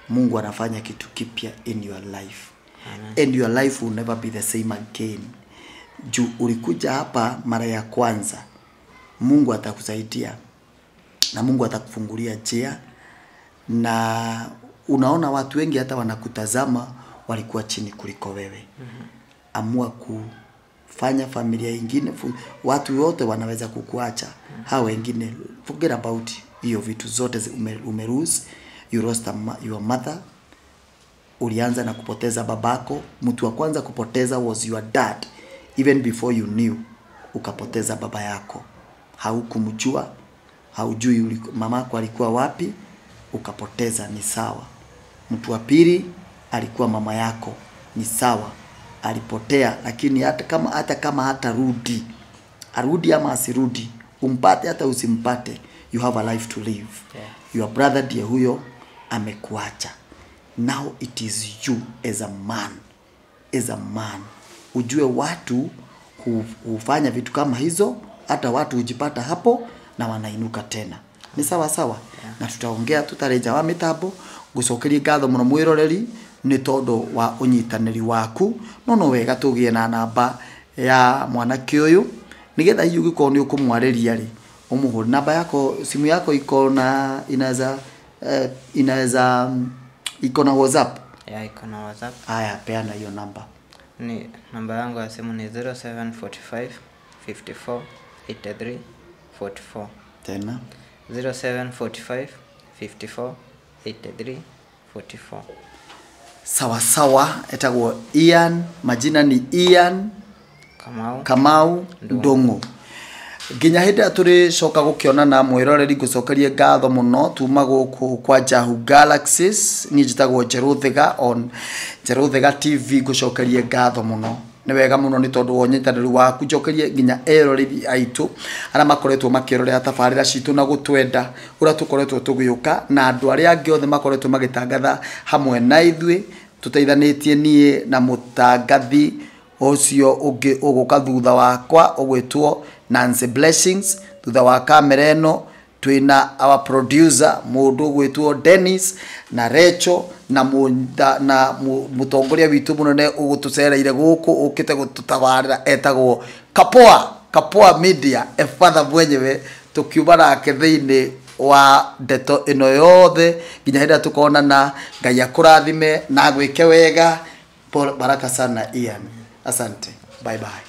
Mungu anafanya kitu kipya in your life. Amen. And your life will never be the same again. Juu ulikuja hapa mara ya kwanza, Mungu atakusaidia na Mungu atakufungulia njia. Na unaona watu wengi hata wanakutazama walikuwa chini kuliko wewe. Amua kufanya familia ingine, watu wote wanaweza kukuacha. Hao wengine, forget about hiyo vitu zote umelose. You lost your mother. Ulianza na kupoteza babako. Mtu wa kwanza kupoteza was your dad. Even before you knew, ukapoteza baba yako. Haukumjua, haujui mamako alikuwa wapi, ukapoteza, ni sawa. Mtu wa pili alikuwa mama yako, ni sawa. Alipotea, lakini hata kama hatarudi, arudi ama asirudi, umpate hata usimpate, you have a life to live. Yeah. Your brother ndiye huyo amekuacha. Now it is you as a man. As a man. Ujue watu hufanya vitu kama hizo, hata watu hujipata hapo na wanainuka tena. Ni sawa sawa. Yeah. Na tutaongea tutareja wa mitambo ngucokerie ngatho muno mwiroreri ni tondu wa unyitaniri waku. No wega tugie na namba ya mwanake uyu nigetha hihi ungikorwo ni ukumwariria ri umuhure namba yako, simu yako iko na inaweza iko na WhatsApp. Yeah, iko na WhatsApp. Haya, peana hiyo namba. Ni namba yangu ya simu ni 0745 54 83 44. Tena 0745 54 83 44. Sawa sawa, etagwo Ian, majina ni Ian Kamau Ndung'u. Nginya hĩndĩ ĩrĩa tũrĩcoka gũkĩonana mwĩroreri, ngũcokerie ngatho mũno tuma gũkũ kwa Njahu Galaxies. Niĩ njĩtagwo Njerũ Thiga on Njerũ Thiga TV. Ngũcokerie ngatho mũno, nĩ wega mũno nĩ tondũ wa ũnyitanĩri waku. Njokerie nginya eroreri aitũ arĩa makoretwo makĩrorera tabarĩra citũ na gũtwenda ũrĩa tũkoretwo tũgĩũka, na andũ arĩa angĩ othe makoretwo magĩtangatha hamwe na ithuĩ, tũteithanĩtie niĩ na mũtangathi ũcio ũngĩ ũgũka thutha wakwa ũgwĩtwo Nancy Blessings. Thutha wa kamera ĩno twĩna our producer mũndũ ũgwĩtwo Dennis na Rachel na mũtongoria witũ mũnene ũgũtũcereire gũkũ ũkĩte gũtũtabarĩra etagwo Kapoa Media, efatha mwenyewe, tũkiuma nake thĩinĩ wa ndeto ĩno yothe nginya hĩndĩ ĩrĩa tũkonana. Ngai akũrathime na agwĩke wega. Baraka sana Ian, asante, bye bye.